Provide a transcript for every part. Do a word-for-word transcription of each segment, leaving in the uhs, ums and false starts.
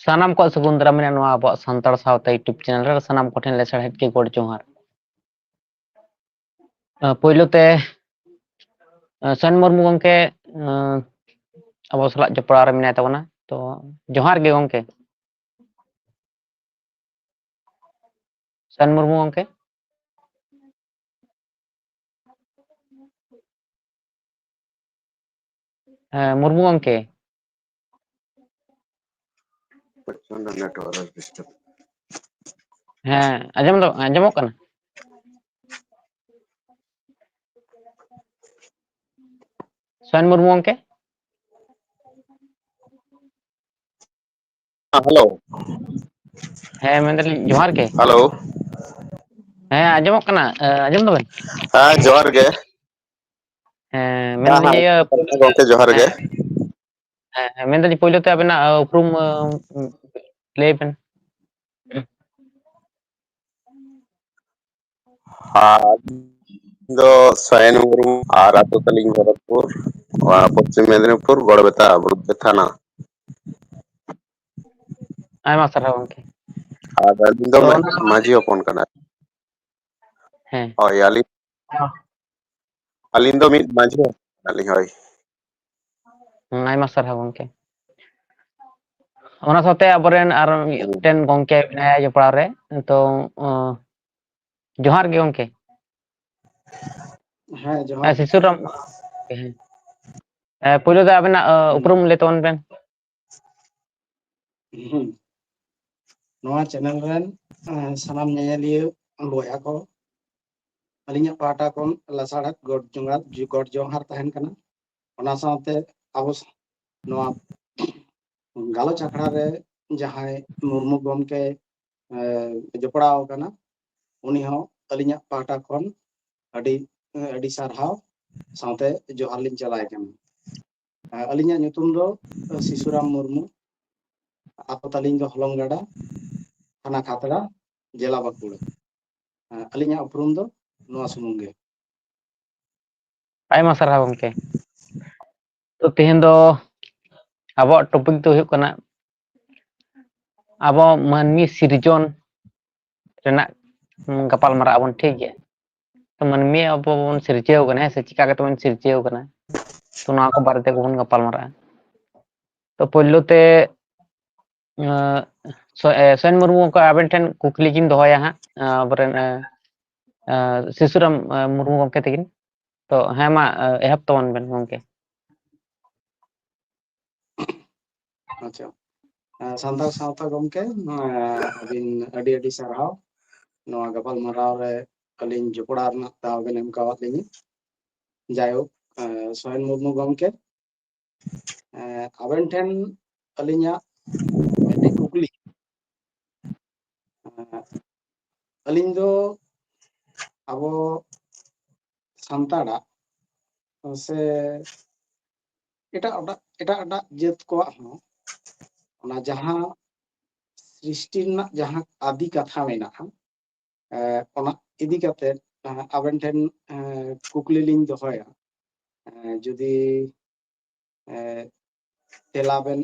ᱥᱟᱱᱟᱢ ᱠᱚᱣᱟᱜ ᱥᱟᱹᱜᱩᱱ ᱫᱟᱨᱟᱢ ᱢᱮᱱᱟᱜᱼᱟ ᱱᱚᱣᱟ ᱟᱵᱚᱣᱟᱜ ᱥᱟᱱᱛᱟᱲ ᱥᱟᱶᱛᱟ YouTube ᱪᱮᱱᱮᱞ ᱨᱮ᱾ ᱥᱟᱱᱟᱢ ᱠᱚᱴᱷᱮᱱ ᱞᱮᱥᱟᱲᱦᱮᱫ ᱜᱮ ᱜᱚᱰ ᱡᱚᱦᱟᱨ᱾ ᱟᱸ, ᱯᱳᱭᱞᱳ ᱛᱮ, ᱟᱸ, ᱥᱚᱨᱮᱱ ᱢᱩᱨᱢᱩ ᱜᱚᱢᱠᱮ, ᱟᱸ, ᱟᱵᱚ ᱥᱟᱞᱟᱜ ᱡᱚᱯᱲᱟᱣ ᱨᱮ ᱢᱮᱱᱟᱭ ᱛᱟᱵᱚᱱᱟ᱾ ᱛᱚ, ᱡᱚᱦᱟᱨ ᱜᱮ ᱜᱚᱢᱠᱮ᱾ ᱥᱚᱨᱮᱱ ᱢᱩᱨᱢᱩ ᱜᱚᱢᱠᱮ᱾ ᱦᱮᱸ, ᱢᱩᱨᱢᱩ ᱜᱚᱢᱠᱮ᱾ ᱦᱮᱸ, ᱟᱸᱡᱚᱢ ᱫᱚ ᱟᱸᱡᱚᱢᱚᱜ ᱠᱟᱱᱟ? ᱥᱚᱨᱮᱱ ᱢᱩᱨᱢᱩ ᱜᱚᱢᱠᱮ? ᱦᱮᱸ, ᱦᱮᱞᱳ᱾ ᱦᱮᱸ, ᱢᱮᱱᱫᱟᱞᱤᱧ ᱡᱚᱦᱟᱨ ᱜᱮ᱾ ᱦᱮᱞᱳ᱾ ᱦᱮᱸ, ᱟᱸᱡᱚᱢᱚᱜ ᱠᱟᱱᱟ᱾ ᱮ, ᱟᱸᱡᱚᱢ ᱫᱟᱵᱮᱱ? ᱦᱮᱸ, ᱡᱚᱦᱟᱨ ᱜᱮ᱾ ᱦᱮᱸ, ᱦᱮᱸ, ᱢᱮᱱᱫᱟᱞᱤᱧ ᱦᱮᱸ, ᱤᱭᱟᱹ, ᱜᱚᱢᱠᱮ, ᱡᱚᱦᱟᱨ ᱜᱮ᱾ ᱦᱮᱸ, ᱦᱮᱸ, ᱦᱮᱸ, ᱢᱮᱱᱫᱟᱞᱤᱧ ᱯᱳᱭᱞᱳ ᱛᱮ ᱟᱵᱮᱱᱟᱜ, ᱟ, ᱩᱯᱨᱩᱢ, ᱟ, ᱞᱟᱹᱭ ᱵᱮᱱ᱾ ᱟᱨ ᱤᱧ ᱫᱚ ᱥᱚᱭᱮᱱ ᱢᱩᱨᱢᱩ ᱟᱨ ᱟᱹᱛᱩ ᱛᱟᱹᱞᱤᱧ ᱵᱷᱚᱨᱚᱛᱯᱩᱨ, ᱱᱚᱣᱟ ᱯᱚᱥᱪᱤᱢ ᱢᱮᱫᱽᱱᱤᱯᱩᱨ, ᱜᱚᱲᱵᱮᱛᱟ, ᱵᱚᱲᱫᱟ ᱛᱷᱟᱱᱟ᱾ ᱟᱭᱢᱟ ᱥᱟᱨᱦᱟᱣ ᱜᱚᱢᱠᱮ᱾ ᱟᱨ ᱟᱹᱞᱤᱧ ᱫᱚ ᱛᱚ, ᱢᱟ-, ᱚᱱᱟ ᱥᱟᱶᱛᱮ ᱢᱟᱹᱡᱷᱤ ᱦᱚᱯᱚᱱ ᱠᱟᱱᱟᱭ᱾ ᱦᱮᱸ᱾ ᱦᱳᱭ, ᱟᱹᱞᱤᱧ, ᱦᱮᱸ᱾ ᱟᱹᱞᱤᱧ ᱫᱚ ᱢᱤᱫ ᱢᱟᱹᱡᱷᱤ ᱦᱚᱯᱚᱱ ᱠᱟᱱᱟᱞᱤᱧ, ᱦᱳᱭ᱾ ᱦᱩᱸ, ᱟᱭᱢᱟ ᱥᱟᱨᱦᱟᱣ ᱜᱚᱢᱠᱮ᱾ ᱚᱱᱟ ᱥᱟᱶᱛᱮ ᱟᱵᱚᱨᱮᱱ ᱟᱨ ᱦᱩᱸ᱾ ᱢᱤᱫᱴᱮᱱ ᱜᱚᱢᱠᱮ ᱢᱮᱱᱟᱭᱟ ᱡᱚᱯᱲᱟᱣ ᱨᱮ, ᱛᱚ, ᱚ, ᱡᱚᱦᱟᱨ ᱜᱮ ᱜᱚᱢᱠᱮ᱾ ᱦᱮᱸ, ᱡᱚᱦᱟᱨ ᱦᱮᱸ, ᱜᱮ᱾ ᱥᱤᱥᱩᱨᱟᱢ, ᱦᱮᱸ᱾ ᱦᱮᱸ, ᱯᱳᱭᱞᱳ ᱫᱚ ᱟᱵᱮᱱᱟᱜ, ᱚ, ᱦᱩᱸ᱾ ᱩᱯᱨᱩᱢ ᱞᱟᱹᱭ ᱛᱟᱵᱚᱱ ᱵᱮᱱ᱾ ᱦᱩᱸ᱾ ᱱᱚᱣᱟ ᱪᱮᱱᱮᱞ ᱨᱮᱱ, ᱮᱸ, ᱥᱟᱱᱟᱢ ᱧᱮᱧᱮᱞᱤᱭᱟᱹ ᱵᱚᱭᱦᱟ ᱠᱚ, ᱟᱹᱞᱤᱧᱟᱜ ᱯᱟᱦᱴᱟ ᱠᱷᱚᱱ ᱞᱟᱥᱟᱲᱦᱮᱫ ᱜᱚᱰ ᱡᱚᱦᱟᱨ, ᱜᱚᱰ ᱡᱚᱦᱟᱨ ᱛᱟᱦᱮᱱ ᱠᱟᱱᱟ᱾ ᱚᱱᱟ ᱥᱟᱶᱛᱮ ᱟᱵᱚ ᱥ-, ᱱᱚᱣᱟ ᱜᱟᱞᱚᱪ ᱟᱠᱷᱲᱟ ᱨᱮ ᱡᱟᱦᱟᱸᱭ ᱢᱩᱨᱢᱩ ᱜᱚᱢᱠᱮ, ᱮᱸ, ᱡᱚᱯᱲᱟᱣ ᱟᱠᱟᱱᱟ, ᱩᱱᱤ ᱦᱚᱸ ᱟᱹᱞᱤᱧᱟᱜ ᱯᱟᱦᱴᱟ ᱠᱷᱚᱱ ᱟᱹᱰᱤ, ᱟᱹᱰᱤ ᱥᱟᱨᱦᱟᱣ ᱥᱟᱶᱛᱮ ᱡᱚᱦᱟᱨ ᱞᱤᱧ ᱪᱟᱞᱟᱭ ᱠᱟᱱᱟ᱾ ᱟᱹᱞᱤᱧᱟᱜ ᱧᱩᱛᱩᱢ ᱫᱚ ᱥᱤᱥᱩᱨᱟᱢ ᱢᱩᱨᱢᱩ, ᱟᱛᱳ ᱛᱟᱹᱞᱤᱧ ᱫᱚ ᱦᱚᱞᱚᱝᱜᱟᱰᱟ, ᱛᱷᱟᱱᱟ ᱠᱷᱟᱛᱲᱟ, ᱡᱮᱞᱟ ᱵᱟᱸᱠᱩᱲᱟ᱾ ᱟᱹᱞᱤᱧᱟᱜ ᱩᱯᱨᱩᱢ ᱫᱚ ᱱᱚᱣᱟ ᱥᱩᱢᱩᱝ ᱜᱮ᱾ ᱟᱭᱢᱟ ᱥᱟᱨᱦᱟᱣ ᱜᱚᱢᱠᱮ᱾ ᱛᱚ, ᱛᱮᱦᱮᱧ ᱫᱚ ᱟᱵᱚᱣᱟᱜ ᱴᱚᱯᱤᱠ ᱫᱚ ᱦᱩᱭᱩᱜ ᱠᱟᱱᱟ ᱟᱵᱚ ᱢᱟᱹᱱᱢᱤ ᱥᱤᱨᱡᱚᱱ ᱨᱮᱱᱟᱜ ᱜᱟᱯᱟᱞ ᱢᱟᱨᱟᱜ ᱟᱵᱚᱱ, ᱴᱷᱤᱠ ᱜᱮᱭᱟ? ᱛᱚ ᱢᱟᱹᱱᱢᱤ ᱟᱵᱚ ᱵᱚᱱ ᱥᱤᱨᱡᱟᱹᱣ ᱠᱟᱱᱟ, ᱦᱮᱸ ᱥᱮ? ᱪᱤᱠᱟ ᱠᱟᱛᱮ ᱵᱚᱱ ᱥᱤᱨᱡᱟᱹᱣ ᱠᱟᱱᱟ, ᱛᱚ ᱱᱚᱣᱟ ᱠᱚ ᱵᱟᱨᱮ ᱛᱮ ᱵᱚᱱ ᱜᱟᱯᱟᱞ ᱢᱟᱨᱟᱜᱼᱟ᱾ ᱛᱚ ᱯᱳᱭᱞᱳ ᱛᱮ ᱟᱸ, ᱥᱚ-, ᱮ, ᱥᱚᱭᱮᱱ ᱢᱩᱨᱢᱩ ᱜᱚᱢᱠᱮ, ᱟᱵᱮᱱ ᱴᱷᱮᱱ ᱠᱩᱠᱞᱤ ᱜᱤᱧ ᱫᱚᱦᱚᱭᱟ ᱦᱟᱸᱜ, ᱟᱸ, ᱟᱵᱚᱨᱮᱱ, ᱮ, ᱮ, ᱥᱤᱥᱩᱨᱟᱢ, ᱮ, ᱢᱩᱨᱢᱩ ᱜᱚᱢᱠᱮ ᱛᱟᱹᱠᱤᱱ᱾ ᱛᱚ ᱦᱮᱸ, ᱢᱟ, ᱮ, ᱮᱦᱚᱵ ᱛᱟᱵᱚᱱ ᱵᱮᱱ ᱜᱚᱢᱠᱮ᱾ ᱟᱪᱪᱷᱟ᱾ ᱮ, ᱥᱟᱱᱛᱟᱲ ᱥᱟᱶᱛᱟ ᱜᱚᱢᱠᱮ, ᱮ, ᱟᱹᱵᱤᱱ ᱟᱹᱰᱤ ᱟᱹᱰᱤ ᱥᱟᱨᱦᱟᱣ ᱱᱚᱣᱟ ᱜᱟᱯᱟᱞ ᱢᱟᱨᱟᱣ ᱨᱮ ᱟᱹᱞᱤᱧ ᱡᱚᱯᱲᱟᱣ ᱨᱮᱱᱟᱜ ᱫᱟᱣ ᱵᱮᱱ ᱮᱢ ᱠᱟᱣᱟᱫ ᱞᱤᱧᱟ᱾ ᱡᱟᱭᱦᱳᱠ, ᱮ, ᱥᱚᱭᱮᱱ ᱢᱩᱨᱢᱩ ᱜᱚᱢᱠᱮ, ᱮ, ᱟᱵᱮᱱ ᱴᱷᱮᱱ ᱟᱹᱞᱤᱧᱟᱜ ᱢᱤᱫᱴᱤᱡ ᱠᱩᱠᱞᱤ᱾ ᱮ, ᱟᱹᱞᱤᱧ ᱫᱚ ᱟᱵᱚ ᱥᱟᱱᱛᱟᱲᱟᱜ ᱥᱮ ᱮᱴᱟᱜ ᱮᱴᱟᱜ, ᱮᱴᱟᱜ ᱮᱴᱟᱜ ᱡᱟᱹᱛ ᱠᱚᱣᱟᱜ ᱦᱚᱸ ᱚᱱᱟ ᱡᱟᱦᱟᱸ ᱥᱨᱤᱥᱴᱤ ᱨᱮᱱᱟᱜ ᱡᱟᱦᱟᱸ ᱟᱫᱤ ᱠᱟᱛᱷᱟ ᱢᱮᱱᱟᱜᱼᱟ, ᱮ, ᱚᱱᱟ ᱤᱫᱤ ᱠᱟᱛᱮ, ᱮ, ᱟᱵᱮᱱ ᱴᱷᱮᱱ, ᱮ, ᱠᱩᱠᱞᱤ ᱞᱤᱧ ᱫᱚᱦᱚᱭᱟ᱾ ᱮ, ᱡᱩᱫᱤ, ᱮ, ᱛᱮᱞᱟ ᱵᱮᱱ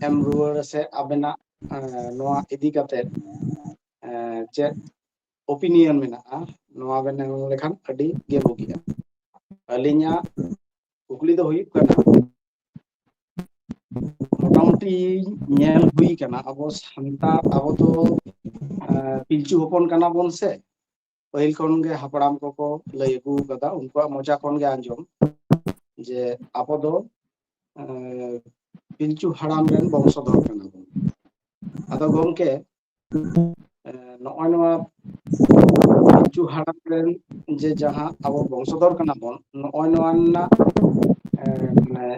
ᱮᱢ ᱨᱩᱣᱟᱹᱲ ᱥᱮ ᱟᱵᱮᱱᱟᱜ, ᱮ, ᱱᱚᱣᱟ ᱤᱫᱤ ᱠᱟᱛᱮ, ᱮ, ᱪᱮᱫ opinion ᱢᱮᱱᱟᱜᱼᱟ, ᱱᱚᱣᱟ ᱵᱮᱱ ᱮᱢ ᱞᱮᱠᱷᱟᱱ ᱟᱹᱰᱤ ᱜᱮ ᱵᱩᱜᱤᱜᱼᱟ᱾ ᱟᱹᱞᱤᱧᱟᱜ ᱠᱩᱠᱞᱤ ᱫᱚ ᱦᱩᱭᱩᱜ ᱠᱟᱱᱟ, ᱢᱚᱴᱟᱢᱩᱴᱤ ᱧᱮᱞ ᱦᱩᱭ ᱠᱟᱱᱟ, ᱟᱵᱚ ᱥᱟᱱᱛᱟᱲ, ᱟᱵᱚ ᱫᱚ, ᱮ, ᱯᱤᱞᱪᱩ ᱦᱚᱯᱚᱱ ᱠᱟᱱᱟ ᱵᱚᱱ ᱥᱮ, ᱯᱟᱹᱦᱤᱞ ᱠᱷᱚᱱ ᱜᱮ ᱦᱟᱯᱲᱟᱢ ᱠᱚᱠᱚ ᱞᱟᱹᱭ ᱟᱹᱜᱩ ᱠᱟᱫᱟ, ᱩᱱᱠᱩᱣᱟᱜ ᱢᱚᱪᱟ ᱠᱷᱚᱱ ᱜᱮ ᱟᱸᱡᱚᱢ, ᱡᱮ ᱟᱵᱚ ᱫᱚ, ᱮ, ᱯᱤᱞᱪᱩ ᱦᱟᱲᱟᱢ ᱨᱮᱱ ᱵᱚᱝᱥᱚᱫᱷᱚᱨ ᱠᱟᱱᱟ ᱵᱚᱱ᱾ ᱟᱫᱚ ᱜᱚᱢᱠᱮ, ᱮ, ᱱᱚᱜᱼᱚᱭ ᱱᱚᱣᱟ ᱯᱤᱞᱪᱩ ᱦᱟᱲᱟᱢ ᱨᱮᱱ ᱡᱮ ᱡᱟᱦᱟᱸ ᱟᱵᱚ ᱵᱚᱝᱥᱚᱫᱷᱚᱨ ᱠᱟᱱᱟ ᱵᱚᱱ, ᱱᱚᱜᱼᱚᱭ ᱱᱚᱣᱟ ᱨᱮᱱᱟᱜ, ᱮ, ᱢᱟᱱᱮ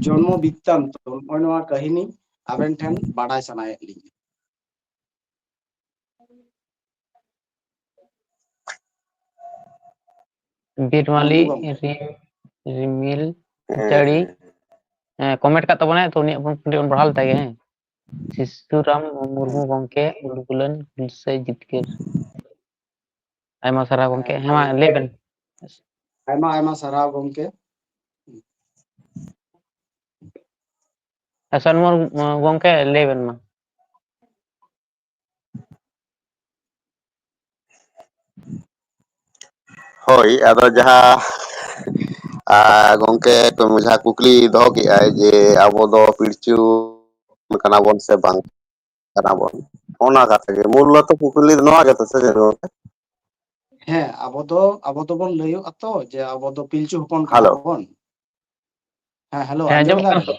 ᱡᱚᱱᱢᱚ ᱵᱤᱛᱛᱟᱱᱛᱚ, ᱱᱚᱜᱼᱚᱭ ᱱᱚᱣᱟ ᱠᱟᱹᱦᱱᱤ ᱟᱵᱮᱱ ᱴᱷᱮᱱ ᱵᱟᱰᱟᱭ ᱥᱟᱱᱟᱭᱮᱫ ᱞᱤᱧᱟ᱾ ᱵᱤᱨ ᱢᱟᱹᱞᱤ ᱢᱩᱨᱢᱩ ᱜᱚᱢᱠᱮ᱾ ᱨᱤᱢ-, ᱨᱤᱢᱤᱞ ᱦᱮᱸ, ᱡᱟᱹᱲᱤ, ᱦᱮᱸ᱾ ᱮ, comment ᱠᱟᱜ ᱛᱟᱵᱚᱱᱟᱭ, ᱛᱚ ᱩᱱᱤᱭᱟᱜ ᱵᱚᱱ ᱠᱟᱹᱴᱤᱡ ᱵᱚᱱ ᱵᱟᱲᱦᱟᱣ ᱞᱮᱛᱟᱭ ᱜᱮ, ᱦᱮᱸ᱾ ᱥᱤᱥᱩᱨᱟᱢ ᱢᱩᱨᱢᱩ ᱦᱮᱸ᱾ ᱜᱚᱢᱠᱮ, ᱩᱞᱜᱩᱞᱟᱹᱱ ᱦᱩᱞᱥᱟᱹᱭ ᱡᱤᱛᱠᱟᱹᱨ᱾ ᱟᱭᱢᱟ ᱥᱟᱨᱦᱟᱣ ᱜᱚᱢᱠᱮ᱾ ᱦᱮᱸ, ᱦᱮᱸ, ᱢᱟ ᱟᱹᱰᱤ ᱞᱟᱹᱭ ᱵᱮᱱ᱾ ᱟᱭᱢᱟ, ᱟᱭᱢᱟ ᱥᱟᱨᱦᱟᱣ ᱜᱚᱢᱠᱮ᱾ ᱥᱚᱱᱢᱟᱱ ᱜᱚᱝᱠᱮ, ᱞᱟᱹᱭ ᱵᱮᱱ ᱢᱟ᱾ ᱦᱳᱭ, ᱟᱫᱚ ᱡᱟᱦᱟᱸ, ᱟ, ᱜᱚᱝᱠᱮ ᱡᱟᱦᱟᱸ ᱠᱩᱠᱞᱤ ᱫᱚᱦᱚ ᱠᱮᱜᱼᱟᱭ ᱡᱮ ᱟᱵᱚ ᱫᱚ ᱯᱤᱞᱪᱩ ᱠᱟᱱᱟ ᱵᱚᱱ ᱥᱮ ᱵᱟᱝ ᱠᱟᱱᱟ ᱵᱚᱱ, ᱚᱱᱟ ᱠᱟᱛᱷᱟ ᱜᱮ ᱢᱩᱞ ᱫᱚ ᱠᱩᱠᱞᱤ ᱫᱚ ᱱᱚᱣᱟ ᱜᱮᱛᱚ ᱥᱮ ᱪᱮᱫ ᱜᱚᱝᱠᱮ? ᱦᱮᱸ, ᱟᱵᱚ ᱫᱚ, ᱟᱵᱚ ᱫᱚᱵᱚᱱ ᱞᱟᱹᱭᱚᱜᱼᱟ ᱛᱚ ᱡᱮ ᱟᱵᱚ ᱫᱚ ᱯᱤᱞᱪᱩ ᱦᱚᱯᱚᱱ ᱠᱟᱱᱟ ᱦᱮᱞᱳ᱾ ᱵᱚᱱ᱾ ᱦᱮᱸ, ᱦᱮᱞᱳ, ᱦᱮᱸ, ᱟᱸᱡᱚᱢ ᱟᱸᱡᱚᱢᱚᱜ ᱫᱟ ᱠᱟᱱᱟ ᱵᱮᱱ? ᱛᱚ?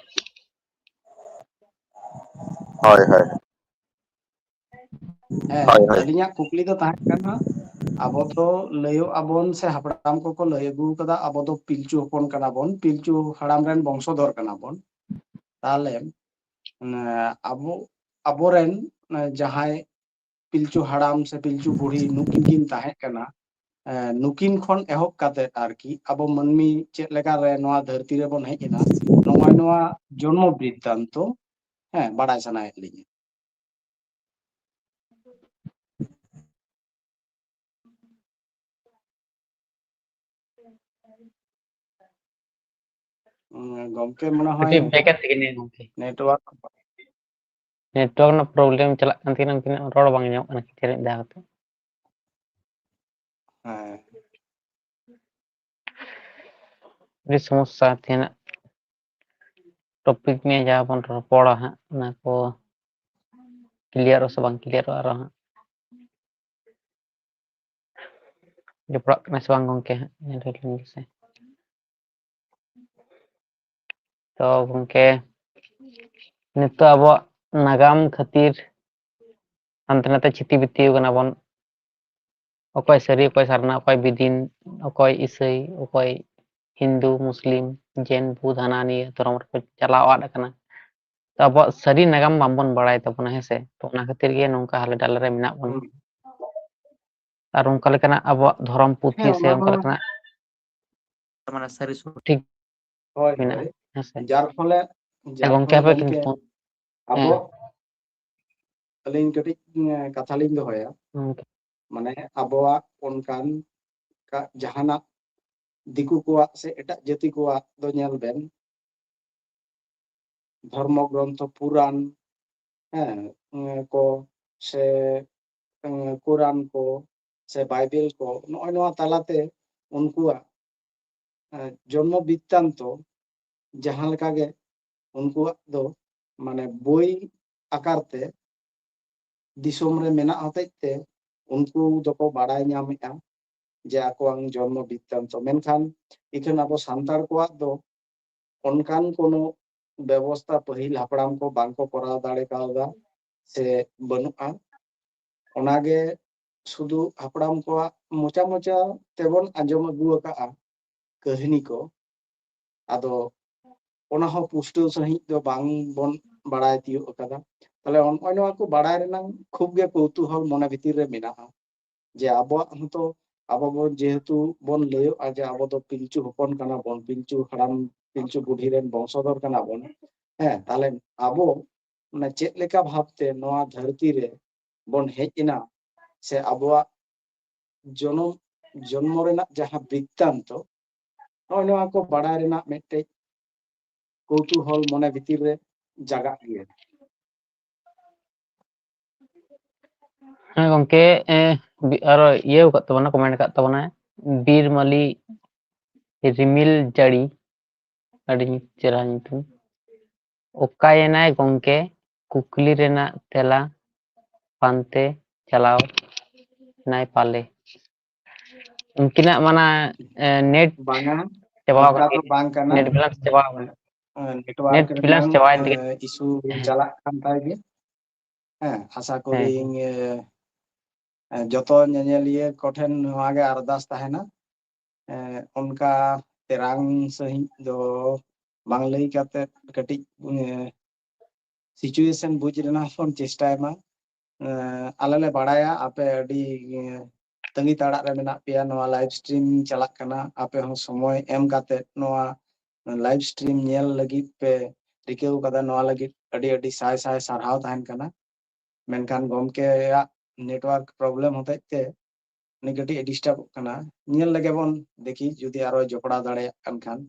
ᱦᱳᱭ, ᱦᱳᱭ᱾ ᱦᱮᱸ, ᱦᱳᱭ, ᱦᱳᱭ᱾ ᱟᱹᱞᱤᱧᱟᱜ ᱠᱩᱠᱞᱤ ᱫᱚ ᱛᱟᱦᱮᱸ ᱠᱟᱱᱟ, ᱟᱵᱚ ᱫᱚ ᱞᱟᱹᱭᱚᱜ ᱟᱵᱚᱱ ᱥᱮ ᱦᱟᱯᱲᱟᱢ ᱠᱚᱠᱚ ᱞᱟᱹᱭ ᱟᱹᱜᱩ ᱠᱟᱫᱟ, ᱟᱵᱚ ᱫᱚ ᱯᱤᱞᱪᱩ ᱦᱚᱯᱚᱱ ᱠᱟᱱᱟ ᱵᱚᱱ, ᱯᱤᱞᱪᱩ ᱦᱟᱲᱟᱢ ᱨᱮᱱ ᱵᱚᱝᱥᱚᱫᱷᱚᱨ ᱠᱟᱱᱟ ᱵᱚᱱ᱾ ᱛᱟᱦᱞᱮ, ᱮᱸ, ᱟᱵᱚ, ᱟᱵᱚᱨᱮᱱ, ᱮᱸ, ᱡᱟᱦᱟᱸᱭ ᱯᱤᱞᱪᱩ ᱦᱟᱲᱟᱢ ᱥᱮ ᱯᱤᱞᱪᱩ ᱵᱩᱲᱦᱤ ᱱᱩᱠᱤᱱ ᱠᱤᱱ ᱛᱟᱦᱮᱸ ᱠᱟᱱᱟ, ᱮᱸ, ᱱᱩᱠᱤᱱ ᱠᱷᱚᱱ ᱮᱦᱚᱵ ᱠᱟᱛᱮ ᱟᱨᱠᱤ ᱟᱵᱚ ᱢᱟᱹᱱᱢᱤ ᱪᱮᱫ ᱞᱮᱠᱟ ᱨᱮ ᱱᱚᱣᱟ ᱫᱷᱟᱹᱨᱛᱤ ᱨᱮᱵᱚᱱ ᱦᱮᱡ ᱮᱱᱟ, ᱱᱚᱜᱼᱚᱭ ᱱᱚᱣᱟ ᱡᱚᱱᱢᱚ ᱵᱨᱤᱛᱛᱟᱱᱛᱚ, ᱦᱮᱸ, ᱵᱟᱲᱟᱭ ᱥᱟᱱᱟᱭᱮᱫ ᱞᱤᱧᱟ᱾ ᱩᱸ, ᱜᱚᱢᱠᱮ ᱢᱚᱱᱮ ᱦᱚᱭ ᱠᱟᱹᱴᱤᱡ ᱵᱮᱠᱟᱨ ᱛᱮᱜᱮ ᱱᱤᱭᱟᱹ ᱜᱚᱢᱠᱮ᱾ Network᱾ Network ᱨᱮᱱᱟᱜ problem ᱪᱟᱞᱟᱜ ᱠᱟᱱ ᱛᱟᱹᱠᱤᱱᱟ, ᱩᱱᱠᱤᱱᱟᱜ ᱨᱚᱲ ᱵᱟᱝ ᱟᱸᱡᱚᱢᱚᱜ ᱠᱟᱱᱟ ᱠᱷᱮᱪᱮᱨ ᱢᱤᱫ ᱫᱷᱟᱣ ᱠᱟᱛᱮ᱾ ᱦᱮᱸ᱾ ᱟᱹᱰᱤ ᱥᱚᱢᱚᱥᱥᱟ ᱛᱮᱦᱮᱧᱟᱜ topic ᱱᱤᱭᱮ ᱡᱟᱦᱟᱸ ᱵᱚᱱ ᱨᱚᱯᱚᱲᱟ ᱦᱟᱸᱜ, ᱚᱱᱟ ᱠᱚ clear ᱚᱜ ᱥᱮ ᱵᱟᱝ clear ᱚᱜ ᱟᱨᱚ ᱦᱟᱸᱜ᱾ ᱡᱚᱯᱲᱟᱜ ᱠᱟᱱᱟ ᱥᱮ ᱵᱟᱝ ᱜᱚᱝᱠᱮ ᱦᱟᱸᱜ ᱧᱮᱞ ᱦᱩᱭ ᱞᱮᱱ ᱜᱮᱥᱮ᱾ ᱛᱚ ᱜᱚᱝᱠᱮ, ᱱᱤᱛᱚᱜ ᱟᱵᱚᱣᱟᱜ ᱱᱟᱜᱟᱢ ᱠᱷᱟᱹᱛᱤᱨ ᱦᱟᱱᱛᱮ ᱱᱟᱛᱮ ᱪᱷᱤᱛᱤ ᱵᱤᱛᱤ ᱠᱟᱱᱟ ᱵᱚᱱ᱾ ᱚᱠᱚᱭ ᱥᱟᱹᱨᱤ, ᱚᱠᱚᱭ ᱥᱟᱨᱱᱟ, ᱚᱠᱚᱭ ᱵᱤᱫᱤᱱ, ᱚᱠᱚᱭ ᱤᱥᱟᱹᱭ, ᱚᱠᱚᱭ ᱦᱤᱱᱫᱩ, ᱢᱩᱥᱞᱤᱢ, ᱡᱮᱱ, ᱵᱩᱫᱷ, ᱦᱟᱱᱟ ᱱᱤᱭᱟᱹ ᱫᱷᱚᱨᱚᱢ ᱨᱮᱠᱚ ᱪᱟᱞᱟᱣ ᱟᱫ ᱟᱠᱟᱱᱟ᱾ ᱛᱚ ᱟᱵᱚᱣᱟᱜ ᱥᱟᱹᱨᱤ ᱱᱟᱜᱟᱢ ᱵᱟᱝᱵᱚᱱ ᱵᱟᱲᱟᱭ ᱛᱟᱵᱚᱱᱟ, ᱦᱮᱸ ᱥᱮ? ᱛᱚ ᱚᱱᱟ ᱠᱷᱟᱹᱛᱤᱨ ᱜᱮ ᱱᱚᱝᱠᱟ ᱦᱟᱞᱮ ᱰᱟᱞᱮ ᱨᱮ ᱢᱮᱱᱟᱜ ᱵᱚᱱᱟ᱾ ᱦᱩᱸ᱾ ᱟᱨ ᱚᱱᱠᱟ ᱞᱮᱠᱟᱱᱟᱜ ᱟᱵᱚᱣᱟᱜ ᱫᱷᱚᱨᱚᱢ ᱯᱩᱛᱷᱤ ᱦᱮᱸ, ᱥᱮ ᱚᱱᱟ ᱚᱱᱠᱟ ᱢᱟ ᱞᱮᱠᱟᱱᱟᱜ ᱢᱟᱱᱮ ᱥᱟᱹᱨᱤ ᱥᱚᱴᱷᱤᱠ ᱦᱳᱭ, ᱢᱮᱱᱟᱜᱼᱟ, ᱦᱳᱭ᱾ ᱦᱮᱸ ᱥᱮ? ᱡᱟᱨ ᱯᱷᱚᱞᱮ, ᱡᱟᱨ ᱜᱚᱝᱠᱮ ᱯᱷᱚᱞᱮ ᱦᱟᱯᱮ ᱜᱚᱝᱠᱮ, ᱠᱤᱱᱛᱩ, ᱟᱵᱚ, ᱦᱮᱸ᱾ ᱟᱹᱞᱤᱧ ᱠᱟᱹᱴᱤᱡ, ᱮᱸ, ᱠᱟᱛᱷᱟ ᱞᱤᱧ ᱫᱚᱦᱚᱭᱟ᱾ ᱜᱚᱝᱠᱮ᱾ ᱢᱟᱱᱮ ᱟᱵᱚᱣᱟᱜ ᱚᱱᱠᱟᱱ ᱠᱟ-, ᱡᱟᱦᱟᱱᱟᱜ ᱫᱤᱠᱩ ᱠᱚᱣᱟᱜ ᱥᱮ ᱮᱴᱟᱜ ᱡᱟᱹᱛᱤ ᱠᱚᱣᱟᱜ ᱫᱚ ᱧᱮᱞ ᱵᱮᱱ, ᱫᱷᱚᱨᱢᱚ ᱜᱨᱚᱱᱛᱷᱚ ᱯᱩᱨᱟᱱ, ᱦᱮᱸ, ᱩᱸ, ᱠᱚ ᱥᱮ, ᱩᱸ, ᱠᱩᱨᱟᱱ ᱠᱚ ᱥᱮ ᱵᱟᱭᱵᱮᱞ ᱠᱚ, ᱱᱚᱜᱼᱚᱭ ᱱᱚᱣᱟ ᱛᱟᱞᱟᱛᱮ ᱩᱱᱠᱩᱣᱟᱜ, ᱮᱸ, ᱡᱚᱱᱢᱚ ᱵᱤᱛᱛᱟᱱᱛᱚ ᱡᱟᱦᱟᱸ ᱞᱮᱠᱟ ᱜᱮ ᱩᱱᱠᱩᱣᱟᱜ ᱫᱚ ᱢᱟᱱᱮ ᱵᱳᱭ ᱟᱠᱟᱨ ᱛᱮ ᱫᱤᱥᱚᱢ ᱨᱮ ᱢᱮᱱᱟᱜ ᱦᱚᱛᱮᱡ ᱛᱮ ᱩᱱᱠᱩ ᱫᱚᱠᱚ ᱵᱟᱲᱟᱭ ᱧᱟᱢᱮᱫᱼᱟ ᱡᱮ ᱟᱠᱚᱣᱟᱜ ᱡᱚᱱᱢᱚ ᱵᱤᱛᱛᱟᱱᱛᱚ᱾ ᱢᱮᱱᱠᱷᱟᱱ ᱤᱠᱷᱟᱹᱱ ᱟᱵᱚ ᱥᱟᱱᱛᱟᱲ ᱠᱚᱣᱟᱜ ᱫᱚ ᱚᱱᱠᱟᱱ ᱠᱳᱱᱳ ᱵᱮᱵᱚᱥᱛᱟ ᱯᱟᱹᱦᱤᱞ ᱦᱟᱯᱲᱟᱢ ᱠᱚ ᱵᱟᱝ ᱠᱚ ᱠᱚᱨᱟᱣ ᱫᱟᱲᱮ ᱠᱟᱣᱫᱟ ᱥᱮ ᱵᱟᱹᱱᱩᱜᱼᱟ᱾ ᱚᱱᱟᱜᱮ ᱥᱩᱫᱷᱩ ᱦᱟᱯᱲᱟᱢ ᱠᱚᱣᱟᱜ ᱢᱚᱪᱟ ᱢᱚᱪᱟ ᱛᱮᱵᱚᱱ ᱟᱸᱡᱚᱢ ᱟᱹᱜᱩ ᱟᱠᱟᱫᱼᱟ ᱠᱟᱹᱦᱱᱤ ᱠᱚ, ᱟᱫᱚ ᱚᱱᱟ ᱦᱚᱸ ᱯᱩᱥᱴᱟᱹᱣ ᱥᱟᱺᱦᱤᱡ ᱫᱚ ᱵᱟᱝ ᱵᱚᱱ ᱵᱟᱲᱟᱭ ᱛᱤᱭᱳᱜ ᱟᱠᱟᱫᱟ᱾ ᱛᱟᱦᱞᱮ ᱱᱚᱜᱼᱚᱭ ᱱᱚᱣᱟ ᱠᱚ ᱵᱟᱲᱟᱭ ᱨᱮᱱᱟᱜ ᱠᱷᱩᱵ ᱜᱮ ᱠᱚᱣᱛᱩᱦᱚᱞ ᱢᱚᱱᱮ ᱵᱷᱤᱛᱤᱨ ᱨᱮ ᱢᱮᱱᱟᱜᱼᱟ, ᱡᱮ ᱟᱵᱚᱣᱟᱜ ᱦᱚᱸᱛᱚ, ᱟᱵᱚ ᱵᱚᱱ ᱡᱮᱦᱮᱛᱩ ᱵᱚᱱ ᱞᱟᱹᱭᱚᱜᱼᱟ ᱡᱮ ᱟᱵᱚ ᱫᱚ ᱯᱤᱞᱪᱩ ᱦᱚᱯᱚᱱ ᱠᱟᱱᱟ ᱵᱚᱱ, ᱯᱤᱞᱪᱩ ᱦᱟᱲᱟᱢ, ᱯᱤᱞᱪᱩ ᱵᱩᱰᱷᱤ ᱨᱮᱱ ᱵᱚᱝᱥᱚᱫᱷᱚᱨ ᱠᱟᱱᱟ ᱵᱚᱱ, ᱦᱮᱸ, ᱛᱟᱦᱞᱮ ᱟᱵᱚ ᱢᱟᱱᱮ ᱪᱮᱫ ᱞᱮᱠᱟ ᱵᱷᱟᱵᱛᱮ ᱱᱚᱣᱟ ᱫᱷᱟᱹᱨᱛᱤ ᱨᱮ ᱵᱚᱱ ᱦᱮᱡ ᱮᱱᱟ, ᱥᱮ ᱟᱵᱚᱣᱟᱜ ᱡᱚᱱᱚᱢ, ᱡᱚᱱᱢᱚ ᱨᱮᱱᱟᱜ ᱡᱟᱦᱟᱸ ᱵᱨᱤᱛᱛᱟᱱᱛᱚ, ᱱᱚᱜᱼᱚᱭ ᱱᱚᱣᱟ ᱠᱚ ᱵᱟᱲᱟᱭ ᱨᱮᱱᱟᱜ ᱢᱤᱫᱴᱮᱡ ᱠᱚᱣᱛᱩᱦᱚᱞ ᱢᱚᱱᱮ ᱵᱷᱤᱛᱤᱨ ᱨᱮ ᱡᱟᱜᱟᱜ ᱜᱮᱭᱟ᱾ ᱦᱮᱸ ᱜᱚᱝᱠᱮ, ᱮ, ᱵᱤ- ᱟᱨᱚ ᱤᱭᱟᱹ ᱟᱠᱟᱫ ᱛᱟᱵᱚᱱᱟ, ᱠᱚᱢᱮᱱᱴ ᱟᱠᱟᱫ ᱛᱟᱵᱚᱱᱟᱭ ᱵᱤᱨ ᱢᱟᱹᱞᱤ ᱨᱤᱢᱤᱞ ᱡᱟᱹᱲᱤ, ᱟᱹᱰᱤ ᱪᱮᱦᱨᱟ ᱧᱩᱛᱩᱢ᱾ ᱚᱠᱟᱭᱮᱱᱟᱭ ᱜᱚᱝᱠᱮ? ᱠᱩᱠᱞᱤ ᱨᱮᱱᱟᱜ ᱛᱮᱞᱟ ᱯᱟᱱᱛᱮ ᱪᱟᱞᱟᱣ ᱮᱱᱟᱭ ᱯᱟᱞᱮ᱾ ᱩᱱᱠᱤᱱᱟᱜ ᱢᱟᱱᱟ ᱱᱮᱴ ᱵᱟᱝᱟ, ᱪᱟᱵᱟ ᱚᱱᱠᱟ ᱟᱠᱟᱱ ᱫᱚ ᱜᱮ, ᱵᱟᱝ ᱠᱟᱱᱟ᱾ ᱱᱮᱴ ᱵᱮᱞᱮᱱᱥ ᱪᱟᱵᱟ ᱟᱠᱟᱱᱟ᱾ ᱱᱮᱴᱣᱟᱨᱠ ᱱᱮᱴ ᱵᱮᱞᱮᱱᱥ ᱨᱮᱱᱟᱝ ᱪᱟᱵᱟᱭᱮᱱ ᱛᱮᱜᱮ᱾ ᱤᱥᱩ ᱪᱟᱞᱟᱜ ᱠᱟᱱ ᱛᱟᱭ ᱜᱮ᱾ ᱦᱮᱸ, ᱟᱥᱟ ᱠᱚᱨᱤ ᱦᱮᱸ᱾ ᱮ, ᱡᱚᱛᱚ ᱧᱮᱧᱮᱞᱤᱭᱟᱹ ᱠᱚᱴᱷᱮᱱ ᱱᱚᱣᱟ ᱜᱮ ᱟᱨᱫᱟᱥ ᱛᱟᱦᱮᱱᱟ, ᱮ, ᱚᱱᱠᱟ ᱛᱮᱨᱟᱝ ᱥᱟᱺᱦᱤᱡ ᱫᱚ ᱵᱟᱝ ᱞᱟᱹᱭ ᱠᱟᱛᱮ ᱠᱟᱹᱴᱤᱡ, ᱮ, situation ᱵᱩᱡᱽ ᱨᱮᱱᱟᱜ ᱵᱚᱱ ᱪᱮᱥᱴᱟᱭ ᱢᱟ᱾ ᱮ, ᱟᱞᱮ ᱞᱮ ᱵᱟᱲᱟᱭᱟ ᱟᱯᱮ ᱟᱹᱰᱤ, ᱮ, ᱛᱟᱺᱜᱤ ᱛᱟᱲᱟᱜ ᱨᱮ ᱢᱮᱱᱟᱜ ᱯᱮᱭᱟ, ᱱᱚᱣᱟ live stream ᱪᱟᱞᱟᱜ ᱠᱟᱱᱟ, ᱟᱯᱮ ᱦᱚᱸ ᱥᱚᱢᱚᱭ ᱮᱢ ᱠᱟᱛᱮ ᱱᱚᱣᱟ live stream ᱧᱮᱞ ᱞᱟᱹᱜᱤᱫ ᱯᱮ ᱨᱤᱠᱟᱹᱣ ᱠᱟᱫᱟ, ᱱᱚᱣᱟ ᱞᱟᱹᱜᱤᱫ ᱟᱹᱰᱤ ᱟᱹᱰᱤ ᱥᱟᱭ ᱥᱟᱭ ᱥᱟᱨᱦᱟᱣ ᱛᱟᱦᱮᱱ ᱠᱟᱱᱟ᱾ ᱢᱮᱱᱠᱷᱟᱱ ᱜᱚᱢᱠᱮᱭᱟᱜ network problem ᱦᱚᱛᱮᱡ ᱛᱮ ᱩᱱᱤ ᱠᱟᱹᱴᱤᱡ ᱮ ᱰᱤᱥᱴᱟᱵᱚᱜ ᱠᱟᱱᱟ᱾ ᱧᱮᱞ ᱞᱮᱜᱮ ᱵᱚᱱ, ᱫᱮᱠᱷᱤ ᱡᱩᱫᱤ ᱟᱨᱚᱭ ᱡᱚᱯᱲᱟᱣ ᱫᱟᱲᱮᱭᱟᱜ ᱠᱟᱱ ᱠᱷᱟᱱ᱾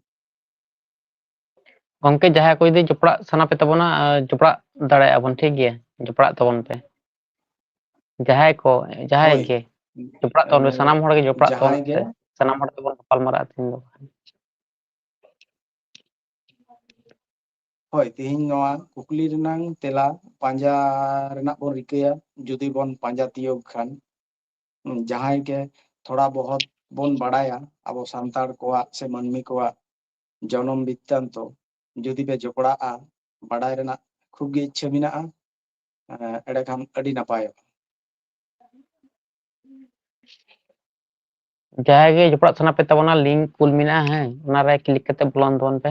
ᱜᱚᱢᱠᱮ, ᱡᱟᱦᱟᱸᱭ ᱠᱚ ᱡᱩᱫᱤ ᱡᱚᱯᱲᱟᱜ ᱥᱟᱱᱟ ᱯᱮ ᱛᱟᱵᱚᱱᱟ, ᱟᱨ ᱡᱚᱯᱲᱟᱜ ᱫᱟᱲᱮᱭᱟᱜᱼᱟ ᱵᱚᱱ, ᱴᱷᱤᱠ ᱜᱮᱭᱟ, ᱡᱚᱯᱲᱟᱜ ᱛᱟᱵᱚᱱ ᱯᱮ᱾ ᱡᱟᱦᱟᱸᱭ ᱠᱚ, ᱡᱟᱦᱟᱸᱭ ᱦᱳᱭ᱾ ᱜᱮ ᱡᱚᱯᱲᱟᱜ ᱛᱟᱵᱚᱱ ᱯᱮ, ᱥᱟᱱᱟᱢ ᱦᱚᱲ ᱜᱮ ᱡᱚᱯᱲᱟᱜ ᱛᱟᱵᱚᱱ ᱡᱟᱦᱟᱸᱭ ᱜᱮ ᱯᱮ, ᱥᱟᱱᱟᱢ ᱦᱚᱲ ᱛᱮᱵᱚᱱ ᱜᱟᱯᱟᱞ ᱢᱟᱨᱟᱜᱼᱟ ᱛᱮᱦᱮᱧ ᱫᱚ᱾ ᱦᱳᱭ, ᱛᱮᱦᱮᱧ ᱱᱚᱣᱟ ᱠᱩᱠᱞᱤ ᱨᱮᱱᱟᱝ ᱛᱮᱞᱟ ᱯᱟᱸᱡᱟ ᱨᱮᱱᱟᱜ ᱵᱚᱱ ᱨᱤᱠᱟᱹᱭᱟ, ᱡᱩᱫᱤ ᱵᱚᱱ ᱯᱟᱸᱡᱟ ᱛᱤᱭᱳᱜ ᱠᱷᱟᱱ᱾ ᱦᱩᱸ, ᱡᱟᱦᱟᱸᱭ ᱜᱮ ᱛᱷᱚᱲᱟ ᱵᱚᱦᱚᱛ ᱵᱚᱱ ᱵᱟᱲᱟᱭᱟ ᱟᱵᱚ ᱥᱟᱱᱛᱟᱲ ᱠᱚᱣᱟᱜ ᱥᱮ ᱢᱟᱹᱱᱢᱤ ᱠᱚᱣᱟᱜ ᱡᱚᱱᱚᱢ ᱵᱤᱛᱛᱟᱱᱛᱚ, ᱡᱩᱫᱤ ᱯᱮ ᱡᱚᱯᱲᱟᱜᱼᱟ, ᱵᱟᱲᱟᱭ ᱨᱮᱱᱟᱜ ᱠᱷᱩᱵ ᱜᱮ ᱤᱪᱪᱷᱟᱹ ᱢᱮᱱᱟᱜᱼᱟ, ᱮᱸ, ᱮᱸᱰᱮᱠᱷᱟᱱ ᱟᱹᱰᱤ ᱱᱟᱯᱟᱭᱚᱜᱼᱟ᱾ ᱡᱟᱦᱟᱸᱭ ᱜᱮ ᱡᱚᱯᱲᱟᱜ ᱥᱟᱱᱟ ᱯᱮ ᱛᱟᱵᱚᱱᱟ, ᱞᱤᱝᱠ ᱠᱩᱞ ᱢᱮᱱᱟᱜᱼᱟ, ᱦᱮᱸ, ᱚᱱᱟᱨᱮ ᱠᱞᱤᱠ ᱠᱟᱛᱮ ᱵᱚᱞᱚᱱ ᱛᱟᱵᱚᱱ ᱯᱮ᱾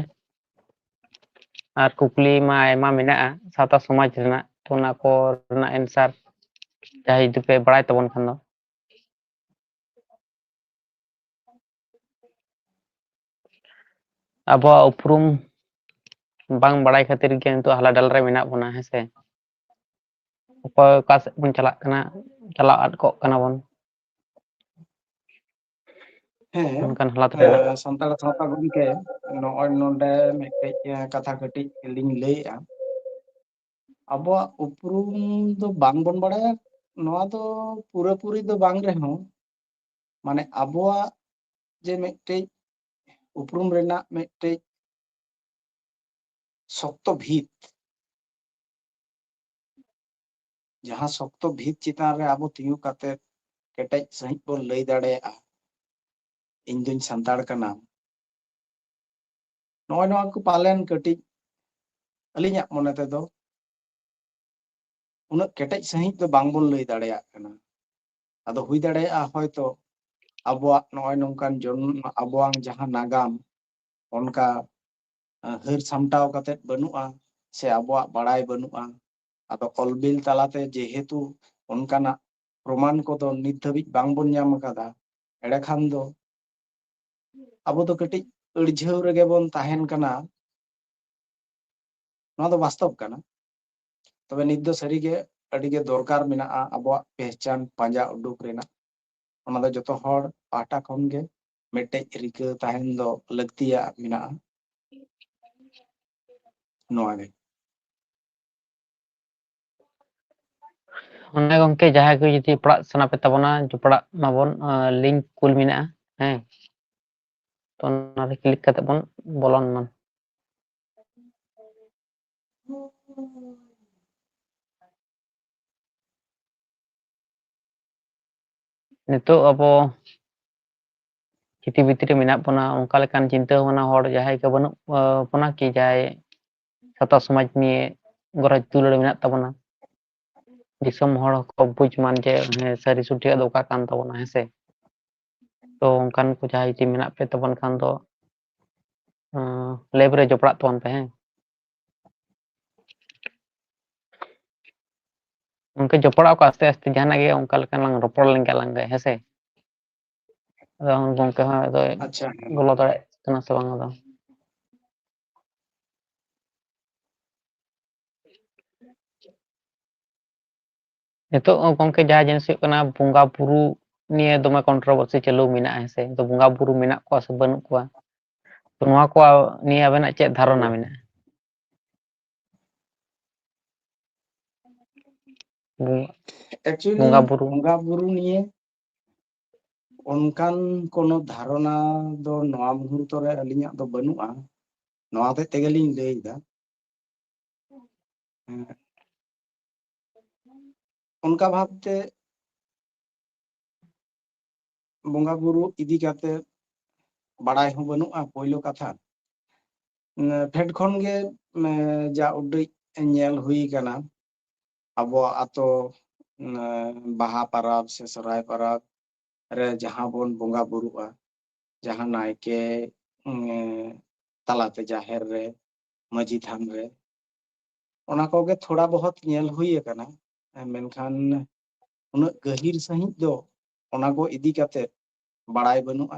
ᱟᱨ ᱠᱩᱠᱞᱤ ᱢᱟ ᱟᱭᱢᱟ ᱢᱮᱱᱟᱜᱼᱟ ᱥᱟᱶᱛᱟ ᱥᱚᱢᱟᱡᱽ ᱨᱮᱱᱟᱜ, ᱛᱚ ᱚᱱᱟ ᱠᱚ ᱨᱮᱱᱟᱜ ᱮᱱᱥᱟᱨ ᱡᱟᱦᱟᱸᱭ ᱡᱩᱫᱤ ᱯᱮ ᱵᱟᱲᱟᱭ ᱛᱟᱵᱚᱱ ᱠᱷᱟᱱ ᱫᱚ᱾ ᱟᱵᱚᱣᱟᱜ ᱩᱯᱨᱩᱢ ᱵᱟᱝ ᱵᱟᱲᱟᱭ ᱠᱷᱟᱹᱛᱤᱨ ᱜᱮ ᱱᱤᱛᱚᱜ ᱦᱟᱞᱟ ᱰᱟᱞ ᱨᱮ ᱢᱮᱱᱟᱜ ᱵᱚᱱᱟ, ᱦᱮᱸ ᱥᱮ? ᱚᱠᱚᱭ ᱚᱠᱟ ᱥᱮᱫ ᱵᱚᱱ ᱪᱟᱞᱟᱜ ᱠᱟᱱᱟ, ᱪᱟᱞᱟᱣ ᱟᱫ ᱠᱚᱜ ᱠᱟᱱᱟ ᱵᱚᱱ᱾ ᱦᱮᱸ, ᱚᱱᱠᱟᱱ ᱦᱟᱞᱟᱛ ᱨᱮ ᱢᱮᱱᱟᱜ ᱮᱸ, ᱥᱟᱱᱛᱟᱲ ᱥᱟᱶᱛᱟ ᱜᱚᱢᱠᱮ, ᱱᱚᱜᱼᱚᱭ ᱱᱚᱰᱮ ᱢᱤᱫᱴᱮᱡ, ᱮᱸ, ᱠᱟᱛᱷᱟ ᱠᱟᱹᱴᱤᱡ ᱞᱤᱧ ᱞᱟᱹᱭᱮᱜᱼᱟ᱾ ᱟᱵᱚᱣᱟᱜ ᱩᱯᱨᱩᱢ ᱫᱚ ᱵᱟᱝᱵᱚᱱ ᱵᱟᱲᱟᱭᱟ, ᱱᱚᱣᱟ ᱫᱚ ᱯᱩᱨᱟᱹᱯᱩᱨᱤ ᱫᱚ ᱵᱟᱝ ᱨᱮᱦᱚᱸ, ᱢᱟᱱᱮ ᱟᱵᱚᱣᱟᱜ ᱡᱮ ᱢᱤᱫᱴᱮᱡ ᱩᱯᱨᱩᱢ ᱨᱮᱱᱟᱜ ᱢᱤᱫᱴᱮᱡ ᱥᱚᱠᱛᱚ ᱵᱷᱤᱛ, ᱡᱟᱦᱟᱸ ᱥᱚᱠᱛᱚ ᱵᱷᱤᱛ ᱪᱮᱛᱟᱱ ᱨᱮ ᱟᱵᱚ ᱛᱤᱸᱜᱩ ᱠᱟᱛᱮ ᱠᱮᱴᱮᱡ ᱥᱟᱺᱦᱤᱡ ᱵᱚᱱ ᱞᱟᱹᱭ ᱫᱟᱲᱮᱭᱟᱜᱼᱟ, "ᱤᱧ ᱫᱩᱧ ᱥᱟᱱᱛᱟᱲ ᱠᱟᱱᱟ", ᱱᱚᱜᱼᱚᱭ ᱱᱚᱣᱟ ᱠᱚ ᱯᱟᱞᱮᱱ ᱠᱟᱹᱴᱤᱡ ᱟᱹᱞᱤᱧᱟᱜ ᱢᱚᱱᱮ ᱛᱮᱫᱚ ᱩᱱᱟᱹᱜ ᱠᱮᱴᱮᱡ ᱥᱟᱺᱦᱤᱡ ᱫᱚ ᱵᱟᱝᱵᱚᱱ ᱞᱟᱹᱭ ᱫᱟᱲᱮᱭᱟᱜ ᱠᱟᱱᱟ᱾ ᱟᱫᱚ ᱦᱩᱭ ᱫᱟᱲᱮᱭᱟᱜᱼᱟ ᱦᱚᱭᱛᱚ ᱟᱵᱚᱣᱟᱜ ᱱᱚᱜᱼᱚᱭ ᱱᱚᱝᱠᱟᱱ ᱡᱚᱱ-, ᱟᱵᱚᱣᱟᱜ ᱡᱟᱦᱟᱸ ᱱᱟᱜᱟᱢ ᱚᱱᱠᱟ, ᱟᱸ, ᱦᱟᱹᱨ ᱥᱟᱢᱴᱟᱣ ᱠᱟᱛᱮᱫ ᱵᱟᱹᱱᱩᱜᱼᱟ ᱥᱮ ᱟᱵᱚᱣᱟᱜ ᱵᱟᱲᱟᱭ ᱵᱟᱹᱱᱩᱜᱼᱟ᱾ ᱟᱫᱚ ᱚᱞ ᱵᱤᱞ ᱛᱟᱞᱟᱛᱮ ᱡᱮᱦᱮᱛᱩ ᱚᱱᱠᱟᱱᱟᱜ ᱯᱨᱚᱢᱟᱱ ᱠᱚᱫᱚ ᱱᱤᱛ ᱫᱷᱟᱹᱵᱤᱡ ᱵᱟᱝᱵᱚᱱ ᱧᱟᱢ ᱟᱠᱟᱫᱟ, ᱮᱸᱰᱮ ᱠᱷᱟᱱ ᱫᱚ ᱟᱵᱚ ᱫᱚ ᱠᱟᱹᱴᱤᱡ ᱟᱹᱲᱡᱷᱟᱹᱣ ᱨᱮᱜᱮ ᱵᱚᱱ ᱛᱟᱦᱮᱱ ᱠᱟᱱᱟ᱾ ᱱᱚᱣᱟ ᱫᱚ ᱵᱟᱥᱛᱚᱵ ᱠᱟᱱᱟ᱾ ᱛᱚᱵᱮ ᱱᱤᱛ ᱫᱚ ᱥᱟᱹᱨᱤᱜᱮ ᱟᱹᱰᱤᱜᱮ ᱫᱚᱨᱠᱟᱨ ᱢᱮᱱᱟᱜᱼᱟ ᱟᱵᱚᱣᱟᱜ ᱯᱮᱦᱪᱟᱱ ᱯᱟᱸᱡᱟ ᱩᱰᱩᱠ ᱨᱮᱱᱟᱜ᱾ ᱚᱱᱟ ᱫᱚ ᱡᱚᱛᱚ ᱦᱚᱲ ᱯᱟᱦᱴᱟ ᱠᱷᱚᱱ ᱜᱮ ᱢᱤᱫᱴᱮᱡ ᱨᱤᱠᱟᱹ ᱛᱟᱦᱮᱱ ᱫᱚ ᱞᱟᱹᱠᱛᱤᱭᱟᱜ ᱢᱮᱱᱟᱜᱼᱟ᱾ ᱱᱚᱣᱟ ᱜᱮ᱾ ᱚᱱᱟ ᱜᱚᱝᱠᱮ, ᱡᱟᱦᱟᱸᱭ ᱠᱚ ᱡᱩᱫᱤ ᱯᱟᱲᱦᱟᱜ ᱥᱟᱱᱟ ᱯᱮ ᱛᱟᱵᱚᱱᱟ, ᱡᱚᱯᱲᱟᱜ ᱢᱟᱵᱚᱱ, ᱞᱤᱝᱠ ᱠᱩᱞ ᱢᱮᱱᱟᱜᱼᱟ᱾ ᱦᱮᱸ, ᱛᱚ ᱚᱱᱟᱨᱮ ᱠᱞᱤᱠ ᱠᱟᱛᱮ ᱵᱚᱱ ᱵᱚᱞᱚᱱ ᱢᱟ᱾ ᱱᱤᱛᱚᱜ ᱟᱵᱚ ᱪᱤᱴᱤ ᱵᱷᱤᱛᱨᱤ ᱨᱮ ᱢᱮᱱᱟᱜ ᱵᱚᱱᱟ, ᱚᱱᱠᱟ ᱞᱮᱠᱟᱱ ᱪᱤᱱᱛᱟᱹ ᱵᱷᱟᱵᱽᱱᱟ ᱦᱚᱲ ᱡᱟᱦᱟᱸᱭ ᱠᱚ ᱵᱟᱹᱱᱩᱜ ᱵᱚᱱᱟ ᱠᱤ, ᱡᱟᱦᱟᱸᱭ ᱥᱟᱶᱛᱟ ᱥᱚᱢᱟᱡᱽ ᱱᱤᱭᱮ ᱜᱚᱨᱚᱡᱽ ᱫᱩᱞᱟᱹᱲ ᱢᱮᱱᱟᱜ ᱛᱟᱵᱚᱱᱟ, ᱫᱤᱥᱚᱢ ᱦᱚᱲ ᱦᱚᱸᱠᱚ ᱵᱩᱡᱽ ᱢᱟ ᱡᱮ ᱦᱮᱸ, ᱥᱟᱹᱨᱤ ᱥᱚᱴᱷᱤᱠᱟᱜ ᱫᱚ ᱚᱠᱟ ᱠᱟᱱ ᱛᱟᱵᱚᱱᱟ, ᱦᱮᱸ ᱥᱮ? ᱛᱚ ᱚᱱᱠᱟᱱ ᱠᱚ ᱡᱟᱦᱟᱸᱭ ᱡᱩᱫᱤ ᱢᱮᱱᱟᱜ ᱯᱮ ᱛᱟᱵᱚᱱ ᱠᱷᱟᱱ ᱫᱚ, ᱞᱟᱭᱤᱵᱷ ᱨᱮ ᱡᱚᱯᱲᱟᱜ ᱛᱟᱵᱚᱱ ᱯᱮ, ᱦᱮᱸ᱾ ᱜᱚᱝᱠᱮ, ᱡᱚᱯᱲᱟᱣ ᱠᱚ ᱟᱥᱛᱮ ᱟᱥᱛᱮ ᱡᱟᱦᱟᱱᱟᱜ ᱜᱮ ᱚᱱᱠᱟ ᱞᱮᱠᱟ ᱞᱟᱝ ᱨᱚᱯᱚᱲ ᱞᱮᱱ ᱜᱮ ᱟᱞᱟᱝ ᱜᱮ, ᱦᱮᱸ ᱥᱮ? ᱟᱫᱚ ᱜᱚᱝᱠᱮ ᱦᱚᱸ ᱟᱫᱚ ᱟᱪᱪᱷᱟ, ᱦᱮᱸ᱾ ᱵᱚᱞᱚ ᱫᱟᱲᱮᱭᱟᱜ ᱠᱟᱱᱟ ᱥᱮ ᱵᱟᱝ ᱟᱫᱚ? ᱱᱤᱛᱚᱜ ᱜᱚᱝᱠᱮ ᱡᱟᱦᱟᱸ ᱡᱤᱱᱤᱥ ᱦᱩᱭᱩᱜ ᱠᱟᱱᱟ, ᱵᱚᱸᱜᱟ ᱵᱩᱨᱩ ᱱᱤᱭᱮ ᱫᱚᱢᱮ ᱠᱚᱱᱴᱨᱳᱵᱷᱟᱨᱥᱤ ᱪᱟᱹᱞᱩ ᱢᱮᱱᱟᱜᱼᱟ, ᱦᱮᱸ ᱥᱮ? ᱛᱚ ᱵᱚᱸᱜᱟ ᱵᱩᱨᱩ ᱢᱮᱱᱟᱜ ᱠᱚᱣᱟ ᱥᱮ ᱵᱟᱹᱱᱩᱜ ᱠᱚᱣᱟ, ᱛᱚ ᱱᱚᱣᱟ ᱠᱚ ᱱᱤᱭᱮ ᱟᱵᱮᱱᱟᱜ ᱪᱮᱫ ᱫᱷᱟᱨᱚᱱᱟ ᱢᱮᱱᱟᱜᱼᱟ? ᱵᱚᱸᱜᱟ- ᱮᱠᱪᱩᱭᱮᱞᱤ ᱵᱚᱸᱜᱟ ᱵᱩᱨᱩ ᱵᱚᱸᱜᱟ ᱵᱩᱨᱩ ᱱᱤᱭᱮ ᱚᱱᱠᱟᱱ ᱠᱳᱱᱳ ᱫᱷᱟᱨᱚᱱᱟ ᱫᱚ ᱱᱚᱣᱟ ᱢᱩᱦᱩᱨᱛᱚ ᱨᱮ ᱟᱹᱞᱤᱧᱟᱜ ᱫᱚ ᱵᱟᱹᱱᱩᱜᱼᱟ᱾ ᱱᱚᱣᱟ ᱦᱚᱛᱮᱡ ᱛᱮᱜᱮᱞᱤᱧ ᱞᱟᱹᱭ ᱮᱫᱟ᱾ ᱦᱮᱸ᱾ ᱚᱱᱠᱟ ᱵᱷᱟᱵᱛᱮ ᱵᱚᱸᱜᱟ ᱵᱩᱨᱩ ᱤᱫᱤ ᱠᱟᱛᱮ ᱵᱟᱲᱟᱭ ᱦᱚᱸ ᱵᱟᱹᱱᱩᱜᱼᱟ, ᱯᱳᱭᱞᱳ ᱠᱟᱛᱷᱟ᱾ ᱩᱸ, ᱯᱷᱮᱰ ᱠᱷᱚᱱ ᱜᱮ, ᱩᱸ, ᱡᱟ ᱩᱰᱤᱡ ᱧᱮᱞ ᱦᱩᱭ ᱠᱟᱱᱟ, ᱟᱵᱚᱣᱟᱜ ᱟᱛᱳ, ᱩᱸ, ᱵᱟᱦᱟ ᱯᱟᱨᱟᱵᱽ ᱥᱮ ᱥᱚᱦᱨᱟᱭ ᱯᱟᱨᱟᱵᱽ ᱨᱮ ᱡᱟᱦᱟᱸ ᱵᱚᱱ ᱵᱚᱸᱜᱟ ᱵᱩᱨᱩᱜᱼᱟ, ᱡᱟᱦᱟᱸ ᱱᱟᱭᱠᱮ, ᱩᱸ, ᱛᱟᱞᱟᱛᱮ ᱡᱟᱦᱮᱨ ᱨᱮ, ᱢᱟᱹᱡᱷᱤ ᱛᱷᱟᱱ ᱨᱮ, ᱚᱱᱟ ᱠᱚᱜᱮ ᱛᱷᱚᱲᱟ ᱵᱚᱦᱚᱛ ᱧᱮᱞ ᱦᱩᱭ ᱟᱠᱟᱱᱟ, ᱢᱮᱱᱠᱷᱟᱱ ᱩᱱᱟᱹᱜ ᱜᱟᱹᱦᱤᱨ ᱥᱟᱺᱦᱤᱡ ᱫᱚ ᱚᱱᱟ ᱠᱚ ᱤᱫᱤ ᱠᱟᱛᱮ ᱵᱟᱲᱟᱭ ᱵᱟᱹᱱᱩᱜᱼᱟ᱾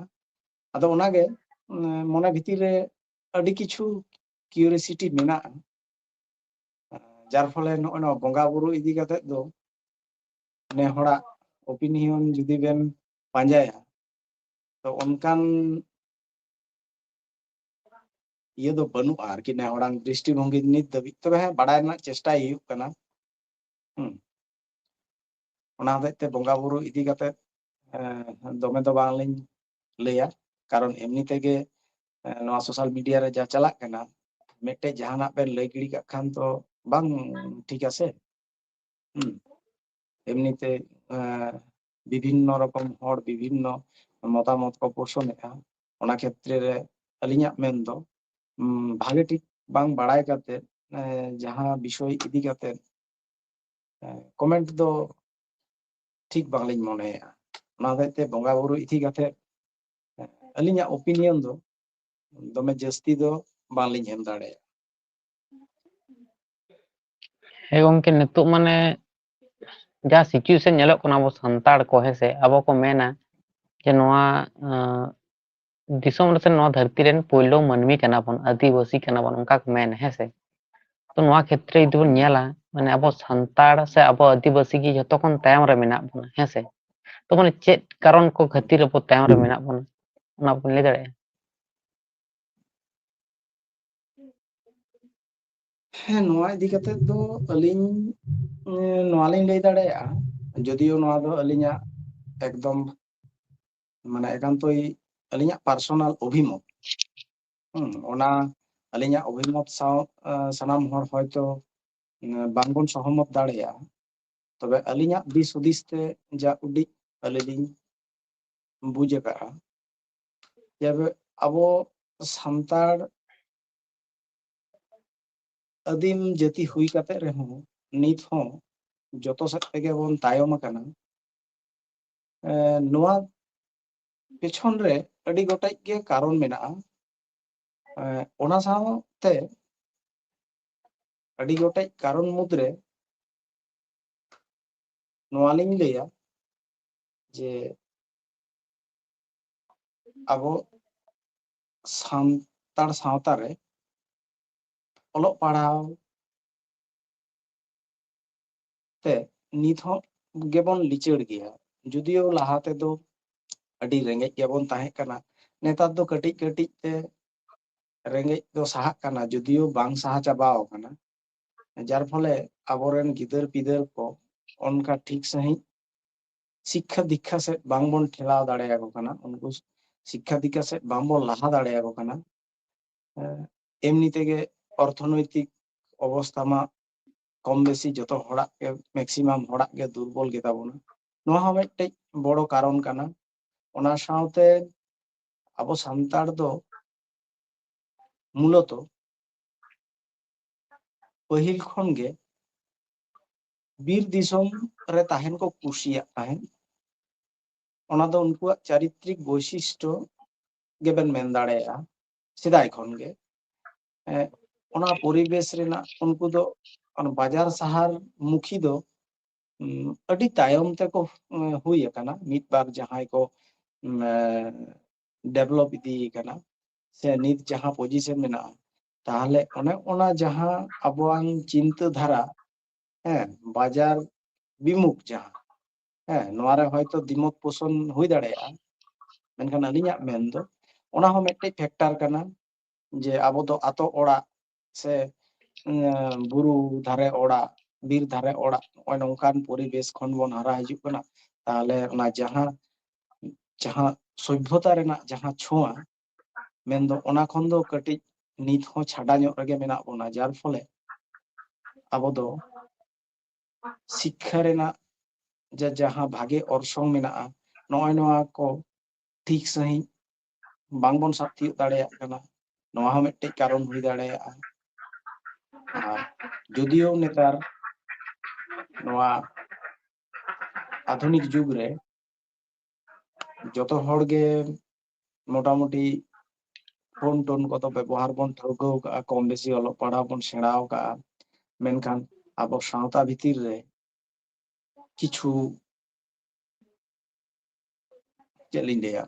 ᱟᱫᱚ ᱚᱱᱟᱜᱮ, ᱩᱸ, ᱢᱚᱱᱮ ᱵᱷᱤᱛᱤᱨ ᱨᱮ ᱟᱹᱰᱤ ᱠᱤᱪᱷᱩ ᱠᱤᱭᱩᱨᱤᱭᱳᱥᱤᱴᱤ ᱢᱮᱱᱟᱜᱼᱟ, ᱡᱟᱨ ᱯᱷᱚᱞᱮ ᱱᱚᱜᱼᱚᱭ ᱱᱚᱣᱟ ᱵᱚᱸᱜᱟ ᱵᱩᱨᱩ ᱤᱫᱤ ᱠᱟᱛᱮ ᱫᱚ ᱱᱮ ᱦᱚᱲᱟᱜ ᱳᱯᱤᱱᱤᱭᱚᱱ ᱡᱩᱫᱤ ᱵᱮᱱ ᱯᱟᱸᱡᱟᱭᱟ, ᱛᱚ ᱚᱱᱠᱟᱱ ᱤᱭᱟᱹ ᱫᱚ ᱵᱟᱹᱱᱩᱜᱼᱟ ᱟᱨᱠᱤ, ᱱᱮ ᱦᱚᱲᱟᱝ ᱫᱨᱤᱥᱴᱤᱵᱷᱚᱝᱜᱤ ᱱᱤᱛ ᱫᱷᱟᱹᱵᱤᱡ᱾ ᱛᱚᱵᱮ ᱦᱮᱸ, ᱵᱟᱲᱟᱭ ᱨᱮᱱᱟᱜ ᱪᱮᱥᱴᱟᱭ ᱦᱩᱭᱩᱜ ᱠᱟᱱᱟ᱾ ᱦᱩᱸ᱾ ᱚᱱᱟ ᱦᱚᱛᱮᱡ ᱛᱮ ᱵᱚᱸᱜᱟ ᱵᱩᱨᱩ ᱤᱫᱤ ᱠᱟᱛᱮ, ᱮᱸ, ᱫᱚᱢᱮ ᱫᱚ ᱵᱟᱝᱞᱤᱧ ᱞᱟᱹᱭᱟ, ᱠᱟᱨᱚᱱ ᱮᱢᱱᱤ ᱛᱮᱜᱮ, ᱮᱸ, ᱱᱚᱣᱟ social media ᱨᱮ ᱡᱟ ᱪᱟᱞᱟᱜ ᱠᱟᱱᱟ, ᱢᱤᱫᱴᱮᱡ ᱡᱟᱦᱟᱱᱟᱜ ᱵᱮᱱ ᱞᱟᱹᱭ ᱜᱤᱰᱤ ᱠᱟᱜ ᱠᱷᱟᱱ ᱛᱚ ᱵᱟᱝ ᱴᱷᱤᱠᱟ ᱥᱮ᱾ ᱦᱩᱸ᱾ ᱮᱢᱱᱤᱛᱮ, ᱮᱸ, ᱵᱤᱵᱷᱤᱱᱱᱚ ᱨᱚᱠᱚᱢ ᱦᱚᱲ ᱵᱤᱵᱷᱤᱱᱱᱚ ᱢᱚᱛᱟᱢᱚᱛ ᱠᱚ ᱯᱳᱥᱚᱱᱮᱜᱼᱟ᱾ ᱚᱱᱟ ᱠᱷᱮᱛᱨᱮ ᱨᱮ ᱟᱹᱞᱤᱧᱟᱜ ᱢᱮᱱ ᱫᱚ, ᱩᱸ, ᱵᱷᱟᱜᱮ ᱴᱷᱤᱠ ᱵᱟᱝ ᱵᱟᱲᱟᱭ ᱠᱟᱛᱮ, ᱮᱸ, ᱡᱟᱦᱟᱸ ᱵᱤᱥᱚᱭ ᱤᱫᱤ ᱠᱟᱛᱮ, ᱮᱸ, comment ᱫᱚ ᱴᱷᱤᱠ ᱵᱟᱝᱞᱤᱧ ᱢᱚᱱᱮᱭᱮᱜᱼᱟ᱾ ᱚᱱᱟ ᱦᱚᱛᱮᱡ ᱛᱮ ᱵᱚᱸᱜᱟ ᱵᱩᱨᱩ ᱤᱫᱤ ᱠᱟᱛᱮ, ᱮᱸ, ᱟᱹᱞᱤᱧᱟᱜ opinion ᱫᱚ ᱫᱚᱢᱮ ᱡᱟᱹᱥᱛᱤ ᱫᱚ ᱵᱟᱝᱞᱤᱧ ᱮᱢ ᱫᱟᱲᱮᱭᱟᱜᱼᱟ᱾ ᱦᱮᱸ ᱜᱚᱝᱠᱮ, ᱱᱤᱛᱚᱜ ᱢᱟᱱᱮ ᱡᱟ situation ᱧᱮᱞᱚᱜ ᱠᱟᱱᱟ, ᱟᱵᱚ ᱥᱟᱱᱛᱟᱲ ᱠᱚ, ᱦᱮᱸ ᱥᱮ, ᱟᱵᱚ ᱠᱚ ᱢᱮᱱᱟ ᱡᱮ ᱱᱚᱣᱟ, ᱟᱸ, ᱫᱤᱥᱚᱢ ᱨᱮ ᱥᱮ ᱱᱚᱣᱟ ᱫᱷᱟᱹᱨᱛᱤ ᱨᱮᱱ ᱯᱳᱭᱞᱳ ᱢᱟᱹᱱᱢᱤ ᱠᱟᱱᱟ ᱵᱚᱱ, ᱟᱹᱫᱤᱵᱟᱹᱥᱤ ᱠᱟᱱᱟ ᱵᱚᱱ, ᱚᱱᱠᱟ ᱠᱚ ᱢᱮᱱᱟ, ᱦᱮᱸ ᱥᱮ᱾ ᱛᱚ ᱱᱚᱣᱟ ᱠᱷᱮᱛᱨᱮ ᱡᱩᱫᱤ ᱵᱚᱱ ᱧᱮᱞᱟ, ᱢᱟᱱᱮ ᱟᱵᱚ ᱥᱟᱱᱛᱟᱲ ᱥᱮ ᱟᱵᱚ ᱟᱹᱫᱤᱵᱟᱹᱥᱤ ᱜᱮ ᱡᱷᱚᱛᱚ ᱠᱷᱚᱱ ᱛᱟᱭᱚᱢ ᱨᱮ ᱢᱮᱱᱟᱜ ᱵᱚᱱᱟ, ᱦᱮᱸ ᱥᱮ᱾ ᱛᱚ ᱢᱟᱱᱮ ᱪᱮᱫ ᱠᱟᱨᱚᱱ ᱠᱚ ᱠᱷᱟᱹᱛᱤᱨ ᱟᱵᱚ ᱛᱟᱭᱚᱢ ᱨᱮ ᱢᱮᱱᱟᱜ ᱵᱚᱱᱟ, ᱚᱱᱟ ᱵᱚᱱ ᱞᱟᱹᱭ ᱫᱟᱲᱮᱭᱟᱜᱼᱟ? ᱦᱮᱸ, ᱱᱚᱣᱟ ᱤᱫᱤ ᱠᱟᱛᱮ ᱫᱚ ᱟᱹᱞᱤᱧ, ᱮᱸ, ᱱᱚᱣᱟ ᱞᱤᱧ ᱞᱟᱹᱭ ᱫᱟᱲᱮᱭᱟᱜᱼᱟ, ᱡᱚᱫᱤᱭᱳ ᱱᱚᱣᱟ ᱫᱚ ᱟᱹᱞᱤᱧᱟᱜ ᱮᱠᱫᱚᱢ, ᱢᱟᱱᱮ, ᱮᱠᱟᱱᱛᱚᱭ ᱟᱹᱞᱤᱧᱟᱜ personal ᱚᱵᱷᱤᱢᱚᱛ᱾ ᱦᱩᱸ, ᱚᱱᱟ ᱟᱹᱞᱤᱧᱟᱜ ᱚᱵᱷᱤᱢᱚᱛ ᱥᱟᱶ, ᱮᱸ, ᱥᱟᱱᱟᱢ ᱦᱚᱲ ᱦᱚᱭᱛᱚ, ᱮᱸ, ᱵᱟᱝᱵᱚᱱ ᱥᱚᱦᱚᱢᱚᱛ ᱫᱟᱲᱮᱭᱟᱜᱼᱟ᱾ ᱛᱚᱵᱮ ᱟᱹᱞᱤᱧᱟᱜ ᱫᱤᱥ ᱦᱩᱫᱤᱥ ᱛᱮ ᱡᱟ ᱩᱰᱤᱡ ᱟᱹᱞᱤᱧ ᱞᱤᱧ ᱵᱩᱡᱽ ᱟᱠᱟᱫᱼᱟ, ᱡᱮ ᱟᱵᱚ ᱥᱟᱱᱛᱟᱲ ᱟᱹᱫᱤᱢ ᱡᱟᱹᱛᱤ ᱦᱩᱭ ᱠᱟᱛᱮ ᱨᱮᱦᱚᱸ ᱱᱤᱛ ᱦᱚᱸ ᱡᱚᱛᱚ ᱥᱮᱫ ᱛᱮᱜᱮ ᱵᱚᱱ ᱛᱟᱭᱚᱢ ᱟᱠᱟᱱᱟ᱾ ᱮᱸ, ᱱᱚᱣᱟ ᱯᱮᱪᱷᱚᱱ ᱨᱮ ᱟᱹᱰᱤ ᱜᱚᱴᱮᱡ ᱜᱮ ᱠᱟᱨᱚᱱ ᱢᱮᱱᱟᱜᱼᱟ᱾ ᱮᱸ, ᱚᱱᱟ ᱥᱟᱶᱛᱮ ᱟᱹᱰᱤ ᱜᱚᱴᱮᱡ ᱠᱟᱨᱚᱱ ᱢᱩᱫᱽᱨᱮ ᱱᱚᱣᱟ ᱞᱤᱧ ᱞᱟᱹᱭᱟ ᱡᱮ ᱟᱵᱚ ᱥᱟᱱᱛᱟᱲ ᱥᱟᱶᱛᱟ ᱨᱮ ᱚᱞᱚᱜ ᱯᱟᱲᱦᱟᱣ ᱛᱮ ᱱᱤᱛ ᱦᱚᱸ ᱜᱮᱵᱚᱱ ᱞᱤᱪᱟᱹᱲ ᱜᱮᱭᱟ᱾ ᱡᱩᱫᱤᱭᱳ ᱞᱟᱦᱟ ᱛᱮᱫᱚ ᱟᱹᱰᱤ ᱨᱮᱸᱜᱮᱡ ᱜᱮᱵᱚᱱ ᱛᱟᱦᱮᱸ ᱠᱟᱱᱟ, ᱱᱮᱛᱟᱨ ᱫᱚ ᱠᱟᱹᱴᱤᱡ ᱠᱟᱹᱴᱤᱡ ᱛᱮ ᱨᱮᱸᱜᱮᱡ ᱫᱚ ᱥᱟᱦᱟᱜ ᱠᱟᱱᱟ, ᱡᱩᱫᱤᱭᱳ ᱵᱟᱝ ᱥᱟᱦᱟ ᱪᱟᱵᱟᱣ ᱠᱟᱱᱟ, ᱡᱟᱨ ᱯᱷᱚᱞᱮ ᱟᱵᱚᱨᱮᱱ ᱜᱤᱫᱟᱹᱨ ᱯᱤᱫᱟᱹᱨ ᱠᱚ ᱚᱱᱠᱟ ᱴᱷᱤᱠ ᱥᱟᱺᱦᱤᱡ ᱥᱤᱠᱠᱷᱟ ᱫᱤᱠᱠᱷᱟ ᱥᱮᱫ ᱵᱟᱝᱵᱚᱱ ᱴᱷᱮᱞᱟᱣ ᱫᱟᱲᱮᱭᱟᱠᱚ ᱠᱟᱱᱟ, ᱩᱱᱠᱩ ᱥᱤᱠᱠᱷᱟ ᱫᱤᱠᱠᱷᱟ ᱥᱮᱫ ᱵᱟᱝᱵᱚᱱ ᱞᱟᱦᱟ ᱫᱟᱲᱮᱭᱟᱠᱚ ᱠᱟᱱᱟ᱾ ᱮ, ᱮᱢᱱᱤ ᱛᱮᱜᱮ ᱚᱨᱛᱷᱚᱱᱳᱭᱛᱤᱠ ᱚᱵᱚᱥᱛᱷᱟ ᱢᱟ ᱠᱚᱢ ᱵᱮᱥᱤ ᱡᱚᱛᱚ ᱦᱚᱲᱟᱜ ᱜᱮ, ᱢᱮᱠᱥᱤᱢᱟᱢ ᱦᱚᱲᱟᱜ ᱜᱮ ᱫᱩᱨᱵᱚᱞ ᱜᱮᱛᱟ ᱵᱚᱱᱟ᱾ ᱱᱚᱣᱟ ᱦᱚᱸ ᱢᱤᱫᱴᱮᱡ ᱵᱚᱲᱚ ᱠᱟᱨᱚᱱ ᱠᱟᱱᱟ᱾ ᱚᱱᱟ ᱥᱟᱶᱛᱮ ᱟᱵᱚ ᱥᱟᱱᱛᱟᱲ ᱫᱚ ᱢᱩᱞᱚᱛᱚ ᱯᱟᱹᱦᱤᱞ ᱠᱷᱚᱱ ᱜᱮ ᱵᱤᱨ ᱫᱤᱥᱚᱢ ᱨᱮ ᱛᱟᱦᱮᱱ ᱠᱚ ᱠᱩᱥᱤᱭᱟᱜ ᱛᱟᱦᱮᱸᱫ᱾ ᱚᱱᱟ ᱫᱚ ᱩᱱᱠᱩᱣᱟᱜ ᱪᱟᱨᱤᱛᱨᱤᱠ ᱵᱳᱭᱥᱤᱥᱴᱚ ᱜᱮᱵᱮᱱ ᱢᱮᱱ ᱫᱟᱲᱮᱭᱟᱜᱼᱟ᱾ ᱥᱮᱫᱟᱭ ᱠᱷᱚᱱ ᱜᱮ, ᱮ, ᱚᱱᱟ ᱯᱚᱨᱤᱵᱮᱥ ᱨᱮᱱᱟᱜ, ᱩᱱᱠᱩ ᱫᱚ ᱚᱱᱟ ᱵᱟᱡᱟᱨ ᱥᱟᱦᱟᱨ ᱢᱩᱠᱷᱤ ᱫᱚ, ᱩᱢ, ᱟᱹᱰᱤ ᱛᱟᱭᱚᱢ ᱛᱮᱠᱚ, ᱩᱢ, ᱦᱩᱭ ᱟᱠᱟᱱᱟ᱾ ᱢᱤᱫ ᱵᱟᱨ ᱡᱟᱦᱟᱸᱭ ᱠᱚ, ᱩᱢ, ᱮ, ᱰᱮᱵᱷᱞᱚᱯ ᱤᱫᱤ ᱟᱠᱟᱱᱟ, ᱥᱮ ᱱᱤᱛ ᱡᱟᱦᱟᱸ ᱯᱚᱡᱤᱥᱚᱱ ᱢᱮᱱᱟᱜᱼᱟ, ᱛᱟᱦᱚᱞᱮ ᱚᱱᱮ ᱚᱱᱟ ᱡᱟᱦᱟᱸ ᱟᱵᱚᱣᱟᱝ ᱪᱤᱱᱛᱟᱹ ᱫᱷᱟᱨᱟ, ᱦᱮᱸ, ᱵᱟᱡᱟᱨ ᱵᱤᱢᱩᱠ ᱡᱟᱦᱟᱸ, ᱦᱮᱸ, ᱱᱚᱣᱟ ᱨᱮ ᱦᱚᱭᱛᱚ ᱫᱤᱢᱚᱛ ᱯᱳᱥᱚᱱ ᱦᱩᱭ ᱫᱟᱲᱮᱭᱟᱜᱼᱟ, ᱢᱮᱱᱠᱷᱟᱱ ᱟᱹᱞᱤᱧᱟᱜ ᱢᱮᱱ ᱫᱚ ᱚᱱᱟ ᱦᱚᱸ ᱢᱤᱫᱴᱮᱡ ᱯᱷᱮᱠᱴᱟᱨ ᱠᱟᱱᱟ, ᱡᱮ ᱟᱵᱚ ᱫᱚ ᱟᱛᱳ ᱚᱲᱟᱜ ᱥᱮ, ᱩᱸ, ᱵᱩᱨᱩ ᱫᱷᱟᱨᱮ ᱚᱲᱟᱜ, ᱵᱤᱨ ᱫᱷᱟᱨᱮ ᱚᱲᱟᱜ, ᱱᱚᱜᱼᱚᱭ ᱱᱚᱝᱠᱟᱱ ᱯᱚᱨᱤᱵᱮᱥ ᱠᱷᱚᱱ ᱵᱚᱱ ᱦᱟᱨᱟ ᱦᱤᱡᱩᱜ ᱠᱟᱱᱟ᱾ ᱛᱟᱦᱚᱞᱮ ᱚᱱᱟ ᱡᱟᱦᱟᱸ, ᱡᱟᱦᱟᱸ ᱥᱚᱵᱷᱚᱛᱟ ᱨᱮᱱᱟᱜ ᱡᱟᱦᱟᱸ ᱪᱷᱳᱸᱣᱟ, ᱢᱮᱱᱫᱚ ᱚᱱᱟ ᱠᱷᱚᱱ ᱫᱚ ᱠᱟᱹᱴᱤᱡ ᱱᱤᱛ ᱦᱚᱸ ᱪᱷᱟᱰᱟ ᱧᱚᱜ ᱨᱮᱜᱮ ᱢᱮᱱᱟᱜ ᱵᱚᱱᱟ, ᱡᱟᱨ ᱯᱷᱚᱞᱮ ᱟᱵᱚ ᱫᱚ ᱥᱤᱠᱠᱷᱟ ᱨᱮᱱᱟᱜ ᱡᱟ-, ᱡᱟᱦᱟᱸ ᱵᱷᱟᱜᱮ ᱚᱨᱥᱚᱝ ᱢᱮᱱᱟᱜᱼᱟ, ᱱᱚᱜᱼᱚᱭ ᱱᱚᱣᱟ ᱠᱚ ᱴᱷᱤᱠ ᱥᱟᱺᱦᱤᱡ ᱵᱟᱝᱵᱚᱱ ᱥᱟᱵ ᱛᱤᱭᱳᱜ ᱫᱟᱲᱮᱭᱟᱜ ᱠᱟᱱᱟ᱾ ᱱᱚᱣᱟ ᱦᱚᱸ ᱢᱤᱫᱴᱮᱡ ᱠᱟᱨᱚᱱ ᱦᱩᱭ ᱫᱟᱲᱮᱭᱟᱜᱼᱟ᱾ ᱟᱨ ᱡᱩᱫᱤᱭᱳ ᱱᱮᱛᱟᱨ ᱱᱚᱣᱟ ᱟᱫᱷᱩᱱᱤᱠ ᱡᱩᱜᱽ ᱨᱮ ᱡᱚᱛᱚ ᱦᱚᱲ ᱜᱮ ᱢᱚᱴᱟᱢᱩᱴᱤ ᱯᱷᱳᱱ ᱴᱳᱱ ᱠᱚᱫᱚ ᱵᱮᱵᱚᱦᱟᱨ ᱵᱚᱱ ᱴᱷᱟᱹᱣᱠᱟᱹ ᱟᱠᱟᱫᱼᱟ, ᱠᱚᱢ ᱵᱮᱥᱤ ᱚᱞᱚᱜ ᱯᱟᱲᱦᱟᱣ ᱵᱚᱱ ᱥᱮᱬᱟ ᱟᱠᱟᱫᱼᱟ, ᱢᱮᱱᱠᱷᱟᱱ ᱟᱵᱚ ᱥᱟᱶᱛᱟ ᱵᱷᱤᱛᱤᱨ ᱨᱮ ᱠᱤᱪᱷᱩ, ᱪᱮᱫ ᱞᱤᱧ ᱞᱟᱹᱭᱟ,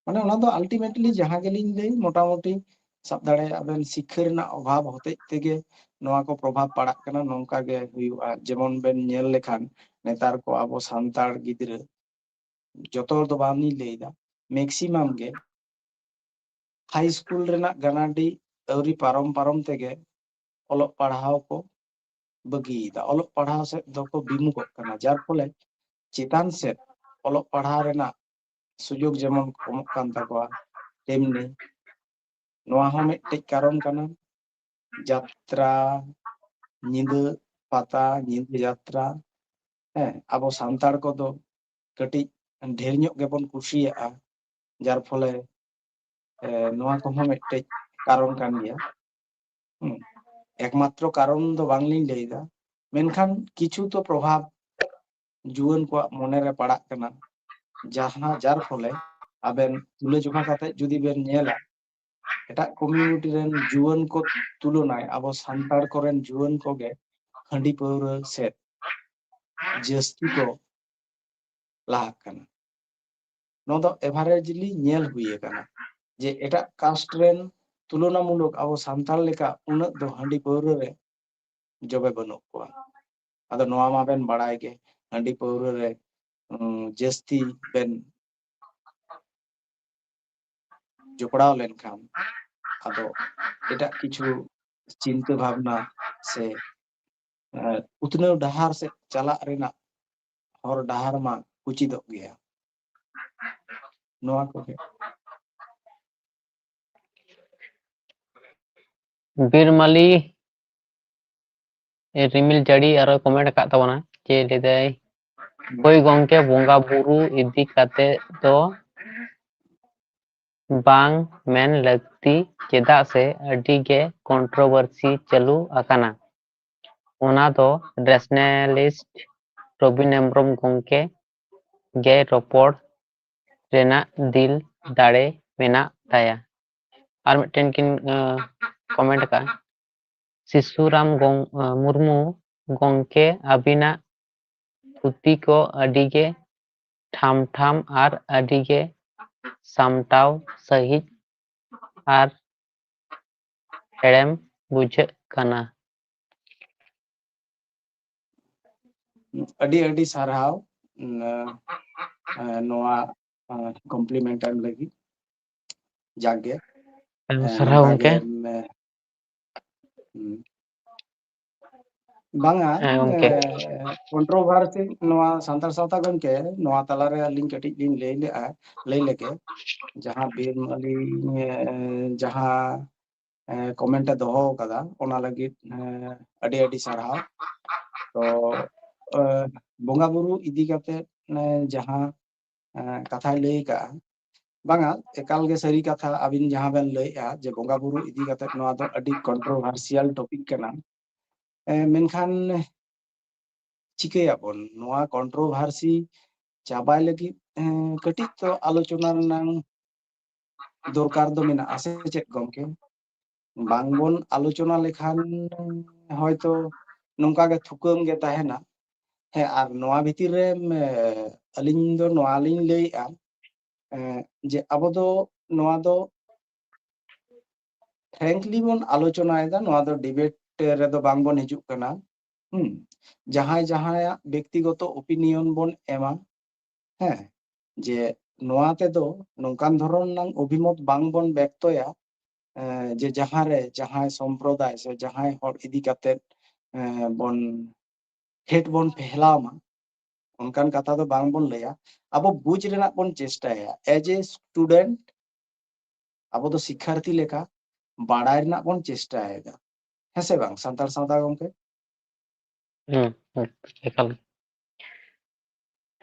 ᱢᱟᱱᱮ ᱚᱱᱟ ᱫᱚ ᱟᱞᱴᱤᱢᱮᱴᱞᱤ ᱡᱟᱦᱟᱸ ᱜᱮᱞᱤᱧ ᱞᱟᱹᱭ, ᱢᱚᱴᱟᱢᱩᱴᱤ ᱥᱟᱵ ᱫᱟᱲᱮᱭᱟᱜᱼᱟ ᱵᱮᱱ, ᱥᱤᱠᱠᱷᱟ ᱨᱮᱱᱟᱜ ᱚᱵᱷᱟᱵᱽ ᱦᱚᱛᱮᱡ ᱛᱮᱜᱮ ᱱᱚᱣᱟ ᱠᱚ ᱯᱨᱚᱵᱷᱟᱵᱽ ᱯᱟᱲᱟᱜ ᱠᱟᱱᱟ, ᱱᱚᱝᱠᱟ ᱜᱮ ᱦᱩᱭᱩᱜᱼᱟ᱾ ᱡᱮᱢᱚᱱ ᱵᱮᱱ ᱧᱮᱞ ᱞᱮᱠᱷᱟᱱ ᱱᱮᱛᱟᱨ ᱠᱚ ᱟᱵᱚ ᱥᱟᱱᱛᱟᱲ ᱜᱤᱫᱽᱨᱟᱹ, ᱡᱚᱛᱚ ᱦᱚᱲ ᱫᱚ ᱵᱟᱝᱞᱤᱧ ᱞᱟᱹᱭᱫᱟ, ᱢᱮᱠᱥᱤᱢᱟᱢ ᱜᱮ ᱦᱟᱭ ᱥᱠᱩᱞ ᱨᱮᱱᱟᱜ ᱜᱟᱱᱟᱰᱤ ᱟᱹᱣᱨᱤ ᱯᱟᱨᱚᱢ ᱯᱟᱨᱚᱢ ᱛᱮᱜᱮ ᱚᱞᱚᱜ ᱯᱟᱲᱦᱟᱣ ᱠᱚ ᱵᱟᱹᱜᱤᱭᱮᱫᱟ, ᱚᱞᱚᱜ ᱯᱟᱲᱦᱟᱣ ᱥᱮᱫ ᱫᱚᱠᱚ ᱵᱤᱢᱩᱠᱚᱜ ᱠᱟᱱᱟ, ᱡᱟᱨ ᱯᱷᱚᱞᱮ ᱪᱮᱛᱟᱱ ᱥᱮᱫ ᱚᱞᱚᱜ ᱯᱟᱲᱦᱟᱣ ᱨᱮᱱᱟᱜ ᱥᱩᱡᱳᱜᱽ ᱡᱮᱢᱚᱱ ᱠᱚᱢᱚᱜ ᱠᱟᱱ ᱛᱟᱠᱚᱣᱟ, ᱛᱮᱢᱱᱤ ᱱᱚᱣᱟ ᱦᱚᱸ ᱢᱤᱫᱴᱮᱡ ᱠᱟᱨᱚᱱ ᱠᱟᱱᱟ᱾ ᱡᱟᱛᱨᱟ, ᱧᱤᱫᱟᱹ ᱯᱟᱛᱟ, ᱧᱤᱫᱟᱹ ᱡᱟᱛᱨᱟ, ᱦᱮᱸ, ᱟᱵᱚ ᱥᱟᱱᱛᱟᱲ ᱠᱚᱫᱚ ᱠᱟᱹᱴᱤᱡ ᱰᱷᱮᱨ ᱧᱚᱜ ᱜᱮᱵᱚᱱ ᱠᱩᱥᱤᱭᱟᱜᱼᱟ, ᱡᱟᱨ ᱯᱷᱚᱞᱮ, ᱮ, ᱱᱚᱣᱟ ᱠᱚᱦᱚᱸ ᱢᱤᱫᱴᱮᱡ ᱠᱟᱨᱚᱱ ᱠᱟᱱ ᱜᱮᱭᱟ᱾ ᱦᱩᱸ᱾ ᱮᱠᱢᱟᱛᱨᱚ ᱠᱟᱨᱚᱱ ᱫᱚ ᱵᱟᱝᱞᱤᱧ ᱞᱟᱹᱭᱫᱟ, ᱢᱮᱱᱠᱷᱟᱱ ᱠᱤᱪᱷᱩ ᱛᱚ ᱯᱨᱚᱵᱷᱟᱵᱽ ᱡᱩᱣᱟᱹᱱ ᱠᱚᱣᱟᱜ ᱢᱚᱱᱮᱨᱮ ᱯᱟᱲᱟᱜ ᱠᱟᱱᱟ, ᱡᱟᱦᱟᱸ, ᱡᱟᱨ ᱯᱷᱚᱞᱮ ᱟᱵᱮᱱ ᱛᱩᱞᱟᱹᱡᱚᱠᱷᱟ ᱠᱟᱛᱮ ᱡᱩᱫᱤ ᱵᱮᱱ ᱧᱮᱞᱟ, ᱮᱴᱟᱜ ᱠᱚᱢᱤᱭᱩᱱᱤᱴᱤ ᱨᱮᱱ ᱡᱩᱣᱟᱹᱱ ᱠᱚ ᱛᱩᱞᱚᱱᱟᱭ ᱟᱵᱚ ᱥᱟᱱᱛᱟᱲ ᱠᱚᱨᱮᱱ ᱡᱩᱣᱟᱹᱱ ᱠᱚᱜᱮ ᱦᱟᱺᱰᱤ ᱯᱟᱹᱣᱨᱟᱹ ᱥᱮᱫ ᱡᱟᱹᱥᱛᱤ ᱠᱚ ᱞᱟᱦᱟᱜ ᱠᱟᱱᱟ᱾ ᱱᱚᱣᱟ ᱫᱚ ᱮᱵᱷᱟᱨᱮᱡᱽᱞᱤ ᱧᱮᱞ ᱦᱩᱭ ᱟᱠᱟᱱᱟ ᱡᱮ ᱮᱴᱟᱜ ᱠᱟᱥᱴ ᱨᱮᱱ ᱛᱩᱞᱚᱱᱟᱢᱩᱞᱚᱠ ᱟᱵᱚ ᱥᱟᱱᱛᱟᱲ ᱞᱮᱠᱟ ᱩᱱᱟᱹᱜ ᱫᱚ ᱦᱟᱺᱰᱤ ᱯᱟᱹᱣᱨᱟᱹ ᱨᱮ ᱡᱚᱵᱮ ᱵᱟᱹᱱᱩᱜ ᱠᱚᱣᱟ᱾ ᱟᱫᱚ ᱱᱚᱣᱟ ᱢᱟᱵᱮᱱ ᱵᱟᱲᱟᱭ ᱜᱮ, ᱦᱟᱺᱰᱤ ᱯᱟᱹᱣᱨᱟᱹ ᱨᱮ, ᱩᱸ, ᱡᱟᱹᱥᱛᱤ ᱵᱮᱱ ᱡᱚᱯᱲᱟᱣ ᱞᱮᱱᱠᱷᱟᱱ ᱟᱫᱚ ᱮᱴᱟᱜ ᱠᱤᱪᱷᱩ ᱪᱤᱱᱛᱟᱹ ᱵᱷᱟᱵᱽᱱᱟ ᱥᱮ, ᱮ, ᱩᱛᱱᱟᱹᱣ ᱰᱟᱦᱟᱨ ᱥᱮᱫ ᱪᱟᱞᱟᱜ ᱨᱮᱱᱟᱜ ᱦᱚᱨ ᱰᱟᱦᱟᱨ ᱢᱟ ᱠᱩᱪᱤᱫᱚᱜ ᱜᱮᱭᱟ᱾ ᱱᱚᱣᱟ ᱠᱚᱜᱮ᱾ ᱵᱤᱨᱢᱟᱞᱤ ᱨᱤᱢᱤᱞ ᱡᱟᱹᱲᱤ ᱟᱨᱚ ᱠᱚᱢᱮᱱᱴ ᱟᱠᱟᱫ ᱛᱟᱵᱚᱱᱟ, ᱪᱮᱫ ᱞᱟᱹᱭᱫᱟᱭ? ᱦᱳᱭ ᱜᱚᱝᱠᱮ, ᱵᱚᱸᱜᱟ ᱵᱩᱨᱩ ᱤᱫᱤ ᱠᱟᱛᱮ ᱫᱚ ᱵᱟᱝ ᱢᱮᱱ ᱞᱟᱹᱠᱛᱤ, ᱪᱮᱫᱟᱜ ᱥᱮ ᱟᱹᱰᱤ ᱜᱮ ᱠᱚᱱᱴᱨᱳᱵᱷᱟᱨᱥᱤ ᱪᱟᱹᱞᱩ ᱟᱠᱟᱱᱟ᱾ ᱚᱱᱟ ᱫᱚ ᱨᱮᱥᱱᱟᱞᱤᱥᱴ ᱨᱚᱵᱤᱱ ᱦᱮᱢᱵᱨᱚᱢ ᱜᱚᱝᱠᱮ ᱜᱮ ᱨᱚᱯᱚᱲ ᱨᱮᱱᱟᱜ ᱫᱤᱞ ᱫᱟᱲᱮ ᱢᱮᱱᱟᱜ ᱛᱟᱭᱟ᱾ ᱟᱨ ᱢᱤᱫᱴᱮᱱ ᱠᱤᱱ ᱠᱚᱢᱮᱱᱴ ᱟᱠᱟᱫᱼᱟ, ᱥᱤᱥᱩᱨᱟᱢ ᱜᱚᱝ-, ᱢᱩᱨᱢᱩ ᱜᱚᱝᱠᱮ, ᱟᱹᱵᱤᱱᱟᱜ ᱯᱩᱛᱷᱤ ᱠᱚ ᱟᱹᱰᱤ ᱜᱮ ᱴᱷᱟᱢ ᱴᱷᱟᱢ ᱟᱨ ᱟᱹᱰᱤ ᱜᱮ ᱥᱟᱢᱴᱟᱣ ᱥᱟᱺᱦᱤᱡ ᱟᱨ ᱦᱮᱲᱮᱢ ᱵᱩᱡᱷᱟᱹᱜ ᱠᱟᱱᱟ᱾ ᱟᱹᱰᱤ ᱟᱹᱰᱤ ᱥᱟᱨᱦᱟᱣ, ᱩᱸ, ᱮ, ᱱᱚᱣᱟ ᱠᱚᱢᱯᱞᱤᱢᱮᱱᱴ ᱮᱢ ᱞᱟᱹᱜᱤᱫ᱾ ᱡᱟᱠᱜᱮ, ᱮ, ᱮ, ᱥᱟᱨᱦᱟᱣ ᱱᱚᱝᱠᱟ ᱜᱚᱢᱠᱮ᱾ ᱜᱮ, ᱮ, ᱦᱩᱸ᱾ ᱵᱟᱝᱟ, ᱦᱮᱸ ᱜᱚᱢᱠᱮ᱾ ᱠᱚᱱᱴᱨᱳᱵᱷᱟᱨᱥᱤ ᱱᱚᱣᱟ ᱥᱟᱱᱛᱟᱲ ᱥᱟᱶᱛᱟ ᱜᱚᱢᱠᱮ, ᱱᱚᱣᱟ ᱛᱟᱞᱟᱨᱮ ᱟᱹᱞᱤᱧ ᱠᱟᱹᱴᱤᱡ ᱞᱤᱧ ᱞᱟᱹᱭ ᱞᱮᱜᱼᱟ, ᱞᱟᱹᱭ ᱞᱮᱜᱮ, ᱡᱟᱦᱟᱸ ᱵᱤᱨ ᱟᱹᱞᱤᱧ, ᱮ, ᱡᱟᱦᱟᱸ ᱠᱚᱢᱮᱱᱴ ᱮ ᱫᱚᱦᱚ ᱟᱠᱟᱫᱟ, ᱚᱱᱟ ᱞᱟᱹᱜᱤᱫ ᱟᱹᱰᱤ ᱟᱹᱰᱤ ᱥᱟᱨᱦᱟᱣ᱾ ᱛᱚ, ᱵᱚᱸᱜᱟ ᱵᱩᱨᱩ ᱤᱫᱤ ᱠᱟᱛᱮ ᱡᱟᱦᱟᱸ ᱠᱟᱛᱷᱟᱭ ᱞᱟᱹᱭ ᱟᱠᱟᱫᱼᱟ, ᱵᱟᱝᱟ, ᱮᱠᱟᱞ ᱜᱮ ᱥᱟᱹᱨᱤ ᱠᱟᱛᱷᱟ᱾ ᱟᱹᱵᱤᱱ ᱡᱟᱦᱟᱸ ᱵᱮᱱ ᱞᱟᱹᱭᱮᱫᱼᱟ ᱡᱮ ᱵᱚᱸᱜᱟ ᱵᱩᱨᱩ ᱤᱫᱤ ᱠᱟᱛᱮ ᱱᱚᱣᱟ ᱫᱚ ᱟᱹᱰᱤ ᱠᱚᱱᱴᱨᱳᱵᱷᱟᱨᱥᱤᱭᱟᱞ ᱴᱚᱯᱤᱠ ᱠᱟᱱᱟ, ᱢᱮᱱᱠᱷᱟᱱ ᱪᱤᱠᱟᱹᱭᱟᱵᱚᱱ, ᱱᱚᱣᱟ ᱠᱚᱱᱴᱨᱳᱵᱷᱟᱨᱥᱤ ᱪᱟᱵᱟᱭ ᱞᱟᱹᱜᱤᱫ ᱠᱟᱹᱴᱤᱡ ᱛᱚ ᱟᱞᱳᱪᱚᱱᱟ ᱨᱮᱱᱟᱝ ᱫᱚᱨᱠᱟᱨ ᱫᱚ ᱢᱮᱱᱟᱜᱼᱟ, ᱥᱮ ᱪᱮᱫ ᱜᱚᱢᱠᱮ? ᱵᱟᱝᱵᱚᱱ ᱟᱞᱳᱪᱚᱱᱟ ᱞᱮᱠᱷᱟᱱ ᱦᱚᱭᱛᱚ ᱱᱚᱝᱠᱟ ᱜᱮ ᱛᱷᱩᱠᱟᱹᱢ ᱜᱮ ᱛᱟᱦᱮᱱᱟ᱾ ᱦᱮᱸ, ᱟᱨ ᱱᱚᱣᱟ ᱵᱷᱤᱛᱤᱨ ᱨᱮ ᱟᱹᱞᱤᱧ ᱫᱚ ᱱᱚᱣᱟ ᱞᱤᱧ ᱞᱟᱹᱭᱮᱫᱼᱟ, ᱡᱮ ᱟᱵᱚ ᱫᱚ ᱱᱚᱣᱟ ᱫᱚ ᱯᱷᱨᱮᱝᱠᱞᱤ ᱵᱚᱱ ᱟᱞᱳᱪᱚᱱᱟᱭᱮᱫᱟ, ᱱᱚᱣᱟ ᱫᱚ ᱰᱤᱵᱮᱴ ᱨᱮᱫᱚ ᱵᱟᱝ ᱵᱚᱱ ᱦᱤᱡᱩᱜ ᱠᱟᱱᱟ᱾ ᱦᱩᱸ, ᱡᱟᱦᱟᱸᱭ ᱡᱟᱦᱟᱸᱭᱟᱜ ᱵᱮᱠᱛᱤᱜᱚᱛᱚ ᱳᱯᱤᱱᱤᱭᱚᱱ ᱵᱚᱱ ᱮᱢᱟ, ᱦᱮᱸ, ᱡᱮ ᱱᱚᱣᱟ ᱛᱮᱫᱚ ᱱᱚᱝᱠᱟᱱ ᱫᱷᱚᱨᱚᱱ ᱨᱮᱱᱟᱜ ᱚᱵᱷᱤᱢᱚᱛ ᱵᱟᱝ ᱵᱚᱱ ᱵᱮᱠᱛᱚᱭᱟ, ᱡᱮ ᱡᱟᱦᱟᱸᱨᱮ ᱡᱟᱦᱟᱸᱭ ᱥᱚᱢᱯᱨᱚᱫᱟᱭ ᱥᱮ ᱡᱟᱦᱟᱸᱭ ᱦᱚᱲ ᱤᱫᱤ ᱠᱟᱛᱮ ᱵᱚᱱ ᱦᱮᱴ ᱵᱚᱱ ᱯᱷᱮᱞᱟᱣ ᱢᱟ, ᱚᱱᱠᱟᱱ ᱠᱟᱛᱷᱟ ᱫᱚ ᱵᱟᱝ ᱵᱚᱱ ᱞᱟᱹᱭᱟ᱾ ᱟᱵᱚ ᱵᱩᱡᱽ ᱨᱮᱱᱟᱜ ᱵᱚᱱ ᱪᱮᱥᱴᱟᱭᱟ᱾ As a student, ᱟᱵᱚ ᱫᱚ ᱥᱤᱠᱠᱷᱟᱨᱛᱷᱤ ᱞᱮᱠᱟ ᱵᱟᱲᱟᱭ ᱨᱮᱱᱟᱜ ᱵᱚᱱ ᱪᱮᱥᱴᱟᱭᱮᱫᱟ, ᱦᱮᱸ ᱥᱮ ᱵᱟᱝ, ᱥᱟᱱᱛᱟᱲ ᱥᱟᱶᱛᱟ ᱜᱚᱢᱠᱮ? ᱦᱩᱸ, ᱦᱩᱸ, ᱮᱠᱟᱞ᱾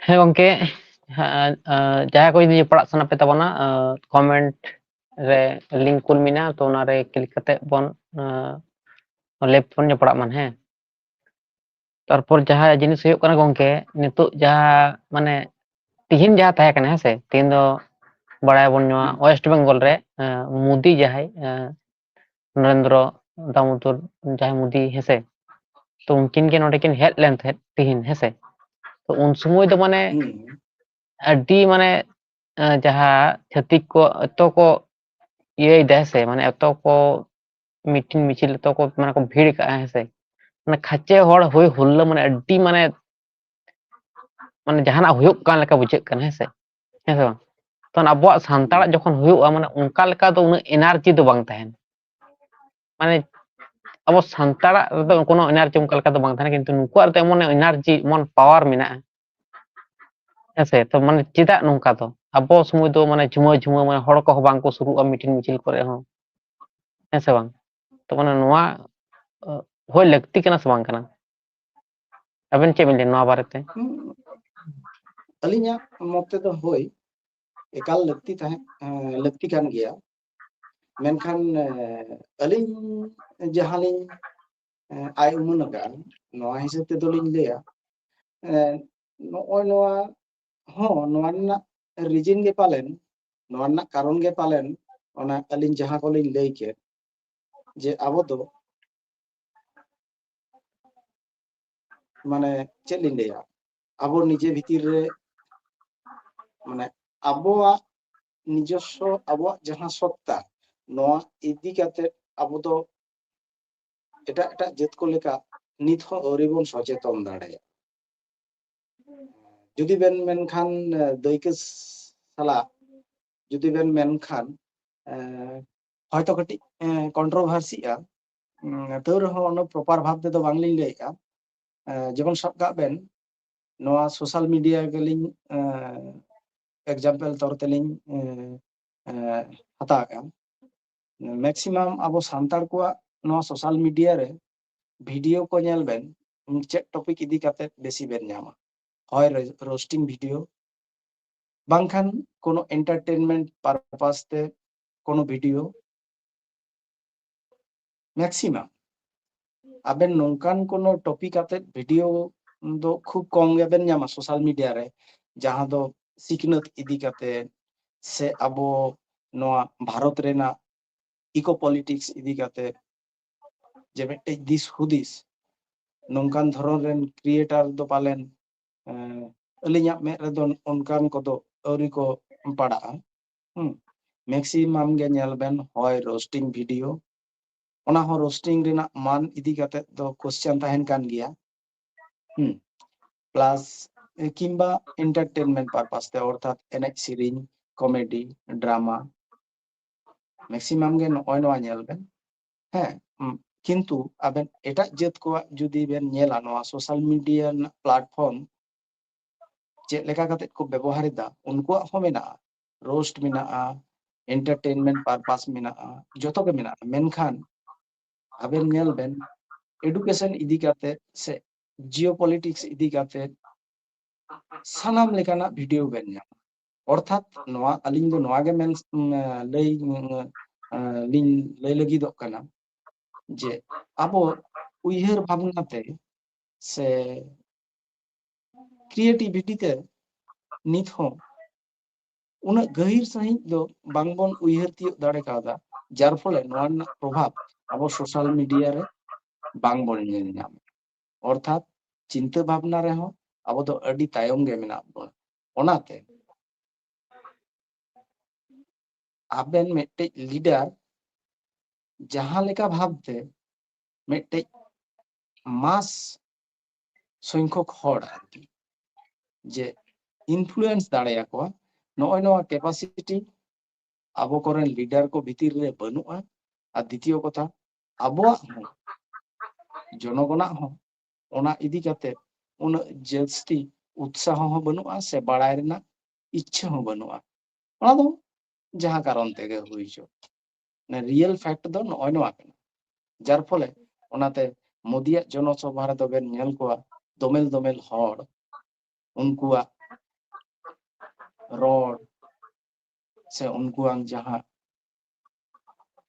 ᱦᱮᱸ ᱜᱚᱢᱠᱮ, ᱦᱮᱸ, ᱟᱸ, ᱡᱟᱦᱟᱸᱭ ᱠᱚ ᱡᱩᱫᱤ ᱯᱟᱲᱦᱟᱜ ᱥᱟᱱᱟ ᱯᱮ ᱛᱟᱵᱚᱱᱟ, ᱟᱸ, ᱠᱚᱢᱮᱱᱴ ᱨᱮ ᱞᱤᱝᱠ ᱠᱩᱞ ᱢᱮᱱᱟᱜᱼᱟ, ᱛᱚ ᱚᱱᱟᱨᱮ ᱠᱞᱤᱠ ᱠᱟᱛᱮ ᱵᱚᱱ, ᱟᱸ, ᱞᱮᱵ ᱵᱚᱱ ᱡᱚᱯᱲᱟᱜ ᱢᱟ, ᱦᱮᱸ᱾ ᱛᱟᱨᱯᱚᱨ ᱡᱟᱦᱟᱸ ᱡᱤᱱᱤᱥ ᱦᱩᱭᱩᱜ ᱠᱟᱱᱟ ᱜᱚᱢᱠᱮ, ᱱᱤᱛᱚᱜ ᱡᱟᱦᱟᱸ ᱢᱟᱱᱮ ᱛᱤᱦᱤᱧ ᱡᱟᱦᱟᱸ ᱛᱟᱦᱮᱸ ᱠᱟᱱᱟ, ᱦᱮᱸ ᱥᱮ, ᱛᱤᱦᱤᱧ ᱫᱚ ᱵᱟᱲᱟᱭᱟᱵᱚᱱ ᱱᱚᱣᱟ ᱦᱩᱸ᱾ ᱳᱭᱮᱥᱴ ᱵᱮᱝᱜᱚᱞ ᱨᱮ, ᱟᱸ, ᱢᱳᱫᱤ ᱡᱟᱦᱟᱸᱭ, ᱟᱸ, ᱱᱚᱨᱮᱱᱫᱨᱚ ᱫᱟᱢᱳᱫᱚᱨ ᱡᱟᱦᱟᱸᱭ ᱢᱳᱫᱤ, ᱦᱮᱸ ᱥᱮ, ᱛᱚ ᱩᱱᱠᱤᱱ ᱜᱮ ᱱᱚᱰᱮ ᱠᱤᱱ ᱦᱮᱡ ᱞᱮᱱ ᱛᱟᱦᱮᱸᱫ ᱛᱤᱦᱤᱧ, ᱦᱮᱸ ᱥᱮ᱾ ᱛᱚ ᱩᱱ ᱥᱚᱢᱚᱭ ᱫᱚ ᱢᱟᱱᱮ ᱦᱩᱸ᱾ ᱟᱹᱰᱤ ᱢᱟᱱᱮ, ᱟᱸ, ᱡᱟᱦᱟᱸ ᱪᱷᱟᱹᱛᱤᱠ ᱠᱚ ᱮᱛᱚ ᱠᱚ ᱤᱭᱟᱹᱭᱮᱫᱟ, ᱦᱮᱸ ᱥᱮ, ᱢᱟᱱᱮ ᱮᱛᱚ ᱠᱚ ᱢᱤᱴᱤᱝ ᱢᱤᱪᱷᱤᱞ ᱮᱛᱚ ᱠᱚ ᱢᱟᱱᱮ ᱠᱚ ᱵᱷᱤᱲ ᱠᱟᱜᱼᱟ, ᱦᱮᱸ ᱥᱮ᱾ ᱢᱟᱱᱮ ᱠᱷᱟᱪᱮ ᱦᱚᱲ ᱦᱩᱭ ᱦᱩᱞᱞᱟᱹ, ᱢᱟᱱᱮ ᱟᱹᱰᱤ ᱢᱟᱱᱮ, ᱢᱟᱱᱮ ᱡᱟᱦᱟᱱᱟᱜ ᱦᱩᱭᱩᱜ ᱠᱟᱱ ᱞᱮᱠᱟ ᱵᱩᱡᱷᱟᱹᱜ ᱠᱟᱱᱟ, ᱦᱮᱸ ᱥᱮ᱾ ᱦᱮᱸ ᱥᱮ ᱵᱟᱝ? ᱛᱚᱠᱷᱚᱱ ᱟᱵᱚᱣᱟᱜ ᱥᱟᱱᱛᱟᱲᱟᱜ ᱡᱚᱠᱷᱚᱱ ᱦᱩᱭᱩᱜᱼᱟ, ᱢᱟᱱᱮ ᱚᱱᱠᱟ ᱞᱮᱠᱟ ᱫᱚ ᱩᱱᱟᱹᱜ ᱮᱱᱟᱨᱡᱤ ᱫᱚ ᱵᱟᱝ ᱛᱟᱦᱮᱱ᱾ ᱢᱟᱱᱮ ᱟᱵᱚ ᱥᱟᱱᱛᱟᱲᱟᱜ ᱨᱮᱫᱚ ᱠᱳᱱᱳ ᱮᱱᱟᱨᱡᱤ ᱚᱱᱠᱟ ᱞᱮᱠᱟ ᱫᱚ ᱵᱟᱝ ᱛᱟᱦᱮᱱᱟ, ᱠᱤᱱᱛᱩ ᱱᱩᱠᱩᱣᱟᱜ ᱨᱮᱫᱚ ᱮᱢᱚᱱ ᱮᱱᱟᱨᱡᱤ, ᱮᱢᱚᱱ ᱯᱟᱣᱟᱨ ᱢᱮᱱᱟᱜᱼᱟ᱾ ᱦᱮᱸ ᱥᱮ? ᱛᱚ ᱢᱟᱱᱮ ᱪᱮᱫᱟᱜ ᱱᱚᱝᱠᱟ ᱫᱚ? ᱟᱵᱚ ᱥᱚᱢᱚᱭ ᱫᱚ ᱢᱟᱱᱮ ᱡᱷᱩᱢᱟᱹ ᱡᱷᱩᱢᱟᱹ, ᱢᱟᱱᱮ ᱦᱚᱲ ᱠᱚᱦᱚᱸ ᱵᱟᱝ ᱠᱚ ᱥᱩᱨᱩᱜᱼᱟ ᱢᱤᱴᱤᱝ ᱢᱤᱪᱷᱤᱞ ᱠᱚᱨᱮ ᱦᱚᱸ᱾ ᱦᱮᱸ ᱥᱮ ᱵᱟᱝ? ᱛᱚ ᱢᱟᱱᱮ ᱱᱚᱣᱟ, ᱟᱸ, ᱦᱳᱭ ᱞᱟᱹᱠᱛᱤ ᱠᱟᱱᱟ ᱥᱮ ᱵᱟᱝ ᱠᱟᱱᱟ? ᱟᱵᱮᱱ ᱪᱮᱫ ᱵᱮᱱ ᱞᱟᱹᱭᱟ ᱱᱚᱣᱟ ᱵᱟᱨᱮᱛᱮ? ᱦᱩᱸ, ᱟᱹᱞᱤᱧᱟᱜ ᱢᱚᱛ ᱛᱮᱫᱚ ᱦᱳᱭ, ᱮᱠᱟᱞ ᱞᱟᱹᱠᱛᱤ ᱛᱟᱦᱮᱸ, ᱮᱸ, ᱞᱟᱹᱠᱛᱤ ᱠᱟᱱ ᱜᱮᱭᱟ᱾ ᱢᱮᱱᱠᱷᱟᱱ, ᱮᱸ, ᱟᱹᱞᱤᱧ ᱡᱟᱦᱟᱸ ᱞᱤᱧ, ᱮᱸ, ᱟᱭ ᱩᱢᱟᱹᱱ ᱟᱠᱟᱫᱼᱟ, ᱱᱚᱣᱟ ᱦᱤᱥᱟᱹᱵ ᱛᱮᱫᱚ ᱞᱤᱧ ᱞᱟᱹᱭᱟ, ᱮᱸ, ᱱᱚᱜᱼᱚᱭ ᱱᱚᱣᱟ ᱦᱚᱸ, ᱱᱚᱣᱟ ᱨᱮᱱᱟᱜ ᱨᱤᱡᱤᱱ ᱜᱮ ᱯᱟᱞᱮᱱ, ᱱᱚᱣᱟ ᱨᱮᱱᱟᱜ ᱠᱟᱨᱚᱱ ᱜᱮ ᱯᱟᱞᱮᱱ, ᱚᱱᱟ ᱟᱹᱞᱤᱧ ᱡᱟᱦᱟᱸ ᱠᱚᱞᱤᱧ ᱞᱟᱹᱭ ᱠᱮᱫ, ᱡᱮ ᱟᱵᱚ ᱫᱚ, ᱢᱟᱱᱮ, ᱪᱮᱫ ᱞᱤᱧ ᱞᱟᱹᱭᱟ, ᱟᱵᱚ ᱱᱤᱡᱮ ᱵᱷᱤᱛᱤᱨ ᱨᱮ, ᱢᱟᱱᱮ, ᱟᱵᱚᱣᱟᱜ ᱱᱤᱡᱚᱥᱥᱚ, ᱟᱵᱚᱣᱟᱜ ᱡᱟᱦᱟᱸ ᱥᱚᱛᱛᱟ, ᱱᱚᱣᱟ ᱤᱫᱤ ᱠᱟᱛᱮ ᱟᱵᱚ ᱫᱚ ᱮᱴᱟᱜ ᱮᱴᱟᱜ ᱡᱟᱹᱛ ᱠᱚ ᱞᱮᱠᱟ ᱱᱤᱛ ᱦᱚᱸ ᱟᱹᱣᱨᱤ ᱵᱚᱱ ᱥᱚᱪᱮᱛᱚᱱ ᱫᱟᱲᱮᱭᱟᱜᱼᱟ᱾ ᱡᱩᱫᱤ ᱵᱮᱱ ᱢᱮᱱᱠᱷᱟᱱ, ᱮ, ᱫᱟᱹᱭᱠᱟᱹ ᱥᱟᱞᱟᱜ ᱡᱩᱫᱤ ᱵᱮᱱ ᱢᱮᱱᱠᱷᱟᱱ, ᱮ, ᱦᱚᱭᱛᱚ ᱠᱟᱹᱴᱤᱡ, ᱮ, ᱠᱚᱱᱴᱨᱳᱵᱷᱟᱨᱥᱤᱜᱼᱟ, ᱩᱸ, ᱛᱟᱹᱣ ᱨᱮᱦᱚᱸ ᱚᱱᱟ ᱯᱨᱚᱯᱟᱨ ᱵᱷᱟᱵ ᱛᱮᱫᱚ ᱵᱟᱝᱞᱤᱧ ᱞᱟᱹᱭᱮᱜᱼᱟ᱾ ᱮ, ᱡᱮᱢᱚᱱ ᱥᱟᱵ ᱠᱟᱜ ᱵᱮᱱ, ᱱᱚᱣᱟ ᱥᱳᱥᱟᱞ ᱢᱤᱰᱤᱭᱟ ᱜᱮᱞᱤᱧ, ᱮ, ᱮᱠᱡᱟᱢᱯᱮᱞ ᱛᱚᱨ ᱛᱮᱞᱤᱧ, ᱮ, ᱮ, ᱦᱟᱛᱟᱣᱮᱜᱼᱟ᱾ ᱢᱮᱠᱥᱤᱢᱟᱢ ᱟᱵᱚ ᱥᱟᱱᱛᱟᱲ ᱠᱚᱣᱟᱜ ᱱᱚᱣᱟ ᱥᱳᱥᱟᱞ ᱢᱤᱰᱤᱭᱟ ᱨᱮ ᱵᱷᱤᱰᱤᱭᱳ ᱠᱚ ᱧᱮᱞ ᱵᱮᱱ, ᱪᱮᱫ ᱴᱚᱯᱤᱠ ᱤᱫᱤ ᱠᱟᱛᱮ ᱵᱮᱥᱤ ᱵᱮᱱ ᱧᱟᱢᱟ? ᱦᱚᱭ ᱨᱳ-, ᱨᱳᱥᱴᱤᱝ ᱵᱷᱤᱰᱤᱭᱳ, ᱵᱟᱝᱠᱷᱟᱱ ᱠᱳᱱᱳ ᱮᱱᱴᱟᱨᱴᱮᱱᱢᱮᱱᱴ ᱯᱟᱨᱯᱟᱥ ᱛᱮ ᱠᱳᱱᱳ ᱵᱷᱤᱰᱤᱭᱳ, ᱢᱮᱠᱥᱤᱢᱟᱢ᱾ ᱟᱵᱮᱱ ᱱᱚᱝᱠᱟᱱ ᱠᱳᱱᱳ ᱴᱚᱯᱤᱠ ᱟᱛᱮ ᱵᱷᱤᱰᱤᱭᱳ ᱫᱚ ᱠᱷᱩᱵ ᱠᱚᱢ ᱜᱮᱵᱮᱱ ᱧᱟᱢᱟ ᱥᱳᱥᱟᱞ ᱢᱤᱰᱤᱭᱟ ᱨᱮ, ᱡᱟᱦᱟᱸ ᱫᱚ ᱥᱤᱠᱷᱱᱟᱹᱛ ᱤᱫᱤ ᱠᱟᱛᱮ ᱥᱮ ᱟᱵᱚ ᱱᱚᱣᱟ ᱵᱷᱟᱨᱚᱛ ᱨᱮᱱᱟᱜ ᱤᱠᱳ ᱯᱚᱞᱤᱴᱤᱠᱥ ᱤᱫᱤ ᱠᱟᱛᱮ ᱡᱮ ᱢᱤᱫᱴᱮᱡ ᱫᱤᱥ ᱦᱩᱫᱤᱥ ᱱᱚᱝᱠᱟᱱ ᱫᱷᱚᱨᱚᱱ ᱨᱮᱱ ᱠᱨᱤᱭᱮᱴᱟᱨ ᱫᱚ ᱯᱟᱞᱮᱱ, ᱮᱸ, ᱟᱹᱞᱤᱧᱟᱜ ᱢᱮᱫ ᱨᱮᱫᱚ ᱚᱱᱠᱟᱱ ᱠᱚᱫᱚ ᱟᱹᱣᱨᱤ ᱠᱚ ᱯᱟᱲᱟᱜᱼᱟ᱾ ᱦᱩᱸ, ᱢᱮᱠᱥᱤᱢᱟᱢ ᱜᱮ ᱧᱮᱞ ᱵᱮᱱ ᱦᱚᱭ ᱨᱳᱥᱴᱤᱝ ᱵᱷᱤᱰᱤᱭᱳ, ᱚᱱᱟ ᱦᱚᱸ ᱨᱳᱥᱴᱤᱝ ᱨᱮᱱᱟᱜ ᱢᱟᱱ ᱤᱫᱤ ᱠᱟᱛᱮ ᱫᱚ ᱠᱚᱥᱪᱮᱱ ᱛᱟᱦᱮᱱ ᱠᱟᱱ ᱜᱮᱭᱟ᱾ ᱦᱩᱸ, ᱯᱞᱟᱥ ᱮ, ᱠᱤᱝᱵᱟ entertainment purpose ᱛᱮ, ᱚᱨᱛᱷᱟᱛ ᱮᱱᱮᱡ ᱥᱮᱨᱮᱧ, comedy, drama, maximum ᱜᱮ ᱱᱚᱜᱼᱚᱭ ᱱᱚᱣᱟ ᱧᱮᱞ ᱵᱮᱱ᱾ ᱦᱮᱸ, ᱩᱢ, ᱠᱤᱱᱛᱩ ᱟᱵᱮᱱ ᱮᱴᱟᱜ ᱡᱟᱹᱛ ᱠᱚᱣᱟᱜ ᱡᱩᱫᱤ ᱵᱮᱱ ᱧᱮᱞᱟ ᱱᱚᱣᱟ social media ᱨᱮᱱᱟᱜ platform, ᱪᱮᱫ ᱞᱮᱠᱟ ᱠᱟᱛᱮ ᱠᱚ ᱵᱮᱵᱚᱦᱟᱨ ᱮᱫᱟ, ᱩᱱᱠᱩᱣᱟᱜ ᱦᱚᱸ ᱢᱮᱱᱟᱜᱼᱟ, roast ᱢᱮᱱᱟᱜᱼᱟ, entertainment purpose ᱢᱮᱱᱟᱜᱼᱟ, ᱡᱚᱛᱚ ᱜᱮ ᱢᱮᱱᱟᱜᱼᱟ᱾ ᱢᱮᱱᱠᱷᱟᱱ ᱟᱵᱮᱱ ᱧᱮᱞ ᱵᱮᱱ, education ᱤᱫᱤ ᱠᱟᱛᱮ ᱥᱮ geopolitics ᱤᱫᱤ ᱠᱟᱛᱮ ᱥᱟᱱᱟᱢ ᱞᱮᱠᱟᱱᱟᱜ video ᱵᱮᱱ ᱧᱟᱢᱟ᱾ ᱚᱨᱛᱷᱟᱛ ᱱᱚᱣᱟ, ᱟᱹᱞᱤᱧ ᱫᱚ ᱱᱚᱣᱟ ᱜᱮ ᱢᱮᱱ, ᱩᱢ, ᱞᱟᱹᱭ, ᱩᱢ, ᱞᱤᱧ ᱞᱟᱹᱭ ᱞᱟᱹᱜᱤᱫᱚᱜ ᱠᱟᱱᱟ ᱡᱮ ᱟᱵᱚ ᱩᱭᱦᱟᱹᱨ ᱵᱷᱟᱵᱽᱱᱟ ᱛᱮ ᱥᱮ creativity ᱛᱮ ᱱᱤᱛ ᱦᱚᱸ ᱩᱱᱟᱹᱜ ᱜᱟᱹᱦᱤᱨ ᱥᱟᱺᱦᱤᱡ ᱫᱚ ᱵᱟᱝᱵᱚᱱ ᱩᱭᱦᱟᱹᱨ ᱛᱤᱭᱳᱜ ᱫᱟᱲᱮ ᱠᱟᱣᱫᱟ, ᱡᱟᱨ ᱯᱷᱚᱞᱮ ᱱᱚᱣᱟ ᱨᱮᱱᱟᱜ ᱯᱨᱚᱵᱷᱟᱵᱽ ᱟᱵᱚ social media ᱨᱮ ᱵᱟᱝᱵᱚᱱ ᱧᱮᱞ ᱧᱟᱢᱟ᱾ ᱚᱨᱛᱷᱟᱛ ᱪᱤᱱᱛᱟᱹ ᱵᱷᱟᱵᱽᱱᱟ ᱨᱮᱦᱚᱸ ᱟᱵᱚ ᱫᱚ ᱟᱹᱰᱤ ᱛᱟᱭᱚᱢ ᱜᱮ ᱢᱮᱱᱟᱜ ᱵᱚᱱᱟ᱾ ᱚᱱᱟᱛᱮ ᱟᱵᱮᱱ ᱢᱤᱫᱴᱮᱡ leader ᱡᱟᱦᱟᱸ ᱞᱮᱠᱟ ᱵᱷᱟᱵᱽᱛᱮ ᱢᱤᱫᱴᱮᱡ mass ᱥᱚᱝᱠᱷᱚᱠ ᱦᱚᱲ ᱟᱨᱠᱤ ᱡᱮ influence ᱫᱟᱲᱮᱭᱟᱠᱚᱣᱟ, ᱱᱚᱜᱼᱚᱭ ᱱᱚᱣᱟ capacity ᱟᱵᱚ ᱠᱚᱨᱮᱱ leader ᱠᱚ ᱵᱷᱤᱛᱤᱨ ᱨᱮ ᱵᱟᱹᱱᱩᱜᱼᱟ᱾ ᱟᱨ ᱫᱤᱛᱤᱭᱚ ᱠᱚᱛᱷᱟ, ᱟᱵᱚᱣᱟᱜ ᱦᱚᱸ, ᱡᱚᱱᱚᱜᱚᱱᱟᱜ ᱦᱚᱸ ᱚᱱᱟ ᱤᱫᱤ ᱠᱟᱛᱮ ᱩᱱᱟᱹᱜ ᱡᱟᱹᱥᱛᱤ ᱩᱛᱥᱟᱦᱚ ᱦᱚᱸ ᱵᱟᱹᱱᱩᱜᱼᱟ ᱥᱮ ᱵᱟᱲᱟᱭ ᱨᱮᱱᱟᱜ ᱤᱪᱪᱷᱟᱹ ᱦᱚᱸ ᱵᱟᱹᱱᱩᱜᱼᱟ᱾ ᱚᱱᱟ ᱫᱚ ᱡᱟᱦᱟᱸ ᱠᱟᱨᱚᱱ ᱛᱮᱜᱮ ᱦᱩᱭ ᱦᱚᱪᱚ, ᱢᱟᱱᱮ real fact ᱫᱚ ᱱᱚᱜᱼᱚᱭ ᱱᱚᱣᱟ ᱠᱟᱱᱟ᱾ ᱡᱟᱨ ᱯᱷᱚᱞᱮ ᱚᱱᱟᱛᱮ ᱢᱳᱫᱤᱭᱟᱜ ᱡᱚᱱᱚᱥᱚᱵᱷᱟ ᱨᱮᱫᱚ ᱵᱮᱱ ᱧᱮᱞ ᱠᱚᱣᱟ ᱫᱚᱢᱮᱞ ᱫᱚᱢᱮᱞ ᱦᱚᱲ, ᱩᱱᱠᱩᱣᱟᱜ ᱨᱚᱲ ᱥᱮ ᱩᱱᱠᱩᱣᱟᱜ ᱡᱟᱦᱟᱸ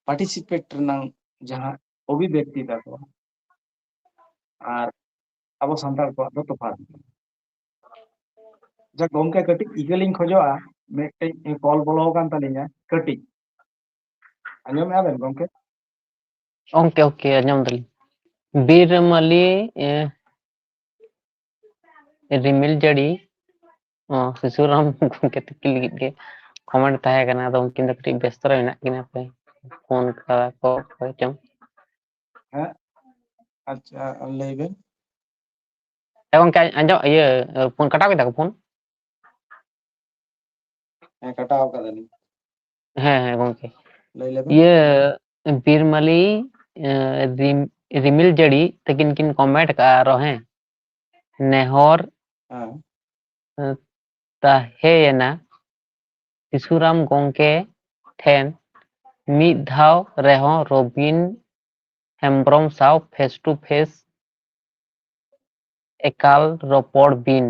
participate ᱨᱮᱱᱟᱜ ᱡᱟᱦᱟᱸ ᱚᱵᱷᱤᱵᱮᱠᱛᱤ ᱛᱟᱠᱚ ᱟᱨ ᱟᱵᱚ ᱥᱟᱱᱛᱟᱲ ᱠᱚᱣᱟᱜ ᱫᱚ ᱛᱚᱯᱷᱟᱛ ᱜᱮᱭᱟ᱾ ᱡᱟᱠ ᱜᱚᱢᱠᱮ, ᱠᱟᱹᱴᱤᱡ ᱤᱠᱟᱹ ᱞᱤᱧ ᱠᱷᱚᱡᱚᱜᱼᱟ, ᱢᱤᱫᱴᱮᱡ call ᱵᱚᱞᱚ ᱟᱠᱟᱱ ᱛᱟᱹᱞᱤᱧᱟ ᱠᱟᱹᱴᱤᱡ᱾ ᱟᱸᱡᱚᱢᱮᱜᱼᱟ ᱵᱮᱱ ᱜᱚᱢᱠᱮ? ᱜᱚᱢᱠᱮ, ᱳᱠᱮ, ᱟᱸᱡᱚᱢ ᱫᱟᱞᱤᱧ᱾ ᱵᱤᱨ ᱢᱟᱹᱞᱤ, ᱮ, ᱨᱤᱢᱤᱞ ᱡᱟᱹᱲᱤ, ᱚ, ᱥᱤᱥᱩᱨᱟᱢ ᱜᱚᱢᱠᱮ ᱛᱟᱹᱠᱤᱱ ᱞᱟᱹᱜᱤᱫ ᱜᱮ comment ᱛᱟᱦᱮᱸ ᱠᱟᱱᱟ, ᱟᱫᱚ ᱩᱱᱠᱤᱱ ᱫᱚ ᱠᱟᱹᱴᱤᱡ ᱵᱮᱥᱛᱚ ᱨᱮ ᱢᱮᱱᱟᱜ ᱠᱤᱱᱟ ᱯᱮ, ᱯᱷᱳᱱ ᱠᱟᱫᱟ ᱠᱚ ᱚᱠᱚᱭ ᱪᱚᱝ᱾ ᱦᱮᱸ, ᱟᱪᱪᱷᱟ, ᱞᱟᱹᱭ ᱵᱮᱱ᱾ ᱦᱮᱸ ᱜᱚᱝᱠᱮ, ᱟᱸᱡᱚᱢ, ᱤᱭᱟᱹ, ᱯᱷᱳᱱ ᱠᱟᱴᱟᱣ ᱠᱮᱫᱟ ᱠᱚ ᱯᱷᱳᱱ? ᱦᱮᱸ, ᱠᱟᱴᱟᱣ ᱠᱟᱫᱟᱞᱤᱧ᱾ ᱦᱮᱸ, ᱦᱮᱸ, ᱜᱚᱝᱠᱮ᱾ ᱞᱟᱹᱭ ᱞᱮᱵᱮᱱ᱾ ᱤᱭᱟᱹ, ᱵᱤᱨᱢᱟᱹᱞᱤ, ᱮ, ᱨᱤᱢ-, ᱨᱤᱢᱤᱞ ᱡᱟᱹᱲᱤ ᱛᱟᱹᱠᱤᱱ ᱠᱤᱱ comment ᱠᱟᱜᱼᱟ ᱟᱨᱚ, ᱦᱮᱸ᱾ ᱱᱮᱦᱚᱨ, ᱦᱮᱸ᱾ ᱮ, ᱛᱟᱦᱮᱸᱭᱮᱱᱟ ᱥᱤᱥᱩᱨᱟᱢ ᱜᱚᱝᱠᱮ ᱴᱷᱮᱱ ᱢᱤᱫ ᱫᱷᱟᱣ ᱨᱮᱦᱚᱸ ᱨᱚᱵᱤᱱ ᱦᱮᱢᱵᱽᱨᱚᱢ ᱥᱟᱶ face to face ᱮᱠᱟᱞ ᱨᱚᱯᱚᱲ ᱵᱤᱱ᱾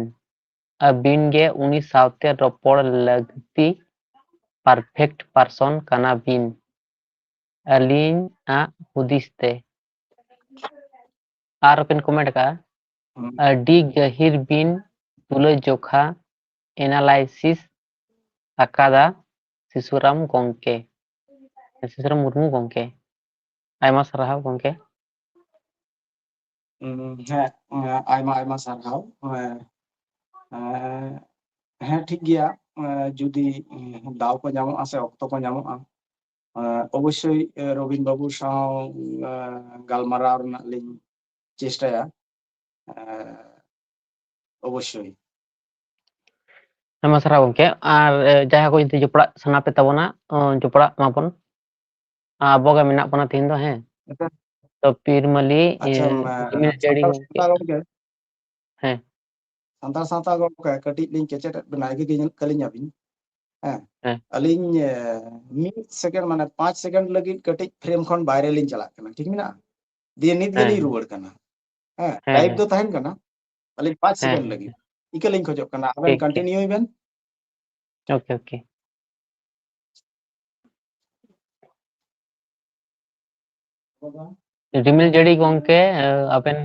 ᱟᱹᱵᱤᱱ ᱜᱮ ᱩᱱᱤ ᱥᱟᱶᱛᱮ ᱨᱚᱯᱚᱲ ᱞᱟᱹᱠᱛᱤ, perfect person ᱠᱟᱱᱟ ᱵᱤᱱ ᱟᱹᱞᱤᱧᱟᱜ ᱦᱩᱫᱤᱥ ᱛᱮ᱾ ᱟᱨ ᱵᱤᱱ comment ᱠᱟᱜᱼᱟ, ᱦᱩᱸ᱾ ᱟᱹᱰᱤ ᱜᱟᱹᱦᱤᱨ ᱵᱤᱱ ᱛᱩᱞᱟᱹᱡᱚᱠᱷᱟ, analysis ᱟᱠᱟᱫᱟ ᱥᱤᱥᱩᱨᱟᱢ ᱜᱚᱝᱠᱮ, ᱥᱤᱥᱩᱨᱟᱢ ᱢᱩᱨᱢᱩ ᱜᱚᱝᱠᱮ᱾ ᱟᱭᱢᱟ ᱥᱟᱨᱦᱟᱣ ᱜᱚᱝᱠᱮ᱾ ᱩᱸ, ᱦᱮᱸ, ᱩᱸ, ᱟᱭᱢᱟ, ᱟᱭᱢᱟ ᱥᱟᱨᱦᱟᱣ᱾ ᱦᱮᱸ, ᱮᱸ, ᱦᱮᱸ, ᱴᱷᱤᱠ ᱜᱮᱭᱟ᱾ ᱮᱸ, ᱡᱩᱫᱤ, ᱩᱸ, ᱫᱟᱣ ᱠᱚ ᱧᱟᱢᱚᱜᱼᱟ ᱥᱮ ᱚᱠᱛᱚ ᱠᱚ ᱧᱟᱢᱚᱜᱼᱟ, ᱮᱸ, ᱚᱵᱚᱥᱥᱳᱭ, ᱮᱸ, ᱨᱚᱵᱤᱱ ᱵᱟᱹᱵᱩ ᱥᱟᱶ, ᱮᱸ, ᱜᱟᱞᱢᱟᱨᱟᱣ ᱨᱮᱱᱟᱜ ᱞᱤᱧ ᱪᱮᱥᱴᱟᱭᱟ᱾ ᱮᱸ, ᱚᱵᱚᱥᱥᱳᱭ᱾ ᱟᱭᱢᱟ ᱥᱟᱨᱦᱟᱣ ᱜᱚᱝᱠᱮ᱾ ᱟᱨ, ᱮ, ᱡᱟᱦᱟᱸᱭ ᱠᱚ ᱡᱩᱫᱤ ᱡᱚᱯᱲᱟᱜ ᱥᱟᱱᱟ ᱯᱮ ᱛᱟᱵᱚᱱᱟ, ᱚ, ᱡᱚᱯᱲᱟᱜ ᱢᱟᱵᱚᱱ᱾ ᱟᱵᱚ ᱜᱮ ᱢᱮᱱᱟᱜ ᱵᱚᱱᱟ ᱛᱮᱦᱮᱧ ᱫᱚ, ᱦᱮᱸ᱾ ᱟᱪᱪᱷᱟ᱾ ᱛᱚ ᱯᱤᱨᱢᱟᱹᱞᱤ, ᱟᱪᱪᱷᱟ, ᱮ, ᱢᱟ, ᱨᱤᱢᱤᱞ ᱡᱟᱹᱲᱤ ᱥᱟᱱᱛᱟᱲ ᱜᱚᱝᱠᱮ᱾ ᱥᱟᱶᱛᱟ ᱜᱚᱝᱠᱮ᱾ ᱦᱮᱸ᱾ ᱥᱟᱱᱛᱟᱲ ᱥᱟᱶᱛᱟ ᱜᱚᱝᱠᱮ, ᱠᱟᱹᱴᱤᱡ ᱞᱤᱧ ᱠᱮᱪᱮᱫ ᱮᱫ ᱵᱮᱱᱟ, ᱟᱹᱜᱤ ᱜᱮ ᱧᱮᱞ ᱠᱟᱹᱞᱤᱧ ᱟᱹᱵᱤᱱ᱾ ᱦᱮᱸ᱾ ᱦᱮᱸ᱾ ᱟᱹᱞᱤᱧ, ᱮ, ᱢᱤᱫ second, ᱢᱟᱱᱮ, ᱯᱟᱸᱪ second ᱞᱟᱹᱜᱤᱫ ᱠᱟᱹᱴᱤᱡ frame ᱠᱷᱚᱱ ᱵᱟᱭᱨᱮ ᱞᱤᱧ ᱪᱟᱞᱟᱜ ᱠᱟᱱᱟ, ᱴᱷᱤᱠ ᱢᱮᱱᱟᱜᱼᱟ? ᱫᱤᱭᱮ ᱱᱤᱛ ᱦᱮᱸ, ᱜᱮᱞᱤᱧ ᱦᱮᱸ᱾ ᱨᱩᱣᱟᱹᱲ ᱠᱟᱱᱟ᱾ ᱦᱮᱸ, ᱦᱮᱸ, live ᱦᱮᱸ᱾ ᱫᱚ ᱛᱟᱦᱮᱱ ᱠᱟᱱᱟ᱾ ᱟᱹᱞᱤᱧ ᱯᱟᱸᱪ ᱦᱮᱸ, second ᱦᱮᱸ, ᱞᱟᱹᱜᱤᱫ᱾ ᱦᱮᱸ᱾ ᱤᱠᱟᱹ ᱞᱤᱧ ᱠᱷᱚᱡᱚᱜ ᱠᱟᱱᱟ, ᱟᱵᱮᱱ ᱴᱷᱤᱠ, ᱴᱷᱤᱠ᱾ Continue ᱵᱮᱱ᱾ OK, OK᱾ ᱨᱤᱢᱤᱞ ᱡᱟᱹᱲᱤ ᱜᱚᱝᱠᱮ, ᱮ, ᱟᱵᱮᱱ,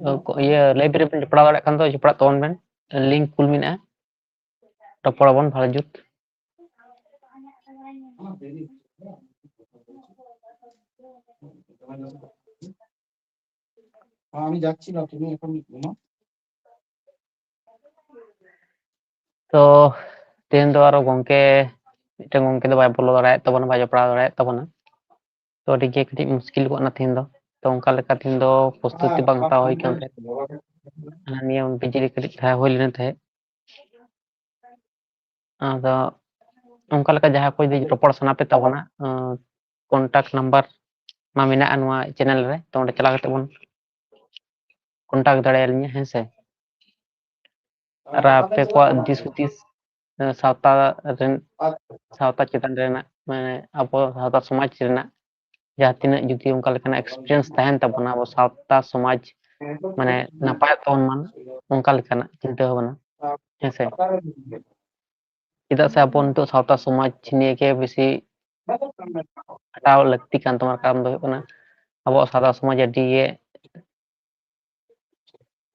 ᱚ, ᱠᱚ-, ᱤᱭᱟᱹ, live ᱨᱮᱵᱮᱱ ᱡᱚᱯᱲᱟᱣ ᱫᱟᱲᱮᱭᱟᱜ ᱠᱷᱟᱱ ᱫᱚ ᱡᱚᱯᱲᱟᱜ ᱛᱟᱵᱚᱱ ᱵᱮᱱ, link ᱠᱩᱞ ᱢᱮᱱᱟᱜᱼᱟ, ᱨᱚᱯᱚᱲ ᱟᱵᱚᱱ ᱵᱷᱟᱞᱮ ᱡᱩᱛ᱾ আমি যাচ্ছি না, তুমি এখন ঘুমাও। ᱛᱚ, ᱛᱮᱦᱮᱧ ᱫᱚ ᱟᱨᱚ ᱜᱚᱝᱠᱮ, ᱢᱤᱫᱴᱮᱱ ᱜᱚᱝᱠᱮ ᱫᱚ ᱵᱟᱭ ᱵᱚᱞᱚ ᱫᱟᱲᱮᱭᱟᱜ ᱛᱟᱵᱚᱱᱟ, ᱵᱟᱭ ᱡᱚᱯᱲᱟᱣ ᱫᱟᱲᱮᱭᱟᱜ ᱛᱟᱵᱚᱱᱟ᱾ ᱛᱚ, ᱟᱹᱰᱤ ᱜᱮ ᱠᱟᱹᱴᱤᱡ ᱢᱩᱥᱠᱤᱞ ᱜᱚᱫ ᱮᱱᱟ ᱛᱮᱦᱮᱧ ᱫᱚ᱾ ᱛᱚ ᱚᱱᱠᱟ ᱞᱮᱠᱟ ᱛᱮᱦᱮᱧ ᱫᱚ ᱯᱨᱚᱥᱛᱩᱛᱤ ᱵᱟᱝ ᱦᱟᱛᱟᱣ ᱦᱩᱭ ᱠᱟᱱ ᱛᱟᱦᱮᱸᱫ᱾ ᱦᱟᱱᱟ ᱱᱤᱭᱟᱹ ᱵᱤᱡᱽᱞᱤ ᱠᱟᱹᱴᱤᱡ ᱛᱟᱦᱮᱸ ᱦᱩᱭ ᱞᱮᱱ ᱛᱟᱦᱮᱸᱫ᱾ ᱟᱫᱚ ᱚᱱᱠᱟ ᱞᱮᱠᱟ ᱡᱟᱦᱟᱸ ᱠᱚ ᱡᱩᱫᱤ ᱨᱚᱯᱚᱲ ᱥᱟᱱᱟ ᱯᱮ ᱛᱟᱵᱚᱱᱟ, contact number ᱢᱟ ᱢᱮᱱᱟᱜᱼᱟ ᱱᱚᱣᱟ channel ᱨᱮ, ᱛᱚ ᱚᱸᱰᱮ ᱪᱟᱞᱟᱣ ᱠᱟᱛᱮ ᱵᱚᱱ contact ᱫᱟᱲᱮᱭᱟᱞᱤᱧᱟ, ᱦᱮᱸ ᱥᱮ᱾ ᱟᱨ ᱟᱯᱮ ᱠᱚᱣᱟᱜ ᱫᱤᱥ ᱦᱩᱫᱤᱥ, ᱮ, ᱥᱟᱶᱛᱟ ᱨᱮᱱ, ᱥᱟᱶᱛᱟ ᱪᱮᱛᱟᱱ ᱨᱮᱱᱟᱜ, ᱢᱟᱱᱮ ᱟᱵᱚ ᱥᱟᱶᱛᱟ ᱥᱚᱢᱟᱡᱽ ᱨᱮᱱᱟᱜ ᱡᱟᱦᱟᱸ ᱛᱤᱱᱟᱹᱜ ᱡᱩᱫᱤ ᱚᱱᱠᱟ ᱞᱮᱠᱟᱱᱟᱜ experience ᱛᱟᱦᱮᱱ ᱛᱟᱵᱚᱱᱟ, ᱟᱵᱚ ᱥᱟᱶᱛᱟ ᱥᱚᱢᱟᱡᱽ ᱢᱟᱱᱮ ᱱᱟᱯᱟᱭᱚᱜ ᱛᱟᱵᱚᱱ ᱢᱟ, ᱚᱱᱠᱟ ᱞᱮᱠᱟᱱᱟᱜ ᱪᱤᱱᱛᱟᱹ ᱵᱷᱟᱵᱽᱱᱟ, ᱦᱮᱸ ᱥᱮ᱾ ᱪᱮᱫᱟᱜ ᱥᱮ ᱟᱵᱚ ᱱᱤᱛᱚᱜ ᱥᱟᱶᱛᱟ ᱥᱚᱢᱟᱡᱽ ᱱᱤᱭᱮ ᱜᱮ ᱵᱮᱥᱤ ᱠᱷᱟᱴᱟᱣ ᱞᱟᱹᱠᱛᱤ ᱠᱟᱱ ᱛᱟᱵᱚᱱᱟ᱾ ᱠᱟᱨᱚᱱ ᱫᱚ ᱦᱩᱭᱩᱜ ᱠᱟᱱᱟ, ᱟᱵᱚᱣᱟᱜ ᱥᱟᱶᱛᱟ ᱥᱚᱢᱟᱡᱽ ᱟᱹᱰᱤ ᱜᱮ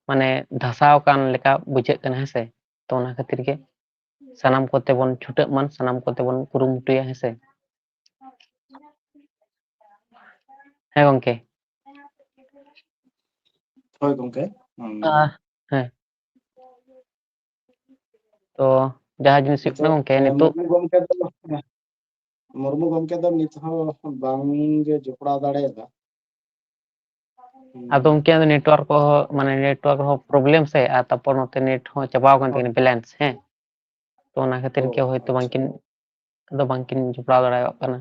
ᱢᱟᱱᱮ ᱫᱷᱟᱥᱟᱣ ᱟᱠᱟᱱ ᱞᱮᱠᱟ ᱵᱩᱡᱷᱟᱹᱜ ᱠᱟᱱᱟ, ᱦᱮᱸ ᱥᱮ᱾ ᱛᱚ ᱚᱱᱟ ᱠᱷᱟᱹᱛᱤᱨ ᱜᱮ ᱥᱟᱱᱟᱢ ᱠᱚᱛᱮ ᱵᱚᱱ ᱪᱷᱩᱴᱟᱹᱜ ᱢᱟ, ᱥᱟᱱᱟᱢ ᱠᱚᱛᱮ ᱵᱚᱱ ᱠᱩᱨᱩᱢᱩᱴᱩᱭᱟ, ᱦᱮᱸ ᱥᱮ᱾ ᱦᱮᱸ ᱜᱚᱝᱠᱮ᱾ ᱦᱳᱭ ᱜᱚᱝᱠᱮ᱾ ᱦᱩᱸ᱾ ᱟᱦ, ᱦᱮᱸ᱾ ᱛᱚ ᱡᱟᱦᱟᱸ ᱡᱤᱱᱤᱥ ᱦᱩᱭᱩᱜ ᱠᱟᱱᱟ ᱱᱤᱛᱚᱜ, ᱜᱚᱝᱠᱮ, ᱮ, ᱱᱤᱛᱚᱜ ᱢᱩᱨᱢᱩ ᱜᱚᱢᱠᱮ ᱫᱚ, ᱢᱩᱨᱢᱩ ᱜᱚᱢᱠᱮ ᱫᱚ ᱱᱤᱛ ᱦᱚᱸ ᱵᱟᱝ ᱜᱮ ᱡᱚᱯᱲᱟᱣ ᱫᱟᱲᱮᱭᱟᱫᱟ᱾ ᱦᱩᱸ᱾ ᱟᱫᱚ ᱜᱚᱝᱠᱮ ᱟᱫᱚ network ᱠᱚᱦᱚᱸ, ᱢᱟᱱᱮ network ᱦᱚᱸ problem ᱥᱮ, ᱟᱨ ᱛᱟᱨᱯᱚᱨ ᱱᱚᱛᱮ net ᱦᱚᱸ ᱪᱟᱵᱟᱣ ᱟᱠᱟᱱ ᱛᱟᱹᱠᱤᱱᱟ, balance, ᱦᱮᱸ᱾ ᱛᱚ ᱚᱱᱟ ᱠᱷᱟᱹᱛᱤᱨ ᱚ, ᱜᱮ ᱦᱚᱭᱛᱳ ᱟᱪᱪᱷᱟ᱾ ᱵᱟᱝᱠᱤᱱ, ᱟᱫᱚ ᱵᱟᱝᱠᱤᱱ ᱡᱚᱯᱲᱟᱣ ᱫᱟᱲᱮᱭᱟᱜ ᱠᱟᱱᱟ᱾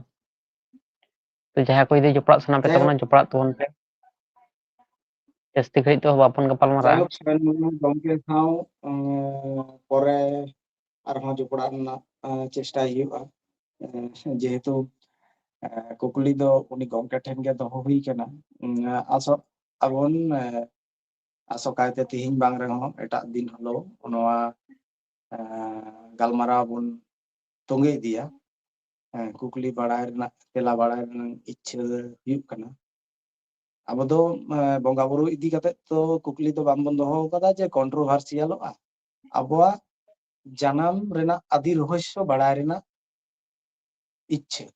ᱛᱚ ᱡᱟᱦᱟᱸᱭ ᱠᱚ ᱡᱩᱫᱤ ᱡᱚᱯᱲᱟᱜ ᱥᱟᱱᱟ ᱯᱮ ᱡᱟᱭᱦᱳᱠ᱾ ᱛᱟᱵᱚᱱᱟ, ᱡᱚᱯᱲᱟᱜ ᱛᱟᱵᱚᱱ ᱯᱮ᱾ ᱡᱟᱹᱥᱛᱤ ᱜᱷᱟᱹᱲᱤᱡ ᱫᱚ ᱵᱟᱵᱚᱱ ᱜᱟᱯᱟᱞ ᱢᱟᱨᱟᱜᱼᱟ᱾ ᱡᱟᱭᱦᱳᱠ, ᱥᱚᱨᱮᱱ ᱢᱩᱨᱢᱩ ᱜᱚᱢᱠᱮ ᱥᱟᱶ, ᱩᱸ, ᱯᱚᱨᱮ ᱟᱨᱦᱚᱸ ᱡᱚᱯᱲᱟᱜ ᱨᱮᱱᱟᱜ, ᱩᱸ, ᱪᱮᱥᱴᱟᱭ ᱦᱩᱭᱩᱜᱼᱟ᱾ ᱩᱸ, ᱡᱮᱦᱮᱛᱩ, ᱩᱸ, ᱠᱩᱠᱞᱤ ᱫᱚ ᱩᱱᱤ ᱜᱚᱢᱠᱮ ᱴᱷᱮᱱ ᱜᱮ ᱫᱚᱦᱚ ᱦᱩᱭ ᱠᱟᱱᱟ᱾ ᱩᱸ, ᱟᱥᱚᱜ ᱟᱵᱚᱱ, ᱩᱸ, ᱟᱥᱚᱠᱟᱭᱛᱮ ᱛᱤᱦᱤᱧ ᱵᱟᱝ ᱨᱮᱦᱚᱸ ᱮᱴᱟᱜ ᱫᱤᱱ ᱦᱤᱞᱳᱜ ᱱᱚᱣᱟ, ᱩᱸ, ᱜᱟᱞᱢᱟᱨᱟᱣ ᱵᱚᱱ ᱛᱚᱸᱜᱮ ᱤᱫᱤᱭᱟ᱾ ᱦᱮᱸ, ᱠᱩᱠᱞᱤ ᱵᱟᱲᱟᱭ ᱨᱮᱱᱟᱜ, ᱛᱮᱞᱟ ᱵᱟᱲᱟᱭ ᱨᱮᱱᱟᱜ ᱤᱪᱪᱷᱟᱹ ᱦᱩᱭᱩᱜ ᱠᱟᱱᱟ᱾ ᱟᱵᱚ ᱫᱚ, ᱮ, ᱵᱚᱸᱜᱟ ᱵᱩᱨᱩ ᱤᱫᱤ ᱠᱟᱛᱮ ᱛᱚ ᱠᱩᱠᱞᱤ ᱫᱚ ᱵᱟᱝᱵᱚᱱ ᱫᱚᱦᱚ ᱟᱠᱟᱫᱟ ᱡᱮ controversialᱚᱜᱼᱟ᱾ ᱟᱵᱚᱣᱟᱜ ᱡᱟᱱᱟᱢ ᱨᱮᱱᱟᱜ ᱟᱹᱫᱤ ᱨᱚᱦᱚᱥᱭᱚ ᱵᱟᱲᱟᱭ ᱨᱮᱱᱟᱜ ᱤᱪᱪᱷᱟᱹ᱾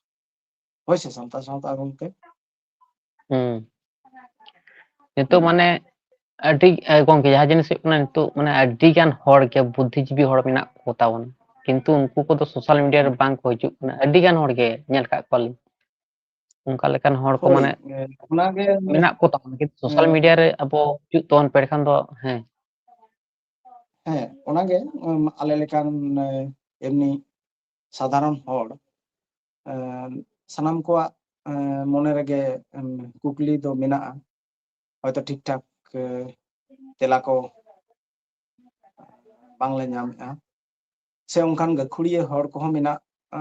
ᱦᱳᱭ ᱥᱮ, ᱥᱟᱱᱛᱟᱲ ᱥᱟᱶᱛᱟ ᱜᱚᱢᱠᱮ? ᱦᱩᱸ᱾ ᱱᱤᱛᱚᱜ ᱢᱟᱱᱮ ᱟᱹᱰᱤ, ᱮ, ᱜᱚᱢᱠᱮ, ᱡᱟᱦᱟᱸ ᱡᱤᱱᱤᱥ ᱦᱩᱭᱩᱜ ᱠᱟᱱᱟ, ᱱᱤᱛᱚᱜ ᱢᱟᱱᱮ ᱟᱹᱰᱤ ᱜᱟᱱ ᱦᱚᱲ ᱜᱮ, ᱵᱩᱫᱽᱫᱷᱤᱡᱤᱵᱤ ᱦᱚᱲ ᱢᱮᱱᱟᱜ ᱠᱚ ᱛᱟᱵᱚᱱᱟ, ᱠᱤᱱᱛᱩ ᱩᱱᱠᱩ ᱠᱚᱫᱚ social media ᱨᱮ ᱦᱩᱸ᱾ ᱵᱟᱝ ᱠᱚ ᱦᱤᱡᱩᱜ ᱠᱟᱱᱟ᱾ ᱟᱹᱰᱤ ᱜᱟᱱ ᱦᱚᱲ ᱜᱮ ᱧᱮᱞ ᱟᱠᱟᱫ ᱠᱚᱣᱟᱞᱤᱧ᱾ ᱚᱱᱠᱟ ᱞᱮᱠᱟᱱ ᱦᱚᱲ ᱠᱚ ᱦᱳᱭ, ᱢᱟᱱᱮ ᱮ, ᱚᱱᱟᱜᱮ, ᱢᱮᱱᱟᱜ ᱠᱚ ᱛᱟᱵᱚᱱᱟ, ᱠᱤᱱᱛᱩ ᱥᱳᱥᱟᱞ ᱮ, ᱢᱤᱰᱤᱭᱟ ᱨᱮ ᱟᱵᱚ ᱦᱤᱡᱩᱜ ᱛᱟᱵᱚᱱ ᱯᱮ, ᱮᱸᱰᱮᱠᱷᱟᱱ ᱫᱚ ᱦᱮᱸ᱾ ᱦᱮᱸ, ᱚᱱᱟᱜᱮ, ᱩᱢ, ᱟᱞᱮ ᱞᱮᱠᱟᱱ, ᱮ, ᱮᱢᱱᱤ ᱥᱟᱫᱷᱟᱨᱚᱱ ᱦᱚᱲ, ᱮ, ᱥᱟᱱᱟᱢ ᱠᱚᱣᱟᱜ, ᱮ, ᱢᱚᱱᱮ ᱨᱮᱜᱮ, ᱮᱢ, ᱠᱩᱠᱞᱤ ᱫᱚ ᱢᱮᱱᱟᱜᱼᱟ᱾ ᱦᱚᱭᱛᱚ ᱴᱷᱤᱠ ᱴᱷᱟᱠ, ᱮ, ᱛᱮᱞᱟ ᱠᱚ ᱵᱟᱝᱞᱮ ᱧᱟᱢᱮᱫᱼᱟ, ᱥᱮ ᱚᱱᱠᱟᱱ ᱜᱟᱹᱠᱷᱩᱲᱤᱭᱟᱹ ᱦᱚᱲ ᱠᱚᱦᱚᱸ ᱢᱮᱱᱟᱜ, ᱮ,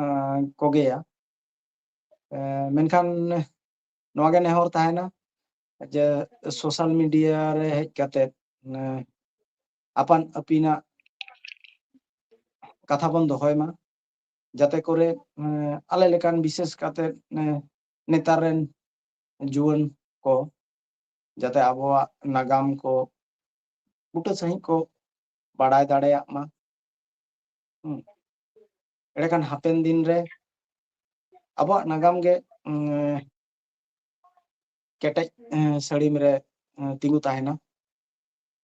ᱠᱚᱜᱮᱭᱟ᱾ ᱮ, ᱢᱮᱱᱠᱷᱟᱱ ᱱᱚᱣᱟ ᱜᱮ ᱱᱮᱦᱚᱨ ᱛᱟᱦᱮᱱᱟ ᱡᱮ ᱥᱳᱥᱟᱞ ᱢᱤᱰᱤᱭᱟ ᱨᱮ ᱦᱮᱡ ᱠᱟᱛᱮ, ᱮ, ᱟᱯᱟᱱ ᱟᱹᱯᱤᱱᱟᱜ ᱠᱟᱛᱷᱟ ᱵᱚᱱ ᱫᱚᱦᱚᱭ ᱢᱟ, ᱡᱟᱛᱮ ᱠᱚᱨᱮ, ᱮ, ᱟᱞᱮ ᱞᱮᱠᱟᱱ, ᱵᱤᱥᱮᱥ ᱠᱟᱛᱮ, ᱮ, ᱱᱮᱛᱟᱨ ᱨᱮᱱ ᱡᱩᱣᱟᱹᱱ ᱠᱚ ᱡᱟᱛᱮ ᱟᱵᱚᱣᱟᱜ ᱱᱟᱜᱟᱢ ᱠᱚ ᱵᱩᱴᱟᱹ ᱥᱟᱺᱦᱤᱡ ᱠᱚ ᱵᱟᱲᱟᱭ ᱫᱟᱲᱮᱭᱟᱜ ᱢᱟ᱾ ᱦᱩᱸ᱾ ᱮᱸᱰᱮᱠᱷᱟᱱ ᱦᱟᱯᱮᱱ ᱫᱤᱱ ᱨᱮ ᱟᱵᱚᱣᱟᱜ ᱱᱟᱜᱟᱢ ᱜᱮ, ᱩᱸ, ᱠᱮᱴᱮᱡ, ᱮᱸ, ᱥᱟᱹᱲᱤᱢ ᱨᱮ, ᱮᱸ, ᱛᱤᱸᱜᱩ ᱛᱟᱦᱮᱱᱟ᱾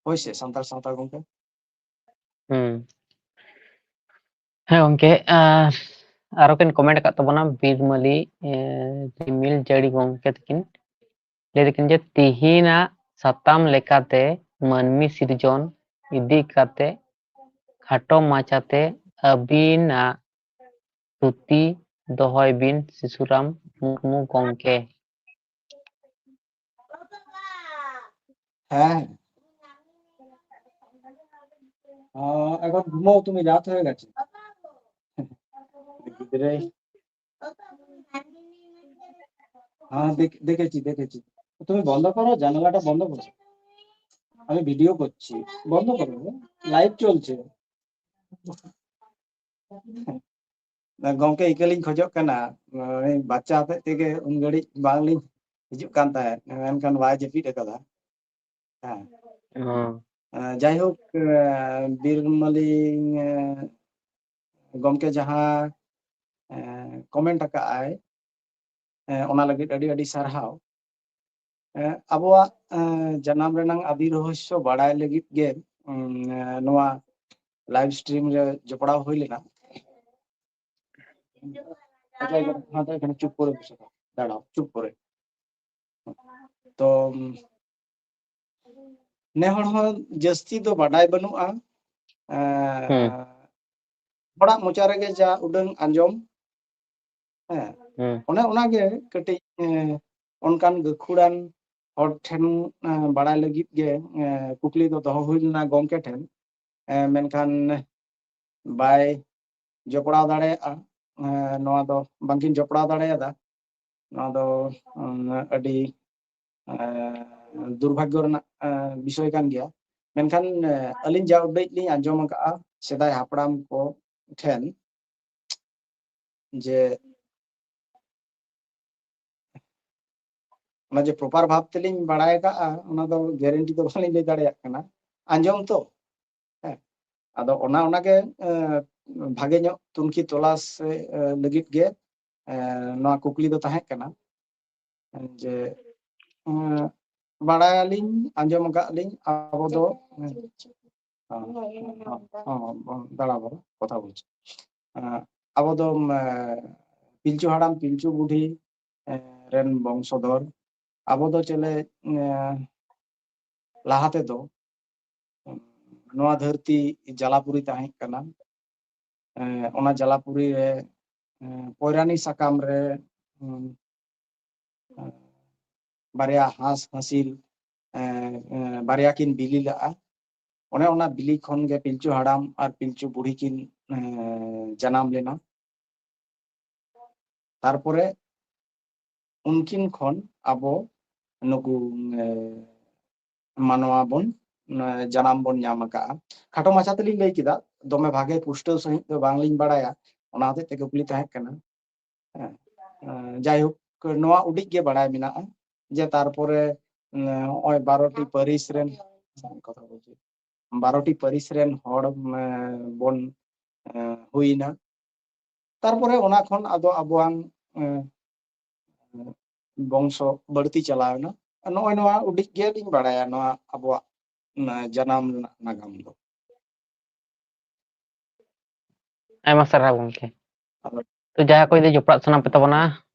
ᱦᱳᱭ ᱥᱮ, ᱥᱟᱱᱛᱟᱲ ᱥᱟᱶᱛᱟ ᱜᱚᱢᱠᱮ? ᱦᱩᱸ᱾ ᱦᱮᱸ ᱜᱚᱢᱠᱮ, ᱟᱨ ᱟᱨᱚ ᱠᱤᱱ ᱠᱚᱢᱮᱱᱴ ᱟᱠᱟᱫ ᱛᱟᱵᱚᱱᱟ ᱵᱤᱨᱢᱟᱹᱞᱤ, ᱮᱸ, ᱨᱤᱢᱤᱞ ᱡᱟᱹᱲᱤ ᱜᱚᱢᱠᱮ ᱛᱟᱹᱠᱤᱱ᱾ ᱞᱟᱹᱭ ᱫᱟᱠᱤᱱ ᱡᱮ ᱛᱤᱦᱤᱧᱟᱜ ᱥᱟᱛᱟᱢ ᱞᱮᱠᱟᱛᱮ ᱢᱟᱹᱱᱢᱤ ᱥᱤᱨᱡᱚᱱ ᱤᱫᱤ ᱠᱟᱛᱮ ᱠᱷᱟᱴᱚ ᱢᱟᱪᱷᱟᱛᱮ ᱟᱹᱵᱤᱱᱟᱜ ᱛᱷᱩᱛᱤ ᱫᱚᱦᱚᱭ ᱵᱤᱱ ᱥᱤᱥᱩᱨᱟᱢ ᱢᱩᱨᱢᱩ ᱜᱚᱢᱠᱮ᱾ হ্যাঁ। আহ, এখন ঘুমাও তুমি, রাত হয়ে গেছে। গিদ্রে। হ্যাঁ, দেখ-, দেখেছি, দেখেছি। তুমি বন্ধ করো, জানালাটা বন্ধ করো। আমি ভিডিও করছি। বন্ধ করো, লাইভ চলছে। ᱜᱚᱢᱠᱮ, ᱤᱠᱟᱹ ᱞᱤᱧ ᱠᱷᱚᱡᱚᱜ ᱠᱟᱱᱟ, ᱩᱱᱤ ᱵᱟᱪᱪᱟ ᱦᱚᱛᱮᱡ ᱛᱮᱜᱮ ᱩᱱ ᱜᱷᱟᱹᱲᱤᱡ ᱵᱟᱝᱞᱤᱧ ᱦᱤᱡᱩᱜ ᱠᱟᱱ ᱛᱟᱦᱮᱸᱫ, ᱢᱮᱱᱠᱷᱟᱱ ᱵᱟᱭ ᱡᱟᱹᱯᱤᱫ ᱟᱠᱟᱫᱟ᱾ ᱦᱮᱸ᱾ ᱚ᱾ ᱮᱸ, ᱡᱟᱭᱦᱳᱠ, ᱮᱸ, ᱵᱤᱨᱢᱟᱹᱞᱤ, ᱮᱸ, ᱜᱚᱢᱠᱮ ᱡᱟᱦᱟᱸ, ᱮᱸ, ᱠᱚᱢᱮᱱᱴ ᱟᱠᱟᱫ ᱟᱭ, ᱮᱸ, ᱚᱱᱟ ᱞᱟᱹᱜᱤᱫ ᱟᱹᱰᱤ ᱟᱹᱰᱤ ᱥᱟᱨᱦᱟᱣ᱾ ᱮᱸ, ᱟᱵᱚᱣᱟᱜ, ᱮᱸ, ᱡᱟᱱᱟᱢ ᱨᱮᱱᱟᱝ ᱟᱹᱫᱤ ᱨᱚᱦᱚᱥᱭᱚ ᱵᱟᱲᱟᱭ ᱞᱟᱹᱜᱤᱫ ᱜᱮ, ᱩᱸ, ᱮᱸ, ᱱᱚᱣᱟ ᱞᱟᱭᱤᱵᱷ ᱥᱴᱨᱤᱢ ᱨᱮ ᱡᱚᱯᱲᱟᱣ ᱦᱩᱭ ᱞᱮᱱᱟ᱾ ᱡᱟᱭᱜᱟ ᱨᱮ, ᱦᱟᱸᱰᱮ ᱠᱟᱱᱟ, ᱪᱩᱯ ᱠᱚᱨᱮ ᱵᱚᱥᱮ ᱛᱟᱦᱮᱸ, ᱫᱟᱸᱲᱟᱣ, ᱪᱩᱯ ᱠᱚᱨᱮ᱾ ᱛᱚ, ᱱᱮ ᱦᱚᱲ ᱦᱚᱸ ᱡᱟᱹᱥᱛᱤ ᱫᱚ ᱵᱟᱰᱟᱭ ᱵᱟᱹᱱᱩᱜᱼᱟ᱾ ᱮᱸ, ᱦᱩᱸ᱾ ᱦᱚᱲᱟᱜ ᱢᱚᱪᱟ ᱨᱮᱜᱮ ᱡᱟ ᱩᱰᱟᱹᱝ ᱟᱸᱡᱚᱢ, ᱦᱮᱸ, ᱦᱩᱸ᱾ ᱚᱱᱮ ᱚᱱᱟᱜᱮ ᱠᱟᱹᱴᱤᱡ, ᱮᱸ, ᱚᱱᱠᱟᱱ ᱜᱟᱹᱠᱷᱩᱲᱟᱱ ᱦᱚᱲ ᱴᱷᱮᱱ, ᱮᱸ, ᱵᱟᱲᱟᱭ ᱞᱟᱹᱜᱤᱫ ᱜᱮ, ᱮᱸ, ᱠᱩᱠᱞᱤ ᱫᱚ ᱫᱚᱦᱚ ᱦᱩᱭ ᱞᱮᱱᱟ ᱜᱚᱢᱠᱮ ᱴᱷᱮᱱ᱾ ᱮᱸ, ᱢᱮᱱᱠᱷᱟᱱ ᱵᱟᱭ ᱡᱚᱯᱲᱟᱣ ᱫᱟᱲᱮᱭᱟᱜᱼᱟ᱾ ᱮᱸ, ᱱᱚᱣᱟ ᱫᱚ ᱵᱟᱝᱠᱤᱱ ᱡᱚᱯᱲᱟᱣ ᱫᱟᱲᱮᱭᱟᱫᱟ᱾ ᱱᱚᱣᱟ ᱫᱚ, ᱩᱸ, ᱟᱹᱰᱤ, ᱮᱸ, ᱫᱩᱨᱵᱷᱟᱜᱽᱜᱚ ᱨᱮᱱᱟᱜ, ᱮᱸ, ᱵᱤᱥᱚᱭ ᱠᱟᱱ ᱜᱮᱭᱟ᱾ ᱢᱮᱱᱠᱷᱟᱱ, ᱮᱸ, ᱟᱹᱞᱤᱧ ᱡᱟ ᱩᱰᱟᱹᱡ ᱞᱤᱧ ᱟᱸᱡᱚᱢ ᱟᱠᱟᱫᱼᱟ ᱥᱮᱫᱟᱭ ᱦᱟᱯᱲᱟᱢ ᱠᱚ ᱴᱷᱮᱱ, ᱡᱮ ᱚᱱᱟ ᱡᱮ proper ᱵᱷᱟᱵ ᱛᱮᱞᱤᱧ ᱵᱟᱲᱟᱭ ᱟᱠᱟᱫᱼᱟ, ᱚᱱᱟ ᱫᱚ guarantee ᱫᱚ ᱵᱟᱹᱞᱤᱧ ᱞᱟᱹᱭ ᱫᱟᱲᱮᱭᱟᱜ ᱠᱟᱱᱟ᱾ ᱟᱸᱡᱚᱢ ᱛᱚ, ᱦᱮᱸ᱾ ᱟᱫᱚ ᱚᱱᱟ, ᱚᱱᱟᱜᱮ, ᱮᱸ, ᱵᱷᱟᱜᱮ ᱧᱚᱜ ᱛᱩᱱᱠᱷᱤ ᱛᱚᱞᱟᱥ, ᱮᱸ, ᱞᱟᱹᱜᱤᱫ ᱜᱮ, ᱮᱸ, ᱱᱚᱣᱟ ᱠᱩᱠᱞᱤ ᱫᱚ ᱛᱟᱦᱮᱸ ᱠᱟᱱᱟ᱾ ᱡᱮ, ᱮᱸ, ᱵᱟᱲᱟᱭᱟᱞᱤᱧ, ᱟᱸᱡᱚᱢ ᱟᱠᱟᱫ ᱞᱤᱧ, ᱟᱵᱚ ᱫᱚ, ᱮᱸ, ᱦᱚᱸ, ᱦᱚᱸ, ᱦᱚᱸ, ᱫᱟᱸᱲᱟ ᱵᱚᱨᱚ ᱠᱚᱛᱷᱟ ᱵᱚᱞᱪᱷᱤ᱾ ᱮᱸ, ᱟᱵᱚ ᱫᱚ, ᱮᱸ, ᱯᱤᱞᱪᱩ ᱦᱟᱲᱟᱢ, ᱯᱤᱞᱪᱩ ᱵᱩᱰᱷᱤ, ᱮᱸ, ᱨᱮᱱ ᱵᱚᱝᱥᱚᱫᱷᱚᱨ᱾ ᱟᱵᱚ ᱫᱚ ᱪᱮᱞᱮ, ᱮᱸ, ᱞᱟᱦᱟ ᱛᱮᱫᱚ ᱱᱚᱣᱟ ᱫᱷᱟᱹᱨᱛᱤ ᱡᱟᱞᱟᱯᱩᱨᱤ ᱛᱟᱦᱮᱸ ᱠᱟᱱᱟ᱾ ᱮᱸ, ᱚᱱᱟ ᱡᱟᱞᱟᱯᱩᱨᱤ ᱨᱮ, ᱮᱸ, ᱯᱚᱭᱨᱟᱱᱤ ᱥᱟᱠᱟᱢ ᱨᱮ, ᱩᱸ, ᱮᱸ, ᱵᱟᱨᱭᱟ ᱦᱟᱸᱥ ᱦᱟᱸᱥᱤᱞ, ᱮᱸ, ᱮᱸ, ᱵᱟᱨᱭᱟ ᱠᱤᱱ ᱵᱤᱞᱤ ᱞᱟᱜᱼᱟ᱾ ᱚᱱᱮ ᱚᱱᱟ ᱵᱤᱞᱤ ᱠᱷᱚᱱ ᱜᱮ ᱯᱤᱞᱪᱩ ᱦᱟᱲᱟᱢ ᱟᱨ ᱯᱤᱞᱪᱩ ᱵᱩᱲᱦᱤ ᱠᱤᱱ, ᱮᱸ, ᱡᱟᱱᱟᱢ ᱞᱮᱱᱟ᱾ ᱛᱟᱨᱯᱚᱨᱮ ᱩᱱᱠᱤᱱ ᱠᱷᱚᱱ ᱟᱵᱚ ᱱᱩᱠᱩ, ᱮᱸ, ᱢᱟᱱᱣᱟ ᱵᱚᱱ, ᱮᱸ, ᱡᱟᱱᱟᱢ ᱵᱚᱱ ᱧᱟᱢ ᱟᱠᱟᱫᱼᱟ᱾ ᱠᱷᱟᱴᱚ ᱢᱟᱪᱷᱟ ᱛᱮᱞᱤᱧ ᱞᱟᱹᱭ ᱠᱮᱫᱟ, ᱫᱚᱢᱮ ᱵᱷᱟᱜᱮ ᱯᱩᱥᱴᱟᱹᱣ ᱥᱟᱺᱦᱤᱡ ᱫᱚ ᱵᱟᱝᱞᱤᱧ ᱵᱟᱲᱟᱭᱟ, ᱚᱱᱟ ᱦᱚᱛᱮᱡ ᱛᱮ ᱠᱩᱠᱞᱤ ᱛᱟᱦᱮᱸ ᱠᱟᱱᱟ᱾ ᱦᱮᱸ, ᱮᱸ, ᱡᱟᱭᱦᱳᱠ, ᱱᱚᱣᱟ ᱩᱰᱤᱡ ᱜᱮ ᱵᱟᱲᱟᱭ ᱢᱮᱱᱟᱜᱼᱟ ᱡᱮ ᱛᱟᱨᱯᱚᱨᱮ, ᱮᱸ, ᱱᱚᱜᱼᱚᱭ ᱵᱟᱨᱚᱴᱤ ᱯᱟᱹᱨᱤᱥ ᱨᱮᱱ, ᱵᱟᱨᱚᱴᱤ ᱯᱟᱹᱨᱤᱥ ᱨᱮᱱ ᱦᱚᱲ, ᱮᱸ, ᱵᱚᱱ, ᱮᱸ, ᱦᱩᱭᱱᱟ᱾ ᱛᱟᱨᱯᱚᱨᱮ ᱚᱱᱟ ᱠᱷᱚᱱ ᱟᱫᱚ ᱟᱵᱚᱣᱟᱝ, ᱮᱸ, ᱵᱚᱝᱥᱚ ᱵᱟᱹᱲᱛᱤ ᱪᱟᱞᱟᱣ ᱮᱱᱟ᱾ ᱱᱚᱜᱼᱚᱭ ᱱᱚᱣᱟ ᱩᱰᱤᱡ ᱜᱮᱞᱤᱧ ᱵᱟᱲᱟᱭᱟ, ᱱᱚᱣᱟ ᱟᱵᱚᱣᱟᱜ, ᱮᱸ, ᱡᱟᱱᱟᱢ ᱨᱮᱱᱟᱜ ᱱᱟᱜᱟᱢ ᱫᱚ᱾ ᱟᱭᱢᱟ ᱥᱟᱨᱦᱟᱣ ᱜᱚᱢᱠᱮ᱾ ᱟᱫᱚ ᱛᱚ ᱡᱟᱦᱟᱸᱭ ᱠᱚ ᱡᱩᱫᱤ ᱡᱚᱯᱲᱟᱜ ᱥᱟᱱᱟ ᱯᱮ ᱛᱟᱵᱚᱱᱟ,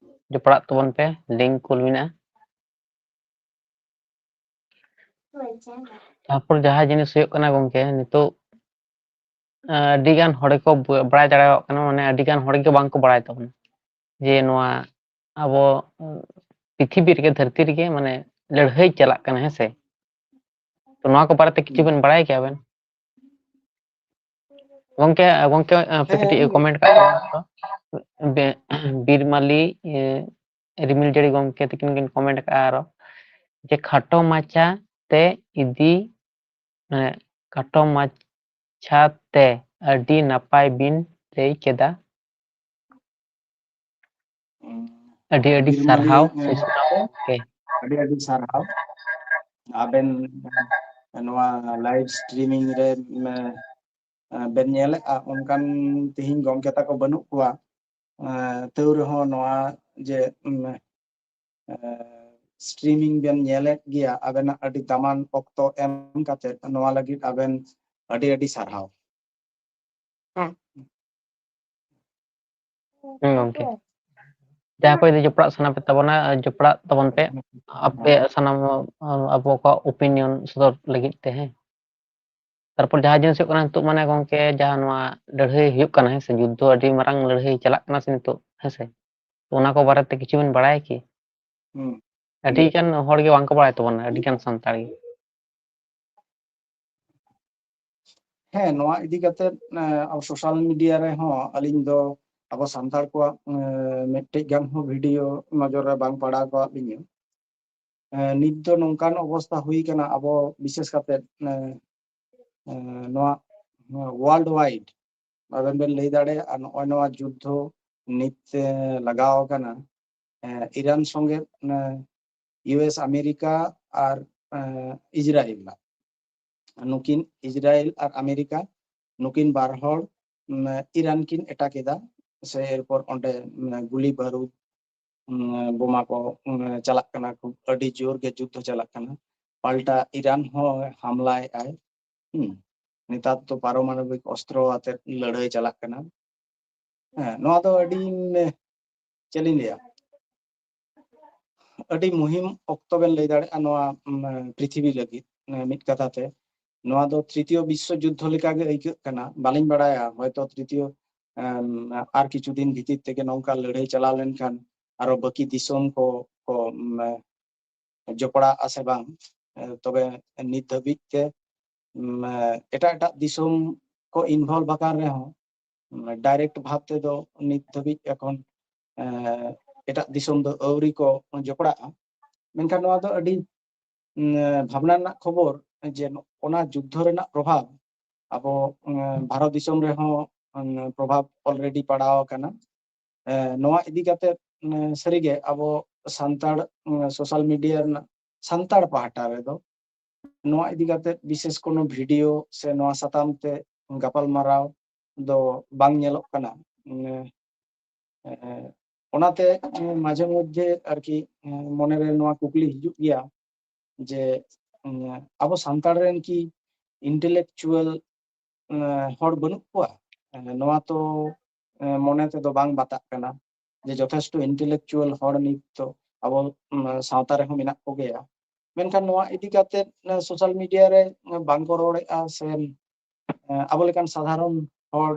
ᱡᱚᱯᱲᱟᱜ ᱛᱟᱵᱚᱱ ᱯᱮ, ᱞᱤᱝᱠ ᱠᱩᱞ ᱢᱮᱱᱟᱜᱼᱟ᱾ ᱛᱟᱨᱯᱚᱨ ᱡᱟᱦᱟᱸ ᱡᱤᱱᱤᱥ ᱦᱩᱭᱩᱜ ᱠᱟᱱᱟ ᱜᱚᱝᱠᱮ, ᱱᱤᱛᱚᱜ ᱟᱹᱰᱤ ᱜᱟᱱ ᱦᱚᱲ ᱜᱮᱠᱚ ᱵᱟᱲᱟᱭ ᱫᱟᱲᱮᱭᱟᱜ ᱠᱟᱱᱟ, ᱢᱟᱱᱮ ᱟᱹᱰᱤ ᱜᱟᱱ ᱦᱚᱲ ᱜᱮ ᱵᱟᱝ ᱠᱚ ᱵᱟᱲᱟᱭ ᱛᱟᱵᱚᱱᱟ ᱡᱮ ᱱᱚᱣᱟ ᱟᱵᱚ ᱯᱨᱤᱛᱷᱤᱵᱤ ᱨᱮᱜᱮ, ᱫᱷᱟᱹᱨᱛᱤ ᱨᱮᱜᱮ ᱢᱟᱱᱮ ᱞᱟᱹᱲᱦᱟᱹᱭ ᱪᱟᱞᱟᱜ ᱠᱟᱱᱟ, ᱦᱮᱸ ᱥᱮ? ᱛᱚ ᱱᱚᱣᱟ ᱠᱚ ᱵᱟᱨᱮᱛᱮ ᱠᱤᱪᱷᱩ ᱵᱮᱱ ᱵᱟᱲᱟᱭ ᱠᱮᱭᱟ ᱵᱮᱱ? ᱜᱚᱝᱠᱮ, ᱜᱚᱝᱠᱮ, ᱟᱯᱮ ᱠᱟᱹᱴᱤᱡ ᱠᱚᱢᱮᱱᱴ ᱠᱟᱜ ᱛᱟᱵᱚᱱ ᱯᱮ᱾ ᱵᱮ-, ᱵᱤᱨᱢᱟᱞᱤ, ᱮ, ᱨᱤᱢᱤᱞ ᱡᱟᱹᱲᱤ ᱜᱚᱝᱠᱮ ᱛᱟᱹᱠᱤᱱ ᱠᱤᱱ ᱠᱚᱢᱮᱱᱴ ᱠᱟᱜᱼᱟ ᱟᱨᱚ ᱡᱮ, "ᱠᱷᱟᱴᱚ ᱢᱟᱪᱷᱟ ᱛᱮ ᱤᱫᱤ, ᱢᱟᱱᱮ, ᱠᱷᱟᱴᱚ ᱢᱟᱪᱷᱟ ᱛᱮ ᱟᱹᱰᱤ ᱱᱟᱯᱟᱭ ᱵᱤᱱ ᱞᱟᱹᱭ ᱠᱮᱫᱟ᱾ ᱟᱹᱰᱤ ᱟᱹᱰᱤ ᱵᱤᱨᱢᱟᱞᱤ, ᱥᱟᱨᱦᱟᱣ, ᱮ, ᱥᱩᱥᱢᱟ ᱜᱚᱝᱠᱮ᱾ ᱟᱹᱰᱤ ᱟᱹᱰᱤ ᱥᱟᱨᱦᱟᱣ ᱟᱵᱮᱱ, ᱮ, ᱱᱚᱣᱟ ᱞᱟᱭᱤᱵᱷ ᱥᱴᱨᱤᱢᱤᱝ ᱨᱮ, ᱮ, ᱮ, ᱵᱮᱱ ᱧᱮᱞᱮᱫᱼᱟ, ᱚᱱᱠᱟᱱ ᱛᱮᱦᱮᱧ ᱜᱚᱢᱠᱮ ᱛᱟᱠᱚ ᱵᱟᱹᱱᱩᱜ ᱠᱚᱣᱟ᱾ ᱮ, ᱛᱟᱹᱣ ᱨᱮᱦᱚᱸ ᱱᱚᱣᱟ ᱡᱮ, ᱩᱢ, ᱮ, ᱥᱴᱨᱤᱢᱤᱝ ᱵᱮᱱ ᱧᱮᱞᱮᱫ ᱜᱮᱭᱟ, ᱟᱵᱮᱱᱟᱜ ᱟᱹᱰᱤ ᱫᱟᱢᱟᱱ ᱚᱠᱛᱚ ᱮᱢ ᱠᱟᱛᱮ ᱱᱚᱣᱟ ᱞᱟᱹᱜᱤᱫ ᱟᱵᱮᱱ ᱟᱹᱰᱤ ᱟᱹᱰᱤ ᱥᱟᱨᱦᱟᱣ᱾ ᱦᱮᱸ ᱜᱚᱝᱠᱮ, ᱡᱟᱦᱟᱸ ᱠᱚ ᱡᱩᱫᱤ ᱡᱚᱯᱲᱟᱜ ᱥᱟᱱᱟ ᱯᱮ ᱛᱟᱵᱚᱱᱟ, ᱡᱚᱯᱲᱟᱜ ᱛᱟᱵᱚᱱ ᱯᱮ᱾ ᱟᱯᱮ ᱥᱟᱱᱟᱢ, ᱟᱵᱚ ᱠᱚᱣᱟᱜ ᱳᱯᱤᱱᱤᱭᱚᱱ ᱥᱚᱫᱚᱨ ᱞᱟᱹᱜᱤᱫ ᱛᱮ, ᱦᱮᱸ᱾ ᱛᱟᱨᱯᱚᱨ ᱡᱟᱦᱟᱸ ᱡᱤᱱᱤᱥ ᱦᱩᱭᱩᱜ ᱠᱟᱱᱟ ᱱᱤᱛᱚᱜ, ᱢᱟᱱᱮ ᱜᱚᱝᱠᱮ, ᱡᱟᱦᱟᱸ ᱱᱚᱣᱟ ᱞᱟᱹᱲᱦᱟᱹᱭ ᱦᱩᱭᱩᱜ ᱠᱟᱱᱟ, ᱦᱮᱸ ᱥᱮ, ᱡᱩᱫᱽᱫᱷᱚ, ᱟᱹᱰᱤ ᱢᱟᱨᱟᱝ ᱞᱟᱹᱲᱦᱟᱹᱭ ᱪᱟᱞᱟᱜ ᱠᱟᱱᱟ ᱥᱮ ᱱᱤᱛᱚᱜ, ᱦᱮᱸ ᱥᱮ? ᱛᱚ ᱚᱱᱟ ᱠᱚ ᱵᱟᱨᱮᱛᱮ ᱠᱤᱪᱷᱩ ᱵᱮᱱ ᱵᱟᱲᱟᱭᱟ ᱠᱤ? ᱦᱩᱸ᱾ ᱟᱹᱰᱤ ᱜᱟᱱ ᱦᱚᱲ ᱜᱮ ᱵᱟᱝ ᱠᱚ ᱵᱟᱲᱟᱭ ᱛᱟᱵᱚᱱᱟ, ᱟᱹᱰᱤ ᱜᱟᱱ ᱥᱟᱱᱛᱟᱲ ᱜᱮ᱾ ᱦᱮᱸ, ᱱᱚᱣᱟ ᱤᱫᱤ ᱠᱟᱛᱮ, ᱮ, ᱟᱵᱚ ᱥᱳᱥᱟᱞ ᱢᱤᱰᱤᱭᱟ ᱨᱮᱦᱚᱸ ᱟᱹᱞᱤᱧ ᱫᱚ ᱟᱵᱚ ᱥᱟᱱᱛᱟᱲ ᱠᱚᱣᱟᱜ, ᱮ, ᱢᱤᱫᱴᱮᱡ ᱜᱟᱱ ᱦᱚᱸ ᱵᱷᱤᱰᱤᱭᱳ ᱱᱚᱡᱚᱨ ᱨᱮ ᱵᱟᱝ ᱯᱟᱲᱟᱣ ᱠᱟᱜ ᱞᱤᱧᱟᱹ᱾ ᱮ, ᱱᱤᱛ ᱫᱚ ᱱᱚᱝᱠᱟᱱ ᱚᱵᱚᱥᱛᱷᱟ ᱦᱩᱭ ᱠᱟᱱᱟ, ᱟᱵᱚ ᱵᱤᱥᱮᱥ ᱠᱟᱛᱮ, ᱮ, ᱮ, ᱱᱚᱣᱟ, ᱱᱚᱣᱟ ᱣᱟᱨᱞᱰ ᱣᱟᱭᱤᱰ ᱟᱵᱮᱱ ᱵᱮᱱ ᱞᱟᱹᱭ ᱫᱟᱲᱮᱭᱟᱜᱼᱟ, ᱱᱚᱜᱼᱚᱭ ᱱᱚᱣᱟ ᱡᱩᱫᱽᱫᱷᱚ ᱱᱤᱛ, ᱮ, ᱞᱟᱜᱟᱣ ᱟᱠᱟᱱᱟ, ᱮ, ᱤᱨᱟᱱ ᱥᱚᱸᱜᱮ, ᱮ, ᱤᱭᱩ ᱮᱥ ᱟᱢᱮᱨᱤᱠᱟ ᱟᱨ, ᱮ, ᱤᱡᱽᱨᱟᱭᱮᱞ᱾ ᱱᱩᱠᱤᱱ ᱤᱡᱽᱨᱟᱭᱮᱞ ᱟᱨ ᱟᱢᱮᱨᱤᱠᱟ, ᱱᱩᱠᱤᱱ ᱵᱟᱨ ᱦᱚᱲ, ᱩᱢ, ᱤᱨᱟᱱ ᱠᱤᱱ ᱮᱴᱟᱠ ᱮᱫᱟ, ᱥᱮ ᱮᱨᱯᱚᱨ ᱚᱸᱰᱮ, ᱩᱢ, ᱜᱩᱞᱤ ᱵᱟᱹᱨᱩᱫ, ᱩᱢ, ᱵᱳᱢᱟ ᱠᱚ, ᱩᱢ, ᱪᱟᱞᱟᱜ ᱠᱟᱱᱟ, ᱠᱷᱩᱵ ᱟᱹᱰᱤ ᱡᱳᱨ ᱜᱮ ᱡᱩᱫᱽᱫᱷᱚ ᱪᱟᱞᱟᱜ ᱠᱟᱱᱟ᱾ ᱯᱟᱞᱴᱟ ᱤᱨᱟᱱ ᱦᱚᱸ ᱦᱟᱢᱞᱟᱭᱮᱫ ᱟᱭ᱾ ᱦᱩᱸ, ᱱᱮᱛᱟᱨ ᱫᱚ ᱯᱟᱨᱚᱢᱟᱱᱚᱵᱤᱠ ᱚᱥᱛᱨᱚ ᱟᱛᱮ ᱞᱟᱹᱲᱦᱟᱹᱭ ᱪᱟᱞᱟᱜ ᱠᱟᱱᱟ᱾ ᱦᱮᱸ, ᱱᱚᱣᱟ ᱫᱚ ᱟᱹᱰᱤ, ᱪᱮᱫ ᱞᱤᱧ ᱞᱟᱹᱭᱟ, ᱟᱹᱰᱤ ᱢᱩᱦᱤᱢ ᱚᱠᱛᱚ ᱵᱮᱱ ᱞᱟᱹᱭ ᱫᱟᱲᱮᱭᱟᱜᱼᱟ ᱱᱚᱣᱟ, ᱩᱢ, ᱯᱨᱤᱛᱷᱤᱵᱤ ᱞᱟᱹᱜᱤᱫ᱾ ᱢᱤᱫ ᱠᱟᱛᱷᱟ ᱛᱮ, ᱱᱚᱣᱟ ᱫᱚ ᱛᱨᱤᱛᱤᱭᱚ ᱵᱤᱥᱥᱚ ᱡᱩᱫᱽᱫᱷᱚ ᱞᱮᱠᱟᱜᱮ ᱟᱹᱭᱠᱟᱹᱜ ᱠᱟᱱᱟ᱾ ᱵᱟᱹᱞᱤᱧ ᱵᱟᱲᱟᱭᱟ, ᱦᱚᱭᱛᱚ ᱛᱨᱤᱛᱤᱭᱚ, ᱮᱢ, ᱟᱨ ᱠᱤᱪᱷᱩ ᱫᱤᱱ ᱵᱷᱤᱛᱤᱨ ᱛᱮᱜᱮ ᱱᱚᱝᱠᱟ ᱞᱟᱹᱲᱦᱟᱹᱭ ᱪᱟᱞᱟᱣ ᱞᱮᱱᱠᱷᱟᱱ ᱟᱨᱚ ᱵᱟᱹᱠᱤ ᱫᱤᱥᱚᱢ ᱠᱚ, ᱠᱚ, ᱩᱢ, ᱡᱚᱯᱲᱟᱜᱼᱟ ᱥᱮ ᱵᱟᱝ᱾ ᱮ, ᱛᱚᱵᱮ ᱱᱤᱛ ᱫᱷᱟᱹᱵᱤᱡ ᱛᱮ, ᱩᱢ, ᱮᱴᱟᱜ ᱮᱴᱟᱜ ᱫᱤᱥᱚᱢ ᱠᱚ involve ᱟᱠᱟᱱ ᱨᱮᱦᱚᱸ, ᱩᱢ, direct ᱵᱷᱟᱵ ᱛᱮᱫᱚ ᱱᱤᱛ ᱫᱷᱟᱹᱵᱤᱡ ᱮᱠᱷᱚᱱ, ᱮ, ᱮᱴᱟᱜ ᱫᱤᱥᱚᱢ ᱫᱚ ᱟᱹᱣᱨᱤ ᱠᱚ ᱡᱚᱯᱲᱟᱜᱼᱟ᱾ ᱢᱮᱱᱠᱷᱟᱱ ᱱᱚᱣᱟ ᱫᱚ ᱟᱹᱰᱤ, ᱩᱢ, ᱵᱷᱟᱵᱽᱱᱟ ᱨᱮᱱᱟᱜ ᱠᱷᱚᱵᱚᱨ ᱡᱮ ᱚᱱᱟ ᱡᱩᱫᱽᱫᱷᱚ ᱨᱮᱱᱟᱜ ᱯᱨᱚᱵᱷᱟᱵᱽ ᱟᱵᱚ, ᱩᱢ, ᱵᱷᱟᱨᱚᱛ ᱫᱤᱥᱚᱢ ᱨᱮᱦᱚᱸ, ᱩᱢ, ᱯᱨᱚᱵᱷᱟᱵᱽ already ᱯᱟᱲᱟᱣ ᱟᱠᱟᱱᱟ᱾ ᱮ, ᱱᱚᱣᱟ ᱤᱫᱤ ᱠᱟᱛᱮ, ᱩᱢ, ᱥᱟᱹᱨᱤᱜᱮ ᱟᱵᱚ ᱥᱟᱱᱛᱟᱲ, ᱩᱢ, social media ᱨᱮᱱᱟᱜ ᱥᱟᱱᱛᱟᱲ ᱯᱟᱦᱴᱟ ᱨᱮᱫᱚ ᱱᱚᱣᱟ ᱤᱫᱤ ᱠᱟᱛᱮ ᱵᱤᱥᱮᱥ ᱠᱳᱱᱳ video ᱥᱮ ᱱᱚᱣᱟ ᱥᱟᱛᱟᱢ ᱛᱮ ᱜᱟᱯᱟᱞ ᱢᱟᱨᱟᱣ ᱫᱚ ᱵᱟᱝ ᱧᱮᱞᱚᱜ ᱠᱟᱱᱟ᱾ ᱩᱢ, ᱮ, ᱚᱱᱟᱛᱮ, ᱩᱢ, ᱢᱟᱡᱷᱮ ᱢᱚᱫᱽᱫᱷᱮ ᱟᱨᱠᱤ, ᱩᱢ, ᱢᱚᱱᱮᱨᱮ ᱱᱚᱣᱟ ᱠᱩᱠᱞᱤ ᱦᱤᱡᱩᱜ ᱜᱮᱭᱟ ᱡᱮ, ᱩᱢ, ᱟᱵᱚ ᱥᱟᱱᱛᱟᱲ ᱨᱮᱱ ᱠᱤ intellectual, ᱩᱢ, ᱦᱚᱲ ᱵᱟᱹᱱᱩᱜ ᱠᱚᱣᱟ? ᱱᱚᱣᱟ ᱛᱚ, ᱩᱢ, ᱢᱚᱱᱮ ᱛᱮᱫᱚ ᱵᱟᱝ ᱵᱟᱛᱟᱜ ᱠᱟᱱᱟ ᱡᱮ ᱡᱚᱛᱷᱮᱥᱴᱚ intellectual ᱦᱚᱲ ᱱᱤᱛ ᱫᱚ ᱟᱵᱚ, ᱩᱢ, ᱥᱟᱶᱛᱟ ᱨᱮᱦᱚᱸ ᱢᱮᱱᱟᱜ ᱠᱚᱜᱮᱭᱟ᱾ ᱢᱮᱱᱠᱷᱟᱱ ᱱᱚᱣᱟ ᱤᱫᱤ ᱠᱟᱛᱮ, ᱩᱢ, social media ᱨᱮ, ᱩᱢ, ᱵᱟᱝ ᱠᱚ ᱨᱚᱲᱮᱫᱼᱟ ᱥᱮ, ᱩᱢ, ᱟᱵᱚ ᱞᱮᱠᱟᱱ ᱥᱟᱫᱷᱟᱨᱚᱱ ᱦᱚᱲ,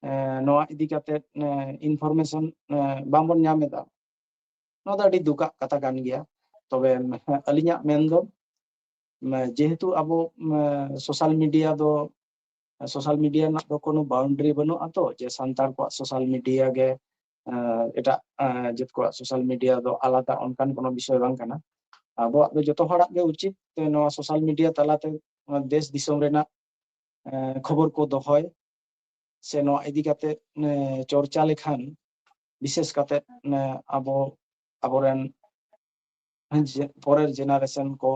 ᱩᱢ, ᱱᱚᱣᱟ ᱤᱫᱤ ᱠᱟᱛᱮ, ᱩᱢ, information, ᱩᱢ, ᱵᱟᱝᱵᱚᱱ ᱧᱟᱢ ᱮᱫᱟ᱾ ᱱᱚᱣᱟ ᱫᱚ ᱟᱹᱰᱤ ᱫᱩᱠᱟᱜ ᱠᱟᱛᱷᱟ ᱠᱟᱱ ᱜᱮᱭᱟ᱾ ᱛᱚᱵᱮ, ᱩᱢ, ᱟᱹᱞᱤᱧᱟᱜ ᱢᱮᱱ ᱫᱚ, ᱩᱢ, ᱡᱮᱦᱮᱛᱩ ᱟᱵᱚ, ᱩᱢ, social media ᱫᱚ, social media ᱨᱮᱱᱟᱜ ᱫᱚ ᱠᱳᱱᱳ boundary ᱵᱟᱹᱱᱩᱜᱼᱟ ᱛᱚ, ᱡᱮ ᱥᱟᱱᱛᱟᱲ ᱠᱚᱣᱟᱜ social media ᱜᱮ, ᱩᱢ, ᱮᱴᱟᱜ, ᱩᱢ, ᱡᱟᱹᱛ ᱠᱚᱣᱟᱜ social media ᱫᱚ ᱟᱞᱟᱫᱟ, ᱚᱱᱠᱟᱱ ᱠᱳᱱᱳ ᱵᱤᱥᱚᱭ ᱵᱟᱝ ᱠᱟᱱᱟ᱾ ᱟᱵᱚᱣᱟᱜ ᱫᱚ ᱡᱚᱛᱚ ᱦᱚᱲᱟᱜ ᱜᱮ ᱩᱪᱤᱛ ᱱᱚᱣᱟ social media ᱛᱟᱞᱟᱛᱮ ᱱᱚᱣᱟ ᱫᱮᱥ ᱫᱤᱥᱚᱢ ᱨᱮᱱᱟᱜ, ᱩᱢ, ᱠᱷᱚᱵᱚᱨ ᱠᱚ ᱫᱚᱦᱚᱭ ᱥᱮ ᱱᱚᱣᱟ ᱤᱫᱤ ᱠᱟᱛᱮ, ᱩᱢ, ᱪᱚᱨᱪᱟ ᱞᱮᱠᱷᱟᱱ, ᱵᱤᱥᱮᱥ ᱠᱟᱛᱮ, ᱩᱢ, ᱟᱵᱚ, ᱟᱵᱚᱨᱮᱱ ᱡᱮ ᱯᱚᱨᱮᱨ generation ᱠᱚ,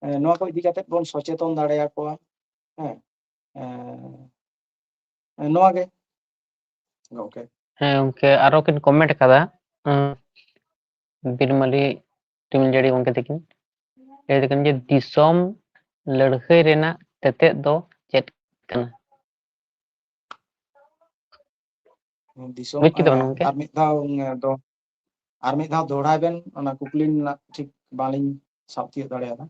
ᱮ, ᱱᱚᱣᱟ ᱠᱚ ᱤᱫᱤ ᱠᱟᱛᱮ ᱵᱚᱱ ᱥᱚᱪᱮᱛᱚᱱ ᱫᱟᱲᱮᱭᱟᱠᱚᱣᱟ᱾ ᱦᱮᱸ, ᱮ, ᱱᱚᱣᱟ ᱜᱮ ᱜᱚᱝᱠᱮ᱾ ᱦᱮᱸ ᱜᱚᱝᱠᱮ, ᱟᱨᱚ ᱠᱤᱱ comment ᱟᱠᱟᱫᱟ, ᱩᱸ, ᱵᱤᱨᱢᱟᱹᱞᱤ ᱴᱤᱢᱤᱞ ᱡᱟᱹᱲᱤ ᱜᱚᱝᱠᱮ ᱛᱟᱹᱠᱤᱱ ᱞᱟᱹᱭ ᱫᱟᱠᱤᱱ ᱡᱮ ᱫᱤᱥᱚᱢ ᱞᱟᱹᱲᱦᱟᱹᱭ ᱨᱮᱱᱟᱜ ᱛᱮᱛᱮᱫ ᱫᱚ ᱪᱮᱫ ᱠᱟᱱᱟ? ᱫᱤᱥᱚᱢ, ᱵᱩᱡᱽ ᱠᱮᱫᱟ ᱵᱮᱱ ᱮᱸ, ᱜᱚᱢᱠᱮ? ᱟᱨ ᱢᱤᱫ ᱫᱷᱟᱣ, ᱮᱸ, ᱫᱚ-, ᱟᱨ ᱢᱤᱫ ᱫᱷᱟᱣ ᱫᱚᱦᱲᱟᱭ ᱵᱮᱱ, ᱚᱱᱟ ᱠᱩᱠᱞᱤ ᱨᱮᱱᱟᱜ ᱴᱷᱤᱠ ᱵᱟᱝᱞᱤᱧ ᱥᱟᱵ ᱛᱤᱭᱳᱜ ᱫᱟᱲᱮᱭᱟᱫᱟ᱾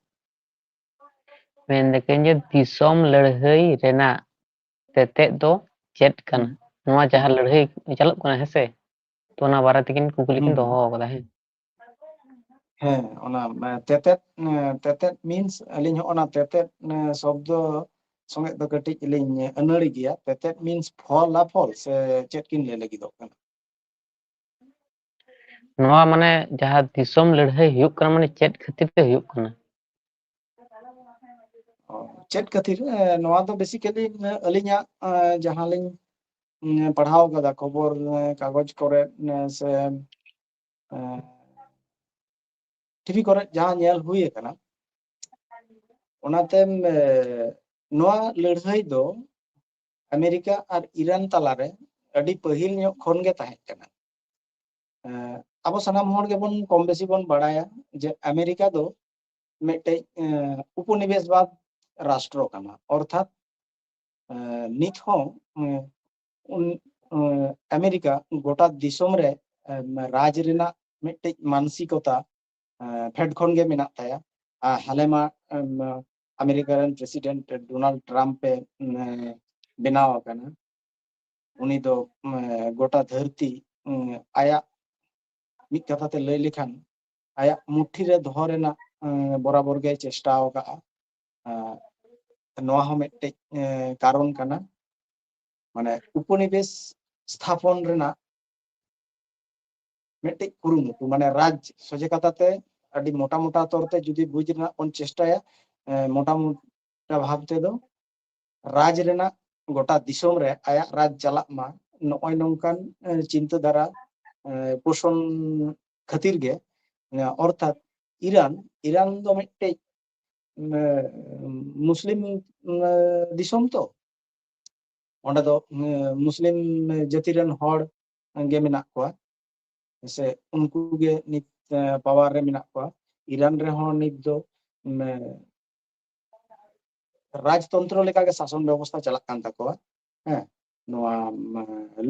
ᱢᱮᱱ ᱫᱟᱹᱧ ᱡᱮ ᱫᱤᱥᱚᱢ ᱞᱟᱹᱲᱦᱟᱹᱭ ᱨᱮᱱᱟᱜ ᱛᱮᱛᱮᱫ ᱫᱚ ᱪᱮᱫ ᱠᱟᱱᱟ? ᱦᱩᱸ᱾ ᱱᱚᱣᱟ ᱡᱟᱦᱟᱸ ᱞᱟᱹᱲᱦᱟᱹᱭ ᱪᱟᱞᱩᱜ ᱠᱟᱱᱟ, ᱦᱮᱸ ᱥᱮ, ᱛᱚ ᱚᱱᱟ ᱵᱟᱨᱮ ᱛᱮᱜᱤᱧ ᱠᱩᱠᱞᱤ ᱠᱤᱱ ᱦᱩᱸ᱾ ᱫᱚᱦᱚ ᱟᱠᱟᱫᱟ, ᱦᱮᱸ᱾ ᱦᱮᱸ, ᱚᱱᱟ, ᱮ, ᱛᱮᱛᱮᱫ, ᱮ, ᱛᱮᱛᱮᱫ means ᱟᱹᱞᱤᱧ ᱦᱚᱸ ᱚᱱᱟ ᱛᱮᱛᱮᱫ, ᱮ, ᱥᱚᱵᱫᱚ ᱥᱚᱸᱜᱮ ᱫᱚ ᱠᱟᱹᱴᱤᱡ ᱞᱤᱧ ᱟᱹᱱᱟᱹᱲᱤ ᱜᱮᱭᱟ᱾ ᱛᱮᱛᱮᱫ means ᱯᱷᱚᱞᱟᱯᱷᱚᱞ ᱥᱮ ᱪᱮᱫ ᱠᱤᱱ ᱞᱟᱹᱭ ᱞᱟᱹᱜᱤᱫᱚᱜ ᱠᱟᱱᱟ? ᱱᱚᱣᱟ ᱢᱟᱱᱮ ᱡᱟᱦᱟᱸ ᱫᱤᱥᱚᱢ ᱞᱟᱹᱲᱦᱟᱹᱭ ᱦᱩᱭᱩᱜ ᱠᱟᱱᱟ, ᱢᱟᱱᱮ ᱪᱮᱫ ᱠᱷᱟᱹᱛᱤᱨ ᱛᱮ ᱦᱩᱭᱩᱜ ᱠᱟᱱᱟ? ᱚ, ᱪᱮᱫ ᱠᱷᱟᱹᱛᱤᱨ? ᱮ, ᱱᱚᱣᱟ ᱫᱚ basically, ᱮ, ᱟᱹᱞᱤᱧᱟᱜ, ᱮ, ᱡᱟᱦᱟᱸ ᱞᱤᱧ, ᱮ, ᱯᱟᱲᱦᱟᱣ ᱠᱟᱫᱟ ᱠᱷᱚᱵᱚᱨ, ᱮ, ᱠᱟᱜᱚᱡᱽ ᱠᱚᱨᱮ, ᱮ, ᱥᱮ, ᱮ, ᱴᱤᱵᱷᱤ ᱠᱚᱨᱮ ᱡᱟᱦᱟᱸ ᱧᱮᱞ ᱦᱩᱭ ᱟᱠᱟᱱᱟ, ᱚᱱᱟᱛᱮ, ᱮ, ᱱᱚᱣᱟ ᱞᱟᱹᱲᱦᱟᱹᱭ ᱫᱚ ᱟᱢᱮᱨᱤᱠᱟ ᱟᱨ ᱤᱨᱟᱱ ᱛᱟᱞᱟᱨᱮ ᱟᱹᱰᱤ ᱯᱟᱹᱦᱤᱞ ᱧᱚᱜ ᱠᱷᱚᱱ ᱜᱮ ᱛᱟᱦᱮᱸ ᱠᱟᱱᱟ᱾ ᱮ, ᱟᱵᱚ ᱥᱟᱱᱟᱢ ᱦᱚᱲ ᱜᱮᱵᱚᱱ ᱠᱚᱢ ᱵᱮᱥᱤ ᱵᱚᱱ ᱵᱟᱲᱟᱭᱟ ᱡᱮ ᱟᱢᱮᱨᱤᱠᱟ ᱫᱚ ᱢᱤᱫᱴᱮᱡ, ᱮ, ᱩᱯᱚᱱᱤᱵᱮᱥᱵᱟᱫ ᱨᱟᱥᱴᱨᱚ ᱠᱟᱱᱟ᱾ ᱚᱨᱛᱷᱟᱛ, ᱮ, ᱱᱤᱛ ᱦᱚᱸ, ᱮ, ᱩᱱ, ᱮ, ᱟᱢᱮᱨᱤᱠᱟ ᱜᱚᱴᱟ ᱫᱤᱥᱚᱢ ᱨᱮ, ᱮ, ᱨᱟᱡᱽ ᱨᱮᱱᱟᱜ ᱢᱤᱫᱴᱮᱡ ᱢᱟᱱᱥᱤᱠᱚᱛᱟ, ᱮ, ᱯᱷᱮᱰ ᱠᱷᱚᱱ ᱜᱮ ᱢᱮᱱᱟᱜ ᱛᱟᱭᱟ᱾ ᱟᱨ ᱦᱟᱞᱮ ᱢᱟ, ᱮᱢ, ᱟᱢᱮᱨᱤᱠᱟ ᱨᱮᱱ president ᱰᱳᱱᱟᱞᱰ ᱴᱨᱟᱢᱯ ᱮ, ᱮ, ᱵᱮᱱᱟᱣ ᱟᱠᱟᱱᱟ᱾ ᱩᱱᱤ ᱫᱚ, ᱮ, ᱜᱚᱴᱟ ᱫᱷᱟᱹᱨᱛᱤ, ᱮ, ᱟᱭᱟᱜ, ᱢᱤᱫ ᱠᱟᱛᱷᱟ ᱛᱮ ᱞᱟᱹᱭ ᱞᱮᱠᱷᱟᱱ, ᱟᱭᱟᱜ ᱢᱩᱴᱷᱤ ᱨᱮ ᱫᱚᱦᱚ ᱨᱮᱱᱟᱜ, ᱮ, ᱵᱚᱨᱟᱵᱚᱨ ᱜᱮᱭ ᱪᱮᱥᱴᱟ ᱟᱠᱟᱫᱼᱟ᱾ ᱮ, ᱱᱚᱣᱟ ᱦᱚᱸ ᱢᱤᱫᱴᱮᱡ, ᱮ, ᱠᱟᱨᱚᱱ ᱠᱟᱱᱟ, ᱢᱟᱱᱮ ᱩᱯᱚᱱᱤᱵᱮᱥ ᱛᱷᱟᱯᱚᱱ ᱨᱮᱱᱟᱜ ᱢᱤᱫᱴᱮᱡ ᱠᱩᱨᱩᱢᱩᱴᱩ, ᱢᱟᱱᱮ ᱨᱟᱡᱽ ᱥᱚᱡᱷᱮ ᱠᱟᱛᱷᱟ ᱛᱮ ᱟᱹᱰᱤ ᱢᱚᱴᱟ ᱢᱚᱴᱟ ᱛᱚᱨ ᱛᱮ ᱡᱩᱫᱤ ᱵᱩᱡᱽ ᱨᱮᱱᱟᱜ ᱵᱚᱱ ᱪᱮᱥᱴᱟᱭᱟ, ᱮ, ᱢᱚᱴᱟ ᱢᱚᱴᱟ ᱵᱷᱟᱵ ᱛᱮᱫᱚ ᱨᱟᱡᱽ ᱨᱮᱱᱟᱜ ᱜᱚᱴᱟ ᱫᱤᱥᱚᱢ ᱨᱮ ᱟᱭᱟᱜ ᱨᱟᱡᱽ ᱪᱟᱞᱟᱜ ᱢᱟ, ᱱᱚᱜᱼᱚᱭ ᱱᱚᱝᱠᱟᱱ, ᱮ, ᱪᱤᱱᱛᱟᱹ ᱫᱷᱟᱨᱟ, ᱮ, ᱯᱳᱥᱚᱱ ᱠᱷᱟᱹᱛᱤᱨ ᱜᱮ, ᱮ, ᱚᱨᱛᱷᱟᱛ ᱤᱨᱟᱱ, ᱤᱨᱟᱱ ᱫᱚ ᱢᱤᱫᱴᱮᱡ, ᱮ, ᱢᱩᱥᱞᱤᱢ, ᱮ, ᱫᱤᱥᱚᱢ ᱛᱚ, ᱚᱸᱰᱮ ᱫᱚ, ᱮ, ᱢᱩᱥᱞᱤᱢ ᱡᱟᱹᱛᱤ ᱨᱮᱱ ᱦᱚᱲ ᱜᱮ ᱢᱮᱱᱟᱜ ᱠᱚᱣᱟ, ᱥᱮ ᱩᱱᱠᱩ ᱜᱮ ᱱᱤᱛ, ᱮ, power ᱨᱮ ᱢᱮᱱᱟᱜ ᱠᱚᱣᱟ᱾ ᱤᱨᱟᱱ ᱨᱮᱦᱚᱸ ᱱᱤᱛ ᱫᱚ, ᱮ, ᱨᱟᱡᱽᱛᱚᱱᱛᱨᱚ ᱞᱮᱠᱟᱜᱮ ᱥᱟᱥᱚᱱ ᱵᱮᱵᱚᱥᱛᱷᱟ ᱪᱟᱞᱟᱜ ᱠᱟᱱ ᱛᱟᱠᱚᱣᱟ᱾ ᱦᱮᱸ, ᱱᱚᱣᱟ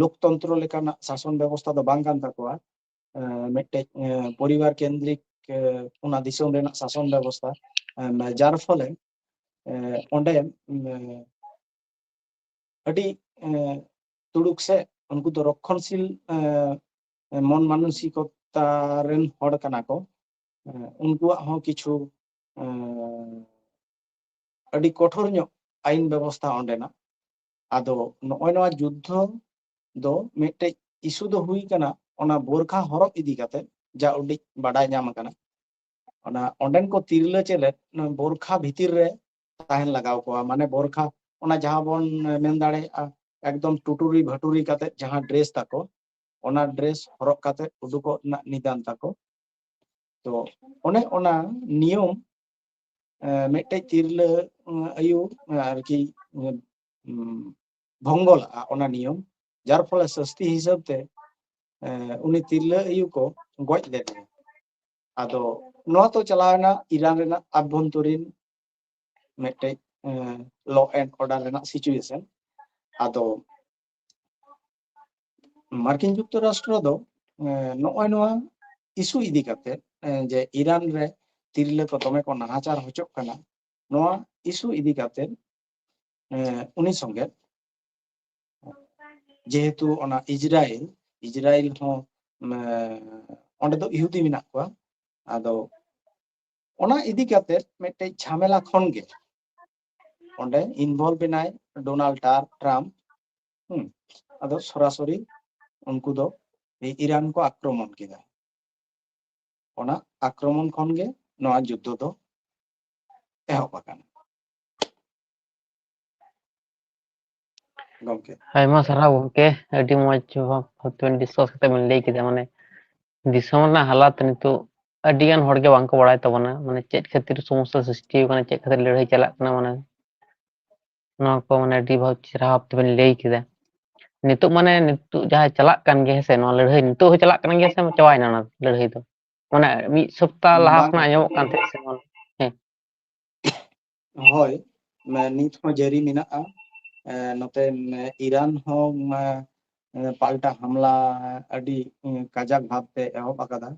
ᱞᱳᱠᱛᱚᱱᱛᱨᱚ ᱞᱮᱠᱟᱱᱟᱜ ᱥᱟᱥᱚᱱ ᱵᱮᱵᱚᱥᱛᱷᱟ ᱫᱚ ᱵᱟᱝ ᱠᱟᱱ ᱛᱟᱠᱚᱣᱟ᱾ ᱢᱤᱫᱴᱮᱡ ᱯᱚᱨᱤᱵᱟᱨ ᱠᱮᱱᱫᱨᱤᱠ ᱚᱱᱟ ᱫᱤᱥᱚᱢ ᱨᱮᱱᱟᱜ ᱥᱟᱥᱚᱱ ᱵᱮᱵᱚᱥᱛᱷᱟ, ᱡᱟᱨ ᱯᱷᱚᱞᱮ ᱚᱸᱰᱮ ᱟᱹᱰᱤ ᱛᱩᱲᱩᱠ ᱥᱮ ᱩᱱᱠᱩ ᱫᱚ ᱨᱚᱠᱠᱷᱚᱱᱥᱤᱞ ᱢᱚᱱ ᱢᱟᱱᱚᱥᱤᱠᱚᱛᱟ ᱨᱮᱱ ᱦᱚᱲ ᱠᱟᱱᱟ ᱠᱚ᱾ ᱩᱱᱠᱩᱣᱟᱜ ᱦᱚᱸ ᱠᱤᱪᱷᱩ ᱟᱹᱰᱤ ᱠᱚᱴᱷᱳᱨ ᱧᱚᱜ ᱟᱭᱤᱱ ᱵᱮᱵᱚᱥᱛᱷᱟ ᱚᱸᱰᱮᱱᱟᱜ᱾ ᱟᱫᱚ ᱱᱚᱜᱼᱚᱭ ᱱᱚᱣᱟ ᱡᱩᱫᱽᱫᱷᱚ ᱫᱚ ᱢᱤᱫᱴᱮᱡ ᱤᱥᱩ ᱫᱚ ᱦᱩᱭ ᱠᱟᱱᱟ ᱚᱱᱟ ᱵᱳᱨᱠᱷᱟ ᱦᱚᱨᱚᱜ ᱤᱫᱤ ᱠᱟᱛᱮ, ᱡᱟ ᱩᱰᱤᱡ ᱵᱟᱰᱟᱭ ᱧᱟᱢ ᱟᱠᱟᱱᱟ᱾ ᱚᱱᱟ ᱚᱸᱰᱮᱱ ᱠᱚ ᱛᱤᱨᱞᱟᱹ ᱪᱮᱞᱮᱫ ᱵᱳᱨᱠᱷᱟ ᱵᱷᱤᱛᱤᱨ ᱨᱮ ᱛᱟᱦᱮᱱ ᱞᱟᱜᱟᱣ ᱠᱚᱣᱟ, ᱢᱟᱱᱮ ᱵᱳᱨᱠᱷᱟ, ᱚᱱᱟ ᱡᱟᱦᱟᱸ ᱵᱚᱱ ᱢᱮᱱ ᱫᱟᱲᱮᱭᱟᱜᱼᱟ ᱮᱠᱫᱚᱢ ᱴᱩᱴᱩᱨᱤ ᱵᱷᱟᱴᱩᱨᱤ ᱠᱟᱛᱮ ᱡᱟᱦᱟᱸ ᱰᱨᱮᱥ ᱛᱟᱠᱚ, ᱚᱱᱟ ᱰᱨᱮᱥ ᱦᱚᱨᱚᱜ ᱠᱟᱛᱮ ᱩᱰᱩᱠᱚᱜ ᱨᱮᱱᱟᱜ ᱱᱤᱫᱟᱱ ᱛᱟᱠᱚ᱾ ᱛᱚ ᱚᱱᱮ ᱚᱱᱟ ᱱᱤᱭᱚᱢ ᱢᱤᱫᱴᱮᱡ ᱛᱤᱨᱞᱟᱹ ᱟᱭᱳ ᱟᱨᱠᱤ ᱵᱷᱚᱝᱜᱚ ᱞᱟᱜᱼᱟ ᱚᱱᱟ ᱱᱤᱭᱚᱢ, ᱡᱟᱨ ᱯᱷᱚᱞᱮ ᱥᱟᱹᱥᱛᱤ ᱦᱤᱥᱟᱹᱵ ᱛᱮ ᱩᱱᱤ ᱛᱤᱨᱞᱟᱹ ᱟᱭᱳ ᱠᱚ ᱜᱚᱡ ᱞᱮᱫᱮᱭᱟ᱾ ᱟᱫᱚ ᱱᱚᱣᱟ ᱛᱚ ᱪᱟᱞᱟᱣ ᱮᱱᱟ ᱤᱨᱟᱱ ᱨᱮᱱᱟᱜ ᱟᱵᱷᱚᱱᱛᱚᱨᱤᱱ ᱢᱤᱫᱴᱮᱡ law and order ᱨᱮᱱᱟᱜ situation᱾ ᱟᱫᱚ ᱢᱟᱨᱠᱤᱱ ᱡᱩᱠᱛᱚᱨᱟᱥᱴᱨᱚ ᱫᱚ ᱱᱚᱜᱼᱚᱭ ᱱᱚᱣᱟ ᱤᱥᱩ ᱤᱫᱤ ᱠᱟᱛᱮ, ᱡᱮ ᱤᱨᱟᱱ ᱨᱮ ᱛᱤᱨᱞᱟᱹ ᱠᱚ ᱫᱚᱢᱮ ᱠᱚ ᱱᱟᱦᱟᱪᱟᱨ ᱦᱚᱪᱚᱜ ᱠᱟᱱᱟ, ᱱᱚᱣᱟ ᱤᱥᱩ ᱤᱫᱤ ᱠᱟᱛᱮ ᱩᱱᱤ ᱥᱚᱸᱜᱮ ᱡᱮᱦᱮᱛᱩ ᱚᱱᱟ ᱤᱡᱽᱨᱟᱭᱮᱞ, ᱤᱡᱽᱨᱟᱭᱮᱞ ᱦᱚᱸ ᱚᱸᱰᱮ ᱫᱚ ᱤᱦᱩᱫᱤ ᱢᱮᱱᱟᱜ ᱠᱚᱣᱟ᱾ ᱟᱫᱚ ᱚᱱᱟ ᱤᱫᱤ ᱠᱟᱛᱮ ᱢᱤᱫᱴᱮᱡ ᱡᱷᱟᱢᱮᱞᱟ ᱠᱷᱚᱱ ᱜᱮ ᱚᱸᱰᱮ ᱤᱱᱵᱷᱚᱞᱵᱷ ᱮᱱᱟᱭ ᱰᱳᱱᱟᱞᱰ ᱴᱟᱨ-, ᱴᱨᱟᱢᱯ᱾ ᱦᱩᱸ, ᱟᱫᱚ ᱥᱚᱨᱟᱥᱚᱨᱤ ᱩᱱᱠᱩ ᱫᱚ ᱤᱨᱟᱱ ᱠᱚ ᱟᱠᱨᱚᱢᱚᱱ ᱠᱮᱫᱟ᱾ ᱚᱱᱟ ᱟᱠᱨᱚᱢᱚᱱ ᱠᱷᱚᱱ ᱜᱮ ᱱᱚᱣᱟ ᱡᱩᱫᱽᱫᱷᱚ ᱫᱚ ᱮᱦᱚᱵ ᱟᱠᱟᱱᱟ᱾ ᱜᱚᱢᱠᱮ, ᱟᱭᱢᱟ ᱥᱟᱨᱦᱟᱣ ᱜᱚᱢᱠᱮ, ᱟᱹᱰᱤ ᱢᱚᱡᱽ ᱵᱷᱟᱵ ᱛᱮᱵᱮᱱ ᱰᱤᱥᱠᱟᱥ ᱠᱟᱛᱮ ᱵᱮᱱ ᱞᱟᱹᱭ ᱠᱮᱫᱟ᱾ ᱢᱟᱱᱮ ᱫᱤᱥᱚᱢ ᱨᱮᱱᱟᱜ ᱦᱟᱞᱟᱛ ᱱᱤᱛᱚᱜ ᱟᱹᱰᱤ ᱜᱟᱱ ᱦᱚᱲ ᱜᱮ ᱵᱟᱝ ᱠᱚ ᱵᱟᱲᱟᱭ ᱛᱟᱵᱚᱱᱟ, ᱢᱟᱱᱮ ᱪᱮᱫ ᱠᱷᱟᱹᱛᱤᱨ ᱥᱚᱢᱚᱥᱥᱟ ᱥᱨᱤᱥᱴᱤ ᱟᱠᱟᱱᱟ, ᱪᱮᱫ ᱠᱷᱟᱹᱛᱤᱨ ᱞᱟᱹᱲᱦᱟᱹᱭ ᱪᱟᱞᱟᱜ ᱠᱟᱱᱟ, ᱢᱟᱱᱮ ᱱᱚᱣᱟ ᱠᱚ ᱢᱟᱱᱮ ᱟᱹᱰᱤ ᱵᱷᱟᱵ ᱪᱮᱦᱨᱟ ᱵᱷᱟᱵ ᱛᱮᱵᱮᱱ ᱞᱟᱹᱭ ᱠᱮᱫᱟ᱾ ᱱᱤᱛᱚᱜ ᱢᱟᱱᱮ ᱱᱤᱛᱚᱜ ᱡᱟᱦᱟᱸ ᱪᱟᱞᱟᱜ ᱠᱟᱱ ᱜᱮᱭᱟ, ᱦᱮᱸ ᱥᱮ, ᱱᱚᱣᱟ ᱞᱟᱹᱲᱦᱟᱹᱭ ᱱᱤᱛᱚᱜ ᱦᱚᱸ ᱪᱟᱞᱟᱜ ᱠᱟᱱ ᱜᱮᱭᱟ ᱥᱮ ᱪᱟᱵᱟᱭᱮᱱᱟ ᱚᱱᱟ ᱞᱟᱹᱲᱦᱟᱹᱭ ᱫᱚ? ᱢᱟᱱᱮ ᱢᱤᱫ ᱥᱚᱯᱛᱟ ᱞᱟᱦᱟ ᱵᱟᱝ ᱠᱷᱚᱱᱟᱜ ᱜᱚᱢᱠᱮ᱾ ᱟᱸᱡᱚᱢᱚᱜ ᱠᱟᱱ ᱛᱟᱦᱮᱸᱫ ᱥᱮ ᱢᱟᱱᱮ, ᱦᱮᱸ᱾ ᱦᱳᱭ, ᱢᱟᱱᱮ ᱱᱤᱛ ᱦᱚᱸ ᱡᱟᱹᱨᱤ ᱢᱮᱱᱟᱜᱼᱟ᱾ ᱮ, ᱱᱚᱛᱮ, ᱮ, ᱤᱨᱟᱱ ᱦᱚᱸ, ᱮ, ᱮ, ᱯᱟᱞᱴᱟ ᱦᱟᱢᱞᱟ ᱟᱹᱰᱤ, ᱮ, ᱠᱟᱡᱟᱠ ᱵᱷᱟᱵᱛᱮ ᱮᱦᱚᱵ ᱟᱠᱟᱫᱟ᱾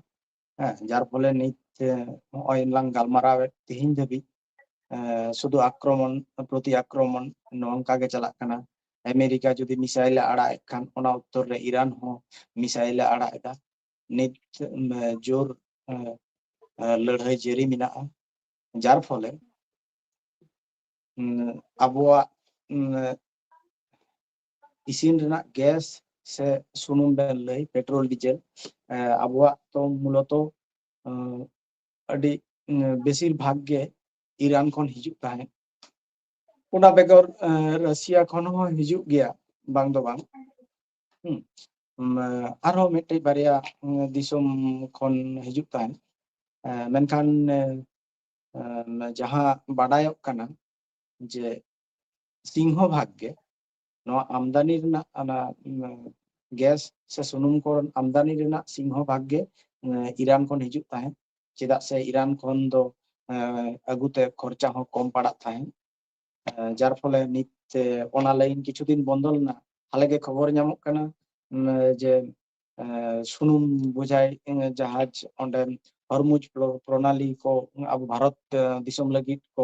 ᱦᱮᱸ, ᱡᱟᱨ ᱯᱷᱚᱞᱮ ᱱᱤᱛ, ᱮ, ᱱᱚᱜᱼᱚᱭ ᱞᱟᱝ ᱜᱟᱞᱢᱟᱨᱟᱣᱮᱫ ᱛᱤᱦᱤᱧ ᱫᱷᱟᱹᱵᱤᱡ, ᱮ, ᱥᱩᱫᱷᱩ ᱟᱠᱨᱚᱢᱚᱱ ᱯᱨᱚᱛᱤ ᱟᱠᱨᱚᱢᱚᱱ ᱱᱚᱝᱠᱟ ᱜᱮ ᱪᱟᱞᱟᱜ ᱠᱟᱱᱟ᱾ ᱟᱢᱮᱨᱤᱠᱟ ᱡᱩᱫᱤ ᱢᱤᱥᱟᱭᱤᱞ ᱮ ᱟᱲᱟᱜ ᱮᱫ ᱠᱷᱟᱱ, ᱚᱱᱟ ᱩᱛᱛᱚᱨ ᱨᱮ ᱤᱨᱟᱱ ᱦᱚᱸ ᱢᱤᱥᱟᱭᱤᱞ ᱮ ᱟᱲᱟᱜ ᱮᱫᱟ᱾ ᱱᱤᱛ, ᱮ, ᱡᱳᱨ, ᱮ, ᱮ, ᱞᱟᱹᱲᱦᱟᱹᱭ ᱡᱟᱹᱨᱤ ᱢᱮᱱᱟᱜᱼᱟ, ᱡᱟᱨ ᱯᱷᱚᱞᱮ, ᱩᱸ, ᱟᱵᱚᱣᱟᱜ, ᱩᱸ, ᱤᱥᱤᱱ ᱨᱮᱱᱟᱜ ᱜᱮᱥ ᱥᱮ ᱥᱩᱱᱩᱢ ᱵᱮᱱ ᱞᱟᱹᱭ, ᱯᱮᱴᱨᱳᱞ, ᱰᱤᱡᱮᱞ, ᱮ, ᱟᱵᱚᱣᱟᱜ ᱛᱚ ᱢᱩᱞᱚᱛᱚ, ᱮ, ᱟᱹᱰᱤ, ᱩᱸ, ᱵᱮᱥᱤᱨ ᱵᱷᱟᱜᱽ ᱜᱮ ᱤᱨᱟᱱ ᱠᱷᱚᱱ ᱦᱤᱡᱩᱜ ᱛᱟᱦᱮᱸᱫ᱾ ᱚᱱᱟ ᱵᱮᱜᱚᱨ, ᱮ, ᱨᱟᱥᱤᱭᱟ ᱠᱷᱚᱱ ᱦᱚᱸ ᱦᱤᱡᱩᱜ ᱜᱮᱭᱟ, ᱵᱟᱝ ᱫᱚ ᱵᱟᱝ᱾ ᱦᱩᱸ᱾ ᱩᱸ, ᱟᱨᱦᱚᱸ ᱢᱤᱫᱴᱮᱡ ᱵᱟᱨᱭᱟ, ᱩᱸ, ᱫᱤᱥᱚᱢ ᱠᱷᱚᱱ ᱦᱤᱡᱩᱜ ᱛᱟᱦᱮᱸᱫ᱾ ᱮ, ᱢᱮᱱᱠᱷᱟᱱ, ᱮ, ᱮ, ᱡᱟᱦᱟᱸ ᱵᱟᱰᱟᱭᱚᱜ ᱠᱟᱱᱟ ᱡᱮ ᱥᱤᱝᱦᱚ ᱵᱷᱟᱜᱽ ᱜᱮ ᱱᱚᱣᱟ ᱟᱢᱫᱟᱱᱤ ᱨᱮᱱᱟᱜ, ᱚᱱᱟ, ᱩᱸ, ᱜᱮᱥ ᱥᱮ ᱥᱩᱱᱩᱢ ᱠᱚ ᱟᱢᱫᱟᱱᱤ ᱨᱮᱱᱟᱜ ᱥᱤᱝᱦᱚ ᱵᱷᱟᱜᱽ ᱜᱮ, ᱩᱸ, ᱤᱨᱟᱱ ᱠᱷᱚᱱ ᱦᱤᱡᱩᱜ ᱛᱟᱦᱮᱸᱫ᱾ ᱪᱮᱫᱟᱜ ᱥᱮ ᱤᱨᱟᱱ ᱠᱷᱚᱱ ᱫᱚ, ᱮ, ᱟᱹᱜᱩᱛᱮ ᱠᱷᱚᱨᱪᱟ ᱦᱚᱸ ᱠᱚᱢ ᱯᱟᱲᱟᱜ ᱛᱟᱦᱮᱸᱫ᱾ ᱮ, ᱡᱟᱨ ᱯᱷᱚᱞᱮ ᱱᱤᱛ, ᱮ, ᱚᱱᱟ ᱞᱟᱭᱤᱱ ᱠᱤᱪᱷᱩ ᱫᱤᱱ ᱵᱚᱱᱫᱚ ᱞᱮᱱᱟ᱾ ᱦᱟᱞᱮ ᱜᱮ ᱠᱷᱚᱵᱚᱨ ᱧᱟᱢᱚᱜ ᱠᱟᱱᱟ, ᱩᱸ, ᱡᱮ, ᱮ, ᱥᱩᱱᱩᱢ ᱵᱳᱡᱷᱟᱭ, ᱮ, ᱡᱟᱦᱟᱡᱽ ᱚᱸᱰᱮ ᱦᱚᱨᱢᱩᱡᱽ ᱯᱨᱚ-, ᱯᱨᱚᱱᱟᱞᱤ ᱠᱚ ᱟᱵᱚ ᱵᱷᱟᱨᱚᱛ, ᱮ, ᱫᱤᱥᱚᱢ ᱞᱟᱹᱜᱤᱫ ᱠᱚ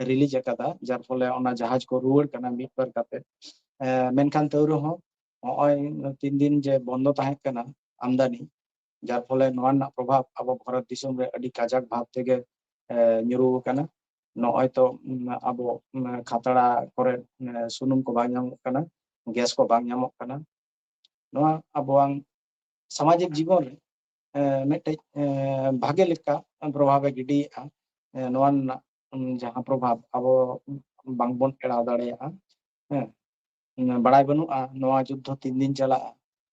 ᱨᱤᱞᱤᱡᱽ ᱟᱠᱟᱫᱟ, ᱡᱟᱨ ᱯᱷᱚᱞᱮ ᱚᱱᱟ ᱡᱟᱦᱟᱡᱽ ᱠᱚ ᱨᱩᱣᱟᱹᱲ ᱠᱟᱱᱟ ᱢᱤᱫ ᱵᱟᱨ ᱠᱟᱛᱮ᱾ ᱮ, ᱢᱮᱱᱠᱷᱟᱱ ᱛᱟᱹᱣ ᱨᱮᱦᱚᱸ ᱱᱚᱜᱼᱚᱭ ᱛᱤᱱ ᱫᱤᱱ ᱡᱮ ᱵᱚᱱᱫᱚ ᱛᱟᱦᱮᱸ ᱠᱟᱱᱟ ᱟᱢᱫᱟᱱᱤ, ᱡᱟᱨ ᱯᱷᱚᱞᱮ ᱱᱚᱣᱟ ᱨᱮᱱᱟᱜ ᱯᱨᱚᱵᱷᱟᱵᱽ ᱟᱵᱚ ᱵᱷᱟᱨᱚᱛ ᱫᱤᱥᱚᱢ ᱨᱮ ᱟᱹᱰᱤ ᱠᱟᱡᱟᱠ ᱵᱷᱟᱵᱽ ᱛᱮᱜᱮ, ᱮ, ᱧᱩᱨᱩ ᱟᱠᱟᱱᱟ᱾ ᱱᱚᱜᱼᱚᱭ ᱛᱚ, ᱩᱢ, ᱟᱵᱚ, ᱩᱢ, ᱠᱷᱟᱛᱲᱟ ᱠᱚᱨᱮ, ᱩᱢ, ᱥᱩᱱᱩᱢ ᱠᱚ ᱵᱟᱝ ᱧᱟᱢᱚᱜ ᱠᱟᱱᱟ, ᱜᱮᱥ ᱠᱚ ᱵᱟᱝ ᱧᱟᱢᱚᱜ ᱠᱟᱱᱟ᱾ ᱱᱚᱣᱟ ᱟᱵᱚᱣᱟᱝ ᱥᱟᱢᱟᱡᱤᱠ ᱡᱤᱵᱚᱱ ᱨᱮ, ᱮ, ᱢᱤᱫᱴᱮᱡ, ᱮ, ᱵᱷᱟᱜᱮ ᱞᱮᱠᱟ ᱯᱨᱚᱵᱷᱟᱵᱽ ᱮ ᱜᱤᱰᱤᱭᱮᱫᱼᱟ᱾ ᱮ, ᱱᱚᱣᱟ ᱨᱮᱱᱟᱜ, ᱩᱢ, ᱡᱟᱦᱟᱸ ᱯᱨᱚᱵᱷᱟᱵᱽ ᱟᱵᱚ ᱵᱟᱝᱵᱚᱱ ᱮᱲᱟᱣ ᱫᱟᱲᱮᱭᱟᱜᱼᱟ᱾ ᱦᱮᱸ, ᱩᱢ, ᱵᱟᱲᱟᱭ ᱵᱟᱹᱱᱩᱜᱼᱟ ᱱᱚᱣᱟ ᱡᱩᱫᱽᱫᱷᱚ ᱛᱤᱱ ᱫᱤᱱ ᱪᱟᱞᱟᱜᱼᱟ,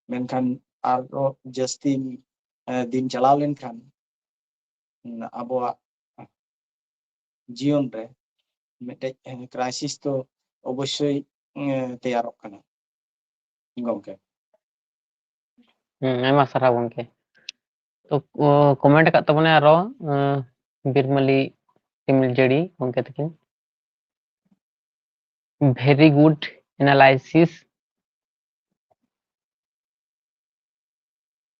ᱢᱮᱱᱠᱷᱟᱱ ᱟᱨᱚ ᱡᱟᱹᱥᱛᱤ, ᱮ, ᱫᱤᱱ ᱪᱟᱞᱟᱣ ᱞᱮᱱᱠᱷᱟᱱ, ᱩᱢ, ᱟᱵᱚᱣᱟᱜ ᱡᱤᱭᱚᱱ ᱨᱮ ᱢᱤᱫᱴᱮᱡ, ᱮ, ᱠᱨᱟᱭᱥᱤᱥ ᱫᱚ ᱚᱵᱚᱥᱥᱳᱭ, ᱮ, ᱛᱮᱭᱟᱨᱚᱜ ᱠᱟᱱᱟ ᱜᱚᱢᱠᱮ᱾ ᱦᱩᱸ, ᱟᱭᱢᱟ ᱥᱟᱨᱦᱟᱣ ᱜᱚᱢᱠᱮ᱾ ᱛᱚ, ᱚ, ᱠᱚᱢᱮᱱᱴ ᱟᱠᱟᱫ ᱛᱟᱵᱚᱱᱟᱭ ᱟᱨᱚ, ᱮ, ᱵᱤᱨᱢᱟᱹᱞᱤ ᱨᱤᱢᱤᱞ ᱡᱟᱹᱲᱤ ᱜᱚᱢᱠᱮ ᱛᱟᱹᱠᱤᱱ᱾ Very good analysis,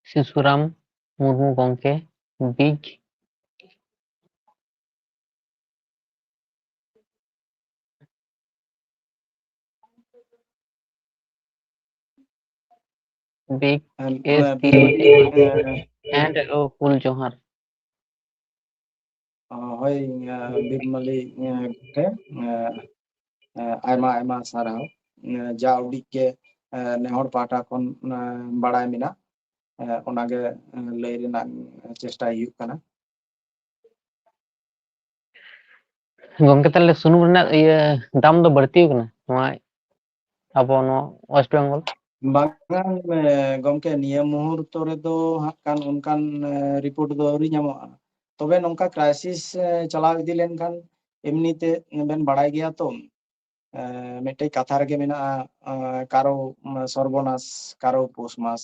ᱥᱤᱥᱩᱨᱟᱢ ᱢᱩᱨᱢᱩ ᱜᱚᱢᱠᱮ, big big and, S uh, T big, uh, and, uh, ᱦᱩᱞ ᱡᱚᱦᱟᱨ᱾ ᱦᱳᱭ, ᱵᱤᱨᱢᱟᱹᱞᱤ ᱜᱚᱢᱠᱮ, ᱟᱭᱢᱟ ᱟᱭᱢᱟ ᱥᱟᱨᱦᱟᱣ᱾ ᱡᱟ ᱩᱰᱤᱡ ᱜᱮ ᱱᱮᱦᱚᱲ ᱯᱟᱦᱴᱟ ᱠᱷᱚᱱ ᱵᱟᱲᱟᱭ ᱢᱮᱱᱟᱜ, ᱚᱱᱟᱜᱮ ᱞᱟᱹᱭ ᱨᱮᱱᱟᱜ ᱪᱮᱥᱴᱟᱭ ᱦᱩᱭᱩᱜ ᱠᱟᱱᱟ᱾ ᱜᱚᱢᱠᱮ, ᱛᱟᱦᱞᱮ ᱥᱩᱱᱩᱢ ᱨᱮᱱᱟᱜ ᱤᱭᱟᱹ ᱫᱟᱢ ᱫᱚ ᱵᱟᱹᱲᱛᱤ ᱟᱠᱟᱱᱟ ᱱᱚᱣᱟ ᱟᱵᱚ ᱱᱚᱣᱟ ᱳᱭᱮᱥᱴ ᱵᱮᱝᱜᱚᱞ? ᱵᱟᱝᱟ, ᱜᱚᱢᱠᱮ, ᱱᱤᱭᱟᱹ ᱢᱩᱦᱩᱨᱛᱚ ᱨᱮᱫᱚ ᱦᱟᱸᱜ ᱠᱷᱟᱱ ᱚᱱᱠᱟᱱ ᱨᱤᱯᱳᱨᱴ ᱫᱚ ᱟᱹᱣᱨᱤ ᱧᱟᱢᱚᱜᱼᱟ᱾ ᱛᱚᱵᱮ ᱱᱚᱝᱠᱟ ᱠᱨᱟᱭᱥᱤᱥ ᱪᱟᱞᱟᱣ ᱤᱫᱤ ᱞᱮᱱᱠᱷᱟᱱ ᱮᱢᱱᱤ ᱛᱮ ᱵᱮᱱ ᱵᱟᱲᱟᱭ ᱜᱮᱭᱟ ᱛᱚ, ᱢᱤᱫᱴᱮᱡ ᱠᱟᱛᱷᱟ ᱨᱮᱜᱮ ᱢᱮᱱᱟᱜᱼᱟ, ᱠᱟᱨᱚ ᱥᱚᱨᱵᱚᱱᱟᱥ, ᱠᱟᱨᱚ ᱯᱳᱥ ᱢᱟᱥ᱾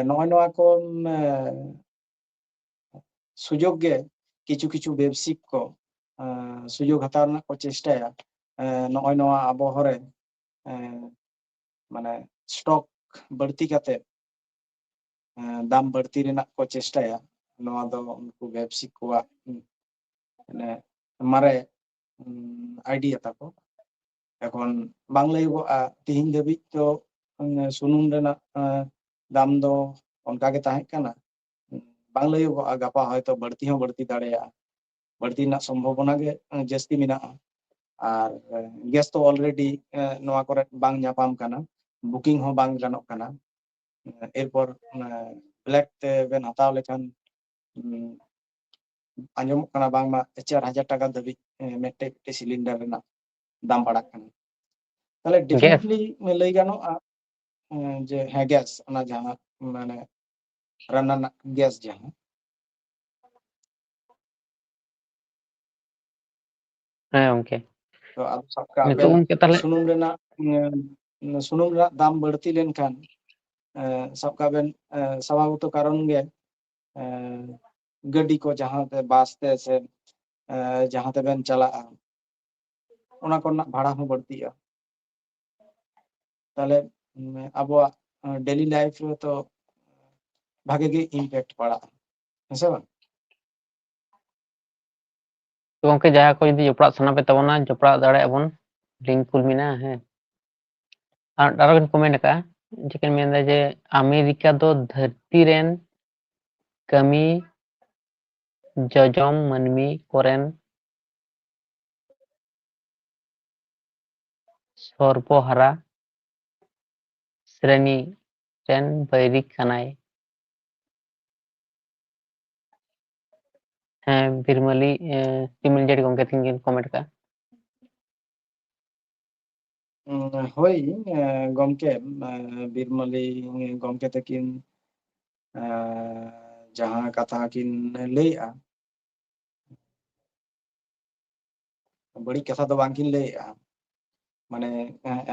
ᱱᱚᱜᱼᱚᱭ ᱱᱚᱣᱟ ᱠᱚ ᱥᱩᱡᱳᱜᱽ ᱜᱮ ᱠᱤᱪᱷᱩ ᱠᱤᱪᱷᱩ ᱵᱮᱵᱥᱤᱠ ᱠᱚ ᱥᱩᱡᱳᱜᱽ ᱦᱟᱛᱟᱣ ᱨᱮᱱᱟᱜ ᱠᱚ ᱪᱮᱥᱴᱟᱭᱟ᱾ ᱱᱚᱜᱼᱚᱭ ᱱᱚᱣᱟ ᱟᱵᱚ ᱦᱚᱨᱮ ᱢᱟᱱᱮ ᱥᱴᱚᱠ ᱵᱟᱹᱲᱛᱤ ᱠᱟᱛᱮ ᱫᱟᱢ ᱵᱟᱹᱲᱛᱤ ᱨᱮᱱᱟᱜ ᱠᱚ ᱪᱮᱥᱴᱟᱭᱟ᱾ ᱱᱚᱣᱟ ᱫᱚ ᱩᱱᱠᱩ ᱵᱮᱵᱥᱤᱠ ᱠᱚᱣᱟᱜ ᱢᱟᱱᱮ ᱢᱟᱨᱮ ᱟᱭᱰᱤᱭᱟ ᱛᱟᱠᱚ᱾ ᱮᱠᱷᱚᱱ ᱵᱟᱝ ᱞᱟᱹᱭᱚᱜᱚᱜᱼᱟ, ᱛᱤᱦᱤᱧ ᱫᱷᱟᱹᱵᱤᱡ ᱫᱚ ᱥᱩᱱᱩᱢ ᱨᱮᱱᱟᱜ ᱫᱟᱢ ᱫᱚ ᱚᱱᱠᱟ ᱜᱮ ᱛᱟᱦᱮᱸ ᱠᱟᱱᱟ᱾ ᱵᱟᱝ ᱞᱟᱹᱭᱚᱜᱚᱜᱼᱟ, ᱜᱟᱯᱟ ᱦᱚᱭᱛᱚ ᱵᱟᱹᱲᱛᱤ ᱦᱚᱸ ᱵᱟᱹᱲᱛᱤ ᱫᱟᱲᱮᱭᱟᱜᱼᱟ᱾ ᱵᱟᱹᱲᱛᱤ ᱨᱮᱱᱟᱜ ᱥᱚᱢᱵᱷᱚᱵᱚᱱᱟ ᱜᱮ ᱡᱟᱹᱥᱛᱤ ᱢᱮᱱᱟᱜᱼᱟ᱾ ᱟᱨ ᱜᱮᱥ ᱛᱚ ᱚᱞᱨᱮᱰᱤ ᱱᱚᱣᱟ ᱠᱚᱨᱮ ᱵᱟᱝ ᱧᱟᱯᱟᱢ ᱠᱟᱱᱟ, ᱵᱩᱠᱤᱝ ᱦᱚᱸ ᱵᱟᱝ ᱜᱟᱱᱚᱜ ᱠᱟᱱᱟ᱾ ᱮᱨᱯᱚᱨ ᱵᱞᱮᱠ ᱛᱮ ᱵᱮᱱ ᱦᱟᱛᱟᱣ ᱞᱮᱠᱷᱟᱱ ᱟᱸᱡᱚᱢᱚᱜ ᱠᱟᱱᱟ ᱵᱟᱝᱢᱟ ᱪᱟᱨ ᱦᱟᱡᱟᱨ ᱴᱟᱠᱟ ᱫᱷᱟᱹᱵᱤᱡ ᱢᱤᱫᱴᱮᱡ ᱢᱤᱫᱴᱮᱡ ᱥᱤᱞᱤᱱᱰᱟᱨ ᱨᱮᱱᱟᱜ ᱫᱟᱢ ᱯᱟᱲᱟᱜ ᱠᱟᱱᱟ᱾ ᱛᱟᱦᱞᱮ ᱰᱮᱯᱷᱤᱱᱮᱴᱞᱤ ᱞᱟᱹᱭ ᱜᱟᱱᱚᱜᱼᱟ ᱡᱮ ᱦᱮᱸ, ᱜᱮᱥ, ᱚᱱᱟ ᱡᱟᱦᱟᱸ ᱢᱟᱱᱮ ᱨᱟᱱᱱᱟ ᱨᱮᱱᱟᱜ ᱜᱮᱥ ᱡᱟᱦᱟᱸ ᱦᱮᱸ ᱜᱚᱢᱠᱮ᱾ ᱛᱚ ᱟᱫᱚ ᱥᱟᱵ ᱠᱟᱜ ᱱᱤᱛᱚᱜ ᱵᱮᱱ ᱜᱚᱢᱠᱮ ᱛᱟᱦᱞᱮ ᱥᱩᱱᱩᱢ ᱨᱮᱱᱟᱜ, ᱩᱸ, ᱥᱩᱱᱩᱢ ᱨᱮᱱᱟᱜ ᱫᱟᱢ ᱵᱟᱹᱲᱛᱤ ᱞᱮᱱᱠᱷᱟᱱ, ᱮᱸ, ᱥᱟᱵ ᱠᱟᱜ ᱵᱮᱱ, ᱮᱸ, ᱥᱟᱵᱷᱟᱵᱤᱛᱚ ᱠᱟᱨᱚᱱ ᱜᱮ, ᱮᱸ, ᱜᱟᱹᱰᱤ ᱠᱚ ᱡᱟᱦᱟᱸ ᱛᱮ ᱵᱟᱥ ᱛᱮ ᱥᱮ, ᱮᱸ, ᱡᱟᱦᱟᱸ ᱛᱮᱵᱮᱱ ᱪᱟᱞᱟᱜᱼᱟ, ᱚᱱᱟ ᱠᱚᱨᱮᱱᱟᱜ ᱵᱷᱟᱲᱟ ᱦᱚᱸ ᱵᱟᱹᱲᱛᱤᱜᱼᱟ᱾ ᱛᱟᱦᱞᱮ ᱟᱵᱚᱣᱟᱜ ᱰᱮᱞᱤ ᱞᱟᱭᱤᱯᱷ ᱨᱮ ᱛᱚ ᱵᱷᱟᱜᱮ ᱜᱮ ᱤᱢᱯᱮᱠᱴ ᱯᱟᱲᱟᱜᱼᱟ, ᱦᱮᱸ ᱥᱮ ᱵᱟᱝ? ᱛᱚ ᱜᱚᱝᱠᱮ, ᱡᱟᱦᱟᱸᱭ ᱠᱚ ᱡᱩᱫᱤ ᱡᱚᱯᱲᱟᱜ ᱥᱟᱱᱟ ᱯᱮ ᱛᱟᱵᱚᱱᱟ, ᱡᱚᱯᱲᱟᱜ ᱫᱟᱲᱮᱭᱟᱜ ᱟᱵᱚᱱ, ᱞᱤᱝᱠ ᱠᱩᱞ ᱢᱮᱱᱟᱜᱼᱟ᱾ ᱦᱮᱸ, ᱟᱨ ᱟᱨᱚ ᱠᱤᱱ ᱠᱚᱢᱮᱱᱴ ᱟᱠᱟᱫᱼᱟ, ᱪᱮᱫ ᱠᱤᱱ ᱢᱮᱱᱫᱟ ᱡᱮ ᱟᱢᱮᱨᱤᱠᱟ ᱫᱚ ᱫᱷᱟᱹᱨᱛᱤ ᱨᱮᱱ ᱠᱟᱹᱢᱤ ᱡᱚᱡᱚᱢ ᱢᱟᱹᱱᱢᱤ ᱠᱚᱨᱮᱱ ᱥᱚᱨᱵᱚᱦᱟᱨᱟ ᱥᱨᱮᱱᱤ ᱨᱮᱱ ᱵᱟᱹᱭᱨᱤ ᱠᱟᱱᱟᱭ᱾ ᱦᱮᱸ, ᱵᱤᱨᱢᱟᱹᱞᱤ, ᱮ, ᱵᱤᱢᱚᱞ ᱡᱟᱹᱲᱤ ᱜᱚᱢᱠᱮ ᱛᱤᱠᱤᱱ ᱠᱤᱱ ᱠᱚᱢᱮᱱᱴ ᱠᱟᱜᱼᱟ᱾ ᱦᱳᱭ, ᱜᱚᱢᱠᱮ, ᱵᱤᱨᱢᱟᱹᱞᱤ ᱜᱚᱢᱠᱮ ᱛᱟᱹᱠᱤᱱ ᱡᱟᱦᱟᱸ ᱠᱟᱛᱷᱟ ᱠᱤᱱ ᱞᱟᱹᱭᱮᱜᱼᱟ, ᱵᱟᱹᱲᱤᱡ ᱠᱟᱛᱷᱟ ᱫᱚ ᱵᱟᱝ ᱠᱤᱱ ᱞᱟᱹᱭᱮᱜᱼᱟ᱾ ᱢᱟᱱᱮ,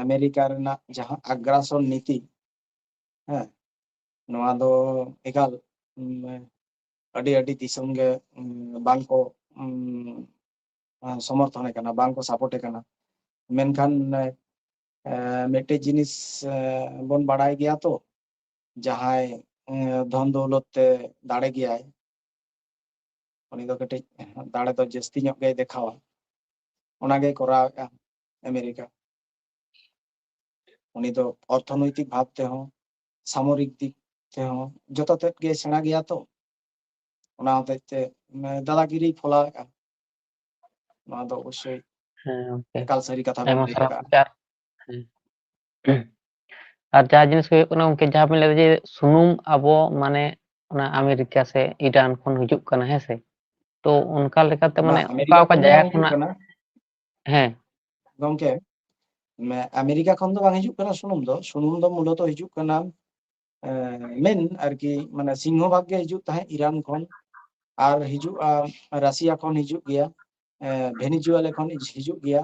ᱟᱢᱮᱨᱤᱠᱟ ᱨᱮᱱᱟᱜ ᱡᱟᱦᱟᱸ ᱟᱜᱽᱨᱟᱥᱚᱱ ᱱᱤᱛᱤ, ᱦᱮᱸ, ᱱᱚᱣᱟ ᱫᱚ ᱮᱠᱟᱞ, ᱩᱢ, ᱟᱹᱰᱤ ᱟᱹᱰᱤ ᱫᱤᱥᱚᱢ ᱜᱮ, ᱩᱢ, ᱵᱟᱝ ᱠᱚ, ᱩᱢ, ᱥᱚᱢᱚᱨᱛᱷᱚᱱᱮ ᱠᱟᱱᱟ, ᱵᱟᱝ ᱠᱚ ᱥᱟᱯᱳᱨᱴᱮ ᱠᱟᱱᱟ᱾ ᱢᱮᱱᱠᱷᱟᱱ, ᱮ, ᱢᱤᱫᱴᱮᱡ ᱡᱤᱱᱤᱥ, ᱮ, ᱵᱚᱱ ᱵᱟᱲᱟᱭ ᱜᱮᱭᱟ ᱛᱚ, ᱡᱟᱦᱟᱸᱭ, ᱮ, ᱫᱷᱚᱱ ᱫᱚᱣᱞᱚᱛ ᱛᱮ ᱫᱟᱲᱮ ᱜᱮᱭᱟᱭ, ᱩᱱᱤ ᱫᱚ ᱠᱟᱹᱴᱤᱡ ᱫᱟᱲᱮ ᱫᱚ ᱡᱟᱹᱥᱛᱤ ᱧᱚᱜ ᱜᱮᱭ ᱫᱮᱠᱷᱟᱣᱟ᱾ ᱚᱱᱟᱜᱮ ᱠᱚᱨᱟᱣᱮᱫᱼᱟ ᱟᱢᱮᱨᱤᱠᱟ᱾ ᱩᱱᱤ ᱫᱚ ᱚᱨᱛᱷᱚᱱᱳᱭᱛᱤᱠ ᱵᱷᱟᱵᱽ ᱛᱮᱦᱚᱸ, ᱥᱟᱢᱚᱨᱤᱠ ᱫᱤᱠ ᱛᱮᱦᱚᱸ ᱡᱚᱛᱚ ᱛᱮᱫ ᱜᱮ ᱥᱮᱬᱟ ᱜᱮᱭᱟ ᱛᱚ᱾ ᱚᱱᱟ ᱦᱚᱛᱮᱡ ᱛᱮ, ᱢᱟᱱᱮ, ᱫᱟᱫᱟᱜᱤᱨᱤᱭ ᱯᱷᱚᱞᱟᱣᱮᱫᱼᱟ᱾ ᱱᱚᱣᱟ ᱫᱚ ᱚᱵᱚᱥᱥᱳᱭ ᱦᱮᱸ, ᱜᱚᱢᱠᱮ᱾ ᱮᱠᱟᱞ ᱥᱟᱹᱨᱤ ᱠᱟᱛᱷᱟ ᱵᱮᱱ ᱟᱭᱢᱟ ᱞᱟᱹᱭ ᱥᱟᱨᱦᱟᱣ ᱟᱠᱟᱫᱼᱟ᱾ ᱜᱚᱢᱠᱮ᱾ ᱟᱨ, ᱦᱮᱸ᱾ ᱟᱨ ᱡᱟᱦᱟᱸ ᱡᱤᱱᱤᱥ ᱦᱩᱭᱩᱜ ᱠᱟᱱᱟ, ᱜᱚᱢᱠᱮ, ᱡᱟᱦᱟᱸ ᱵᱮᱱ ᱞᱟᱹᱭᱫᱟ ᱡᱮ ᱥᱩᱱᱩᱢ ᱟᱵᱚ, ᱢᱟᱱᱮ, ᱚᱱᱟ ᱟᱢᱮᱨᱤᱠᱟ ᱥᱮ ᱤᱨᱟᱱ ᱠᱷᱚᱱ ᱦᱤᱡᱩᱜ ᱠᱟᱱᱟ, ᱦᱮᱸ ᱥᱮ? ᱛᱚ ᱚᱱᱠᱟ ᱞᱮᱠᱟᱛᱮ, ᱢᱟᱱᱮ, ᱵᱟᱝ, ᱚᱠᱟ ᱟᱢᱮᱨᱤᱠᱟ ᱚᱠᱟ ᱠᱷᱚᱱ ᱫᱚ ᱡᱟᱭᱜᱟ ᱵᱟᱝ ᱦᱤᱡᱩᱜ ᱠᱷᱚᱱᱟᱜ? ᱠᱟᱱᱟ᱾ ᱦᱮᱸ᱾ ᱜᱚᱢᱠᱮ, ᱢᱮ-, ᱟᱢᱮᱨᱤᱠᱟ ᱠᱷᱚᱱ ᱫᱚ ᱵᱟᱝ ᱦᱤᱡᱩᱜ ᱠᱟᱱᱟ ᱥᱩᱱᱩᱢ ᱫᱚ, ᱥᱩᱱᱩᱢ ᱫᱚ ᱢᱩᱞᱚᱛᱚ ᱦᱤᱡᱩᱜ ᱠᱟᱱᱟ, ᱮ, ᱢᱮᱱ ᱟᱨᱠᱤ, ᱢᱟᱱᱮ, ᱥᱤᱝᱦᱚ ᱵᱷᱟᱜᱽ ᱜᱮ ᱦᱤᱡᱩᱜ ᱛᱟᱦᱮᱸᱫ ᱤᱨᱟᱱ ᱠᱷᱚᱱ, ᱟᱨ ᱦᱤᱡᱩᱜᱼᱟ, ᱨᱟᱥᱤᱭᱟ ᱠᱷᱚᱱ ᱦᱤᱡᱩᱜ ᱜᱮᱭᱟ, ᱮ, ᱵᱷᱮᱱᱤᱡᱩᱭᱮᱞᱟ ᱠᱷᱚᱱ ᱦᱤᱡᱩᱜ ᱜᱮᱭᱟ,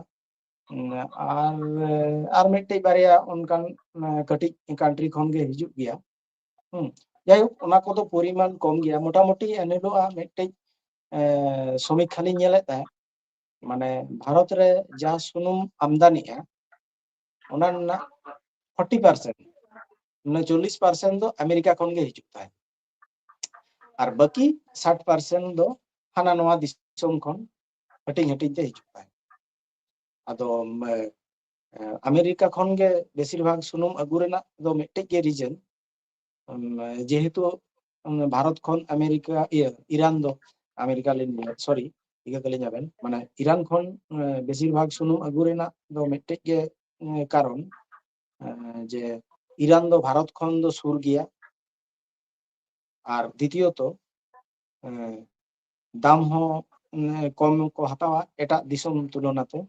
ᱩᱸ, ᱟᱨ, ᱟᱨ ᱢᱤᱫᱴᱤᱡ ᱵᱟᱨᱭᱟ ᱚᱱᱠᱟᱱ, ᱮ, ᱠᱟᱹᱴᱤᱡ ᱠᱟᱱᱴᱨᱤ ᱠᱷᱚᱱ ᱜᱮ ᱦᱤᱡᱩᱜ ᱜᱮᱭᱟ᱾ ᱦᱩᱸ᱾ ᱡᱟᱭᱦᱳᱠ, ᱚᱱᱟ ᱠᱚᱫᱚ ᱯᱚᱨᱤᱢᱟᱱ ᱠᱚᱢ ᱜᱮᱭᱟ᱾ ᱢᱚᱴᱟᱢᱩᱴᱤ ᱮᱱᱦᱤᱞᱳᱜ ᱟᱜ ᱢᱤᱫᱴᱤᱡ, ᱮ, ᱥᱚᱢᱤᱠᱠᱷᱟ ᱞᱤᱧ ᱧᱮᱞᱮᱫ ᱛᱟᱦᱮᱸᱫ᱾ ᱢᱟᱱᱮ ᱵᱷᱟᱨᱚᱛ ᱨᱮ ᱡᱟ ᱥᱩᱱᱩᱢ ᱟᱢᱫᱟᱱᱤᱜᱼᱟ, ᱚᱱᱟ ᱨᱮᱱᱟᱜ ᱯᱷᱳᱨᱴᱤ ᱯᱟᱨᱥᱮᱱᱴ, ᱢᱟᱱᱮ ᱪᱚᱞᱞᱤᱥ ᱯᱟᱨᱥᱮᱱᱴ ᱫᱚ ᱟᱢᱮᱨᱤᱠᱟ ᱠᱷᱚᱱ ᱜᱮ ᱦᱤᱡᱩᱜ ᱛᱟᱦᱮᱸᱫ᱾ ᱟᱨ ᱵᱟᱹᱠᱤ ᱥᱟᱴ ᱯᱟᱨᱥᱮᱱᱴ ᱫᱚ ᱦᱟᱱᱟ ᱱᱚᱣᱟ ᱫᱤᱥᱚᱢ ᱠᱷᱚᱱ ᱦᱟᱹᱴᱤᱧ ᱦᱟᱹᱴᱤᱧ ᱛᱮ ᱦᱤᱡᱩᱜ ᱛᱟᱦᱮᱸᱫ᱾ ᱟᱫᱚ, ᱢᱮ-, ᱮ, ᱟᱢᱮᱨᱤᱠᱟ ᱠᱷᱚᱱ ᱜᱮ ᱵᱮᱥᱤᱨ ᱵᱷᱟᱜᱽ ᱥᱩᱱᱩᱢ ᱟᱹᱜᱩ ᱨᱮᱱᱟᱜ ᱫᱚ ᱢᱤᱫᱴᱮᱡ ᱜᱮ ᱨᱤᱡᱮᱱ, ᱡᱮᱦᱮᱛᱩ, ᱩᱢ, ᱵᱷᱟᱨᱚᱛ ᱠᱷᱚᱱ ᱟᱢᱮᱨᱤᱠᱟ, ᱤᱭᱟᱹ, ᱤᱨᱟᱱ ᱫᱚ, ᱟᱢᱮᱨᱤᱠᱟ ᱞᱤᱧ ᱞᱟᱹᱭᱟ, ᱥᱚᱨᱤ, ᱤᱠᱟᱹ ᱠᱟᱹᱞᱤᱧ ᱟᱵᱮᱱ, ᱢᱟᱱᱮ ᱤᱨᱟᱱ ᱠᱷᱚᱱ, ᱮ, ᱵᱮᱥᱤᱨ ᱵᱷᱟᱜᱽ ᱥᱩᱱᱩᱢ ᱟᱹᱜᱩ ᱨᱮᱱᱟᱜ ᱫᱚ ᱢᱤᱫᱴᱮᱡ ᱜᱮ, ᱮ, ᱠᱟᱨᱚᱱ, ᱮ, ᱡᱮ ᱤᱨᱟᱱ ᱫᱚ ᱵᱷᱟᱨᱚᱛ ᱠᱷᱚᱱ ᱫᱚ ᱥᱩᱨ ᱜᱮᱭᱟ, ᱟᱨ ᱫᱤᱛᱤᱭᱚᱛᱚ, ᱮ, ᱫᱟᱢ ᱦᱚᱸ, ᱮ, ᱠᱚᱢ ᱠᱚ ᱦᱟᱛᱟᱣᱟ ᱮᱴᱟᱜ ᱫᱤᱥᱚᱢ ᱛᱩᱞᱚᱱᱟ ᱛᱮ᱾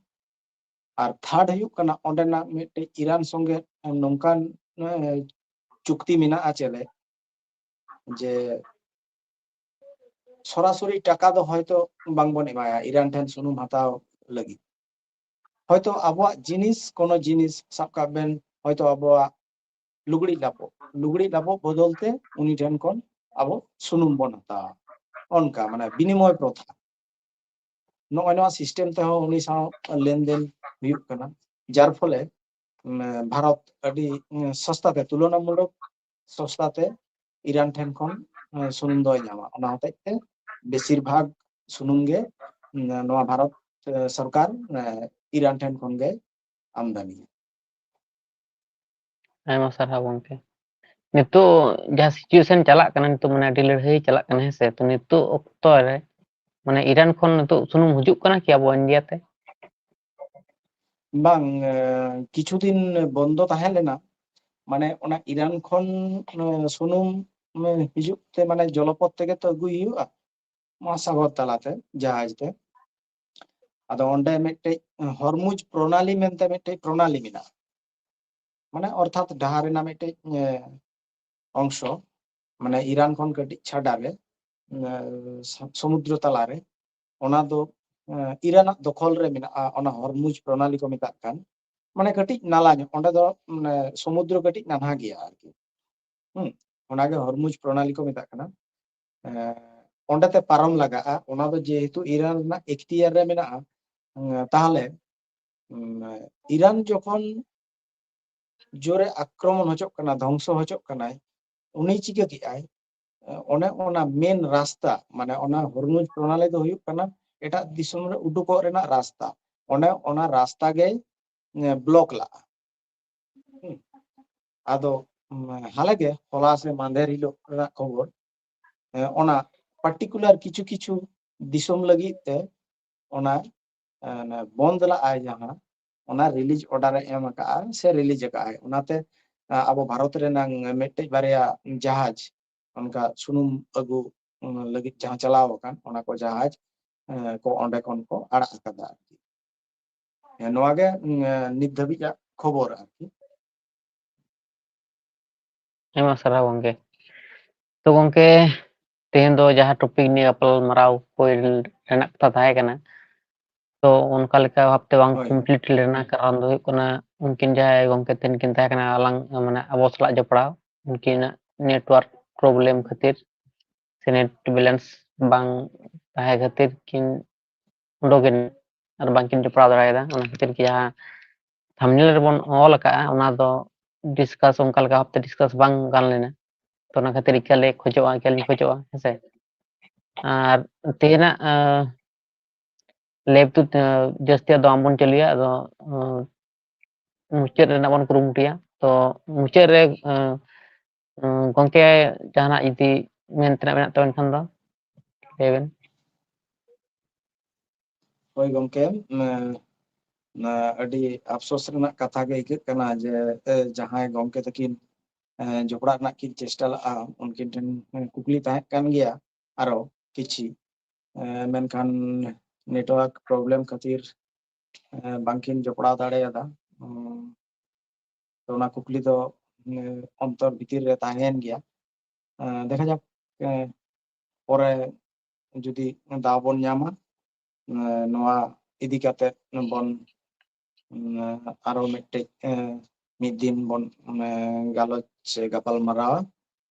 ᱟᱨ ᱛᱷᱟᱨᱰ ᱦᱩᱭᱩᱜ ᱠᱟᱱᱟ, ᱚᱸᱰᱮᱱᱟᱜ ᱢᱤᱫᱴᱮᱡ ᱤᱨᱟᱱ ᱥᱚᱸᱜᱮ ᱱᱚᱝᱠᱟᱱ, ᱮ, ᱪᱩᱠᱛᱤ ᱢᱮᱱᱟᱜᱼᱟ ᱪᱮᱞᱮ, ᱡᱮ ᱥᱚᱨᱟᱥᱚᱨᱤ ᱴᱟᱠᱟ ᱫᱚ ᱦᱚᱭᱛᱚ ᱵᱟᱝᱵᱚᱱ ᱮᱢᱟᱭᱟ ᱤᱨᱟᱱ ᱴᱷᱮᱱ ᱥᱩᱱᱩᱢ ᱦᱟᱛᱟᱣ ᱞᱟᱹᱜᱤᱫ᱾ ᱦᱚᱭᱛᱚ ᱟᱵᱚᱣᱟᱜ ᱡᱤᱱᱤᱥ, ᱠᱳᱱᱳ ᱡᱤᱱᱤᱥ, ᱥᱟᱵ ᱠᱟᱜ ᱵᱮᱱ, ᱦᱚᱭᱛᱚ ᱟᱵᱚᱣᱟᱜ ᱞᱩᱜᱽᱲᱤᱡ ᱞᱟᱯᱚ, ᱞᱩᱜᱽᱲᱤᱡ ᱞᱟᱯᱚ ᱵᱚᱫᱚᱞ ᱛᱮ ᱩᱱᱤ ᱴᱷᱮᱱ ᱠᱷᱚᱱ ᱟᱵᱚ ᱥᱩᱱᱩᱢ ᱵᱚᱱ ᱦᱟᱛᱟᱣᱟ᱾ ᱚᱱᱠᱟ, ᱢᱟᱱᱮ, ᱵᱤᱱᱤᱢᱚᱭ ᱯᱨᱚᱛᱷᱟ᱾ ᱱᱚᱜᱼᱚᱭ ᱱᱚᱣᱟ ᱥᱤᱥᱴᱮᱢ ᱛᱮᱦᱚᱸ ᱩᱱᱤ ᱥᱟᱶ ᱞᱮᱱᱫᱮᱱ ᱦᱩᱭᱩᱜ ᱠᱟᱱᱟ, ᱡᱟᱨ ᱯᱷᱚᱞᱮ, ᱩᱢ, ᱵᱷᱟᱨᱚᱛ ᱟᱹᱰᱤ, ᱩᱢ, ᱥᱚᱥᱛᱟ ᱛᱮ, ᱛᱩᱞᱚᱱᱟᱢᱩᱞᱚᱠ ᱥᱚᱥᱛᱟ ᱛᱮ ᱤᱨᱟᱱ ᱴᱷᱮᱱ ᱠᱷᱚᱱ, ᱩᱢ, ᱥᱩᱱᱩᱢ ᱫᱚᱭ ᱧᱟᱢᱟ᱾ ᱚᱱᱟ ᱦᱚᱛᱮᱡ ᱛᱮ ᱵᱮᱥᱤᱨ ᱵᱷᱟᱜᱽ ᱥᱩᱱᱩᱢ ᱜᱮ, ᱩᱢ, ᱱᱚᱣᱟ ᱵᱷᱟᱨᱚᱛ, ᱮ, ᱥᱚᱨᱠᱟᱨ, ᱮ, ᱤᱨᱟᱱ ᱴᱷᱮᱱ ᱠᱷᱚᱱ ᱜᱮ ᱟᱢᱫᱟᱱᱤᱭᱟ᱾ ᱟᱭᱢᱟ ᱥᱟᱨᱦᱟᱣ ᱜᱚᱢᱠᱮ᱾ ᱱᱤᱛᱚᱜ ᱡᱟᱦᱟᱸ ᱥᱤᱪᱩᱭᱮᱥᱚᱱ ᱪᱟᱞᱟᱜ ᱠᱟᱱᱟ, ᱱᱤᱛᱚᱜ ᱢᱟᱱᱮ ᱟᱹᱰᱤ ᱞᱟᱹᱲᱦᱟᱹᱭ ᱪᱟᱞᱟᱜ ᱠᱟᱱᱟ, ᱦᱮᱸ ᱥᱮ? ᱛᱚ ᱱᱤᱛᱚᱜ ᱚᱠᱛᱚ ᱨᱮ ᱢᱟᱱᱮ ᱤᱨᱟᱱ ᱠᱷᱚᱱ ᱱᱤᱛᱚᱜ ᱥᱩᱱᱩᱢ ᱦᱤᱡᱩᱜ ᱠᱟᱱᱟ ᱠᱤ ᱟᱵᱚ ᱤᱱᱰᱤᱭᱟ ᱛᱮ? ᱵᱟᱝ, ᱮ, ᱠᱤᱪᱷᱩ ᱫᱤᱱ ᱵᱚᱱᱫᱚ ᱛᱟᱦᱮᱸ ᱞᱮᱱᱟ, ᱢᱟᱱᱮ ᱚᱱᱟ ᱤᱨᱟᱱ ᱠᱷᱚᱱ, ᱮ, ᱥᱩᱱᱩᱢ, ᱮ, ᱦᱤᱡᱩᱜ ᱛᱮ ᱢᱟᱱᱮ ᱡᱚᱞᱚᱯᱚᱛ ᱛᱮᱜᱮ ᱛᱚ ᱟᱹᱜᱩᱭ ᱦᱩᱭᱩᱜᱼᱟ, ᱢᱚᱦᱟᱥᱟᱜᱚᱨ ᱛᱟᱞᱟᱛᱮ, ᱡᱟᱦᱟᱡᱽ ᱛᱮ᱾ ᱟᱫᱚ ᱚᱸᱰᱮ ᱢᱤᱫᱴᱮᱡ ᱦᱚᱨᱢᱩᱡᱽ ᱯᱨᱚᱱᱟᱞᱤ ᱢᱮᱱᱛᱮ ᱢᱤᱫᱴᱮᱡ ᱯᱨᱚᱱᱟᱞᱤ ᱢᱮᱱᱟᱜᱼᱟ, ᱢᱟᱱᱮ ᱚᱨᱛᱷᱟᱛ ᱰᱟᱦᱟᱨ ᱨᱮᱱᱟᱜ ᱢᱤᱫᱴᱮᱡ, ᱮ, ᱚᱝᱥᱚ, ᱢᱟᱱᱮ ᱤᱨᱟᱱ ᱠᱷᱚᱱ ᱠᱟᱹᱴᱤᱡ ᱪᱷᱟᱰᱟ ᱨᱮ, ᱮ, ᱥᱚ-, ᱥᱚᱢᱩᱫᱨᱚ ᱛᱟᱞᱟᱨᱮ, ᱚᱱᱟ ᱫᱚ, ᱮ, ᱤᱨᱟᱱᱟᱜ ᱫᱚᱠᱷᱚᱞ ᱨᱮ ᱢᱮᱱᱟᱜᱼᱟ, ᱚᱱᱟ ᱦᱚᱨᱢᱩᱡᱽ ᱯᱨᱚᱱᱟᱞᱤ ᱠᱚ ᱢᱮᱛᱟᱜ ᱠᱟᱱ, ᱢᱟᱱᱮ ᱠᱟᱹᱴᱤᱡ ᱱᱟᱞᱟ ᱧᱚᱜ, ᱚᱸᱰᱮ ᱫᱚ, ᱢᱟᱱᱮ ᱥᱚᱢᱩᱫᱨᱚ ᱠᱟᱹᱴᱤᱡ ᱱᱟᱱᱦᱟ ᱜᱮᱭᱟ ᱟᱨᱠᱤ᱾ ᱦᱩᱸ, ᱚᱱᱟᱜᱮ ᱦᱚᱨᱢᱩᱡᱽ ᱯᱨᱚᱱᱟᱞᱤ ᱠᱚ ᱢᱮᱛᱟᱜ ᱠᱟᱱᱟ᱾ ᱮ, ᱚᱸᱰᱮ ᱛᱮ ᱯᱟᱨᱚᱢ ᱞᱟᱜᱟᱜᱼᱟ, ᱚᱱᱟ ᱫᱚ ᱡᱮᱦᱮᱛᱩ ᱤᱨᱟᱱ ᱨᱮᱱᱟᱜ ᱮᱠᱛᱤᱭᱟᱨ ᱨᱮ ᱢᱮᱱᱟᱜᱼᱟ, ᱛᱟᱦᱞᱮ ᱤᱨᱟᱱ ᱡᱚᱠᱷᱚᱱ ᱡᱳᱨᱮ ᱟᱠᱨᱚᱢᱚᱱ ᱦᱚᱪᱚᱜ ᱠᱟᱱᱟ, ᱫᱷᱚᱝᱥᱚ ᱦᱚᱪᱚᱜ ᱠᱟᱱᱟᱭ, ᱩᱱᱤ ᱪᱤᱠᱟᱹ ᱠᱮᱜᱼᱟᱭ? ᱚᱱᱮ ᱚᱱᱟ ᱢᱮᱱ ᱨᱟᱥᱛᱟ, ᱢᱟᱱᱮ ᱚᱱᱟ ᱦᱚᱨᱢᱩᱡᱽ ᱯᱨᱚᱱᱟᱞᱤ ᱫᱚ ᱦᱩᱭᱩᱜ ᱠᱟᱱᱟ ᱮᱴᱟᱜ ᱫᱤᱥᱚᱢ ᱨᱮ ᱩᱰᱩᱠᱚᱜ ᱨᱮᱱᱟᱜ ᱨᱟᱥᱛᱟ, ᱚᱱᱮ ᱚᱱᱟ ᱨᱟᱥᱛᱟ ᱜᱮᱭ ᱵᱞᱚᱠ ᱞᱟᱜᱼᱟ᱾ ᱟᱫᱚ ᱦᱟᱞᱮ ᱜᱮ ᱦᱚᱞᱟ ᱥᱮ ᱢᱟᱫᱷᱮᱨ ᱦᱤᱞᱳᱜ ᱨᱮᱱᱟᱜ ᱠᱷᱚᱵᱚᱨ, ᱚᱱᱟ ᱯᱟᱨᱴᱤᱠᱩᱞᱟᱨ ᱠᱤᱪᱷᱩ ᱠᱤᱪᱷᱩ ᱫᱤᱥᱚᱢ ᱞᱟᱹᱜᱤᱫ ᱛᱮ ᱚᱱᱟ ᱵᱚᱱᱫ ᱞᱟᱜᱼᱟᱭ, ᱡᱟᱦᱟᱸ ᱚᱱᱟ ᱨᱤᱞᱤᱡᱽ ᱚᱨᱰᱟᱨ ᱮ ᱮᱢ ᱟᱠᱟᱫᱼᱟ ᱥᱮ ᱨᱤᱞᱤᱡᱽ ᱟᱠᱟᱫᱼᱟᱭ᱾ ᱚᱱᱟᱛᱮ ᱟᱵᱚ ᱵᱷᱟᱨᱚᱛ ᱨᱮᱱᱟᱝ ᱢᱤᱫᱴᱮᱡ ᱵᱟᱨᱭᱟ ᱡᱟᱦᱟᱡᱽ ᱚᱱᱠᱟ ᱥᱩᱱᱩᱢ ᱟᱹᱜᱩ ᱞᱟᱹᱜᱤᱫ ᱡᱟᱦᱟᱸ ᱪᱟᱞᱟᱣ ᱟᱠᱟᱱ, ᱚᱱᱟ ᱠᱚ ᱡᱟᱦᱟᱡᱽ ᱠᱚ ᱚᱸᱰᱮ ᱠᱷᱚᱱ ᱠᱚ ᱟᱲᱟᱜ ᱟᱠᱟᱫᱟ ᱟᱨᱠᱤ᱾ ᱱᱚᱣᱟ ᱜᱮ ᱱᱤᱛ ᱫᱷᱟᱹᱵᱤᱡᱟᱜ ᱠᱷᱚᱵᱚᱨ ᱟᱨᱠᱤ᱾ ᱟᱭᱢᱟ ᱥᱟᱨᱦᱟᱣ ᱜᱚᱝᱠᱮ᱾ ᱛᱚ ᱜᱚᱝᱠᱮ, ᱛᱮᱦᱮᱧ ᱫᱚ ᱡᱟᱦᱟᱸ ᱴᱚᱯᱤᱠ ᱱᱤᱭᱮ ᱜᱟᱯᱟᱞ ᱢᱟᱨᱟᱣ ᱦᱩᱭ ᱨᱮᱱᱟᱜ ᱠᱟᱛᱷᱟ ᱛᱟᱦᱮᱸ ᱠᱟᱱᱟ, ᱛᱚ ᱚᱱᱠᱟ ᱞᱮᱠᱟ ᱵᱷᱟᱵᱛᱮ ᱵᱟᱝ ᱠᱚᱢᱯᱞᱤᱴ ᱞᱮᱱᱟ᱾ ᱠᱟᱨᱚᱱ ᱫᱚ ᱦᱩᱭᱩᱜ ᱠᱟᱱᱟ, ᱩᱱᱠᱤᱱ ᱡᱟᱦᱟᱸᱭ ᱜᱚᱝᱠᱮ ᱛᱤᱱ ᱠᱤᱱ ᱛᱟᱦᱮᱸ ᱠᱟᱱᱟ ᱟᱞᱟᱝ, ᱢᱟᱱᱮ ᱟᱵᱚ ᱥᱟᱞᱟᱜ ᱡᱚᱯᱲᱟᱣ, ᱩᱱᱠᱤᱱᱟᱜ ᱱᱮᱴᱣᱟᱨᱠ ᱯᱨᱚᱵᱞᱮᱢ ᱠᱷᱟᱹᱛᱤᱨ ᱥᱮ ᱱᱮᱴ ᱵᱮᱞᱮᱱᱥ ᱵᱟᱝ ᱛᱟᱦᱮᱸ ᱠᱷᱟᱹᱛᱤᱨ ᱠᱤᱱ ᱩᱰᱩᱠᱮᱱ ᱟᱨ ᱵᱟᱝᱠᱤᱱ ᱡᱚᱯᱲᱟᱣ ᱫᱟᱲᱮᱭᱟᱫᱟ᱾ ᱚᱱᱟ ᱠᱷᱟᱹᱛᱤᱨ ᱜᱮ ᱡᱟᱦᱟᱸ ᱛᱷᱟᱢᱵᱱᱮᱞ ᱨᱮᱵᱚᱱ ᱚᱞ ᱟᱠᱟᱫᱼᱟ, ᱚᱱᱟ ᱫᱚ ᱰᱤᱥᱠᱟᱥ, ᱚᱱᱠᱟ ᱞᱮᱠᱟ ᱵᱷᱟᱵᱛᱮ ᱰᱤᱥᱠᱟᱥ ᱵᱟᱝ ᱜᱟᱱ ᱞᱮᱱᱟ᱾ ᱛᱚ ᱚᱱᱟ ᱠᱷᱟᱹᱛᱤᱨ ᱤᱠᱟᱹᱞᱮ ᱠᱷᱚᱡᱚᱜᱼᱟ, ᱤᱠᱟᱹᱞᱤᱧ ᱠᱷᱚᱡᱚᱜᱼᱟ, ᱦᱮᱸᱥᱮ᱾ ᱟᱨ ᱛᱮᱦᱮᱧᱟᱜ ᱞᱮᱵ ᱫᱚ ᱡᱟᱹᱥᱛᱤᱭᱟᱜ ᱫᱚ ᱵᱟᱝᱵᱚᱱ ᱪᱟᱹᱞᱩᱭᱟ, ᱟᱫᱚ ᱢᱩᱪᱟᱹᱫ ᱨᱮᱱᱟᱜ ᱵᱚᱱ ᱠᱩᱨᱩᱢᱩᱴᱩᱭᱟ᱾ ᱛᱚ ᱢᱩᱪᱟᱹᱫ ᱨᱮ ᱜᱚᱝᱠᱮ ᱡᱟᱦᱟᱱᱟᱜ ᱡᱩᱫᱤ ᱢᱮᱱ ᱛᱮᱱᱟᱜ ᱢᱮᱱᱟᱜ ᱛᱟᱵᱮᱱ ᱠᱷᱟᱱ ᱫᱚ ᱞᱟᱹᱭ ᱵᱮᱱ᱾ ᱦᱳᱭ ᱜᱚᱝᱠᱮ, ᱟᱹᱰᱤ ᱟᱯᱥᱳᱥ ᱨᱮᱱᱟᱜ ᱠᱟᱛᱷᱟ ᱜᱮ ᱟᱹᱭᱠᱟᱹᱜ ᱠᱟᱱᱟ ᱡᱮ ᱡᱟᱦᱟᱸᱭ ᱜᱚᱝᱠᱮ ᱛᱟᱹᱠᱤᱱ ᱡᱚᱯᱲᱟᱜ ᱨᱮᱱᱟᱜ ᱠᱤᱱ ᱪᱮᱥᱴᱟ ᱞᱟᱜᱼᱟ, ᱩᱱᱠᱤᱱ ᱴᱷᱮᱱ ᱠᱩᱠᱞᱤ ᱛᱟᱦᱮᱸ ᱠᱟᱱ ᱜᱮᱭᱟ ᱟᱨᱚ ᱠᱤᱪᱷᱤ, ᱢᱮᱱᱠᱷᱟᱱ ᱱᱮᱴᱣᱟᱨᱠ ᱯᱨᱚᱵᱞᱮᱢ ᱠᱷᱟᱹᱛᱤᱨ ᱵᱟᱝᱠᱤᱱ ᱡᱚᱯᱲᱟᱣ ᱫᱟᱲᱮᱭᱟᱫᱟ᱾ ᱛᱚ ᱚᱱᱟ ᱠᱩᱠᱞᱤ ᱫᱚ ᱚᱱᱛᱚᱨ ᱵᱷᱤᱛᱤᱨ ᱨᱮ ᱛᱟᱦᱮᱸᱭᱮᱱ ᱜᱮᱭᱟ᱾ ᱫᱮᱠᱷᱟ ᱡᱟᱠ, ᱯᱚᱨᱮ ᱡᱩᱫᱤ ᱫᱟᱣ ᱵᱚᱱ ᱧᱟᱢᱟ, ᱱᱚᱣᱟ ᱤᱫᱤ ᱠᱟᱛᱮ ᱵᱚᱱ ᱟᱨᱚ ᱢᱤᱫᱴᱮᱡ ᱢᱤᱫ ᱫᱤᱱ ᱵᱚᱱ ᱜᱟᱞᱚᱪ ᱥᱮ ᱜᱟᱯᱟᱞ ᱢᱟᱨᱟᱣᱟ᱾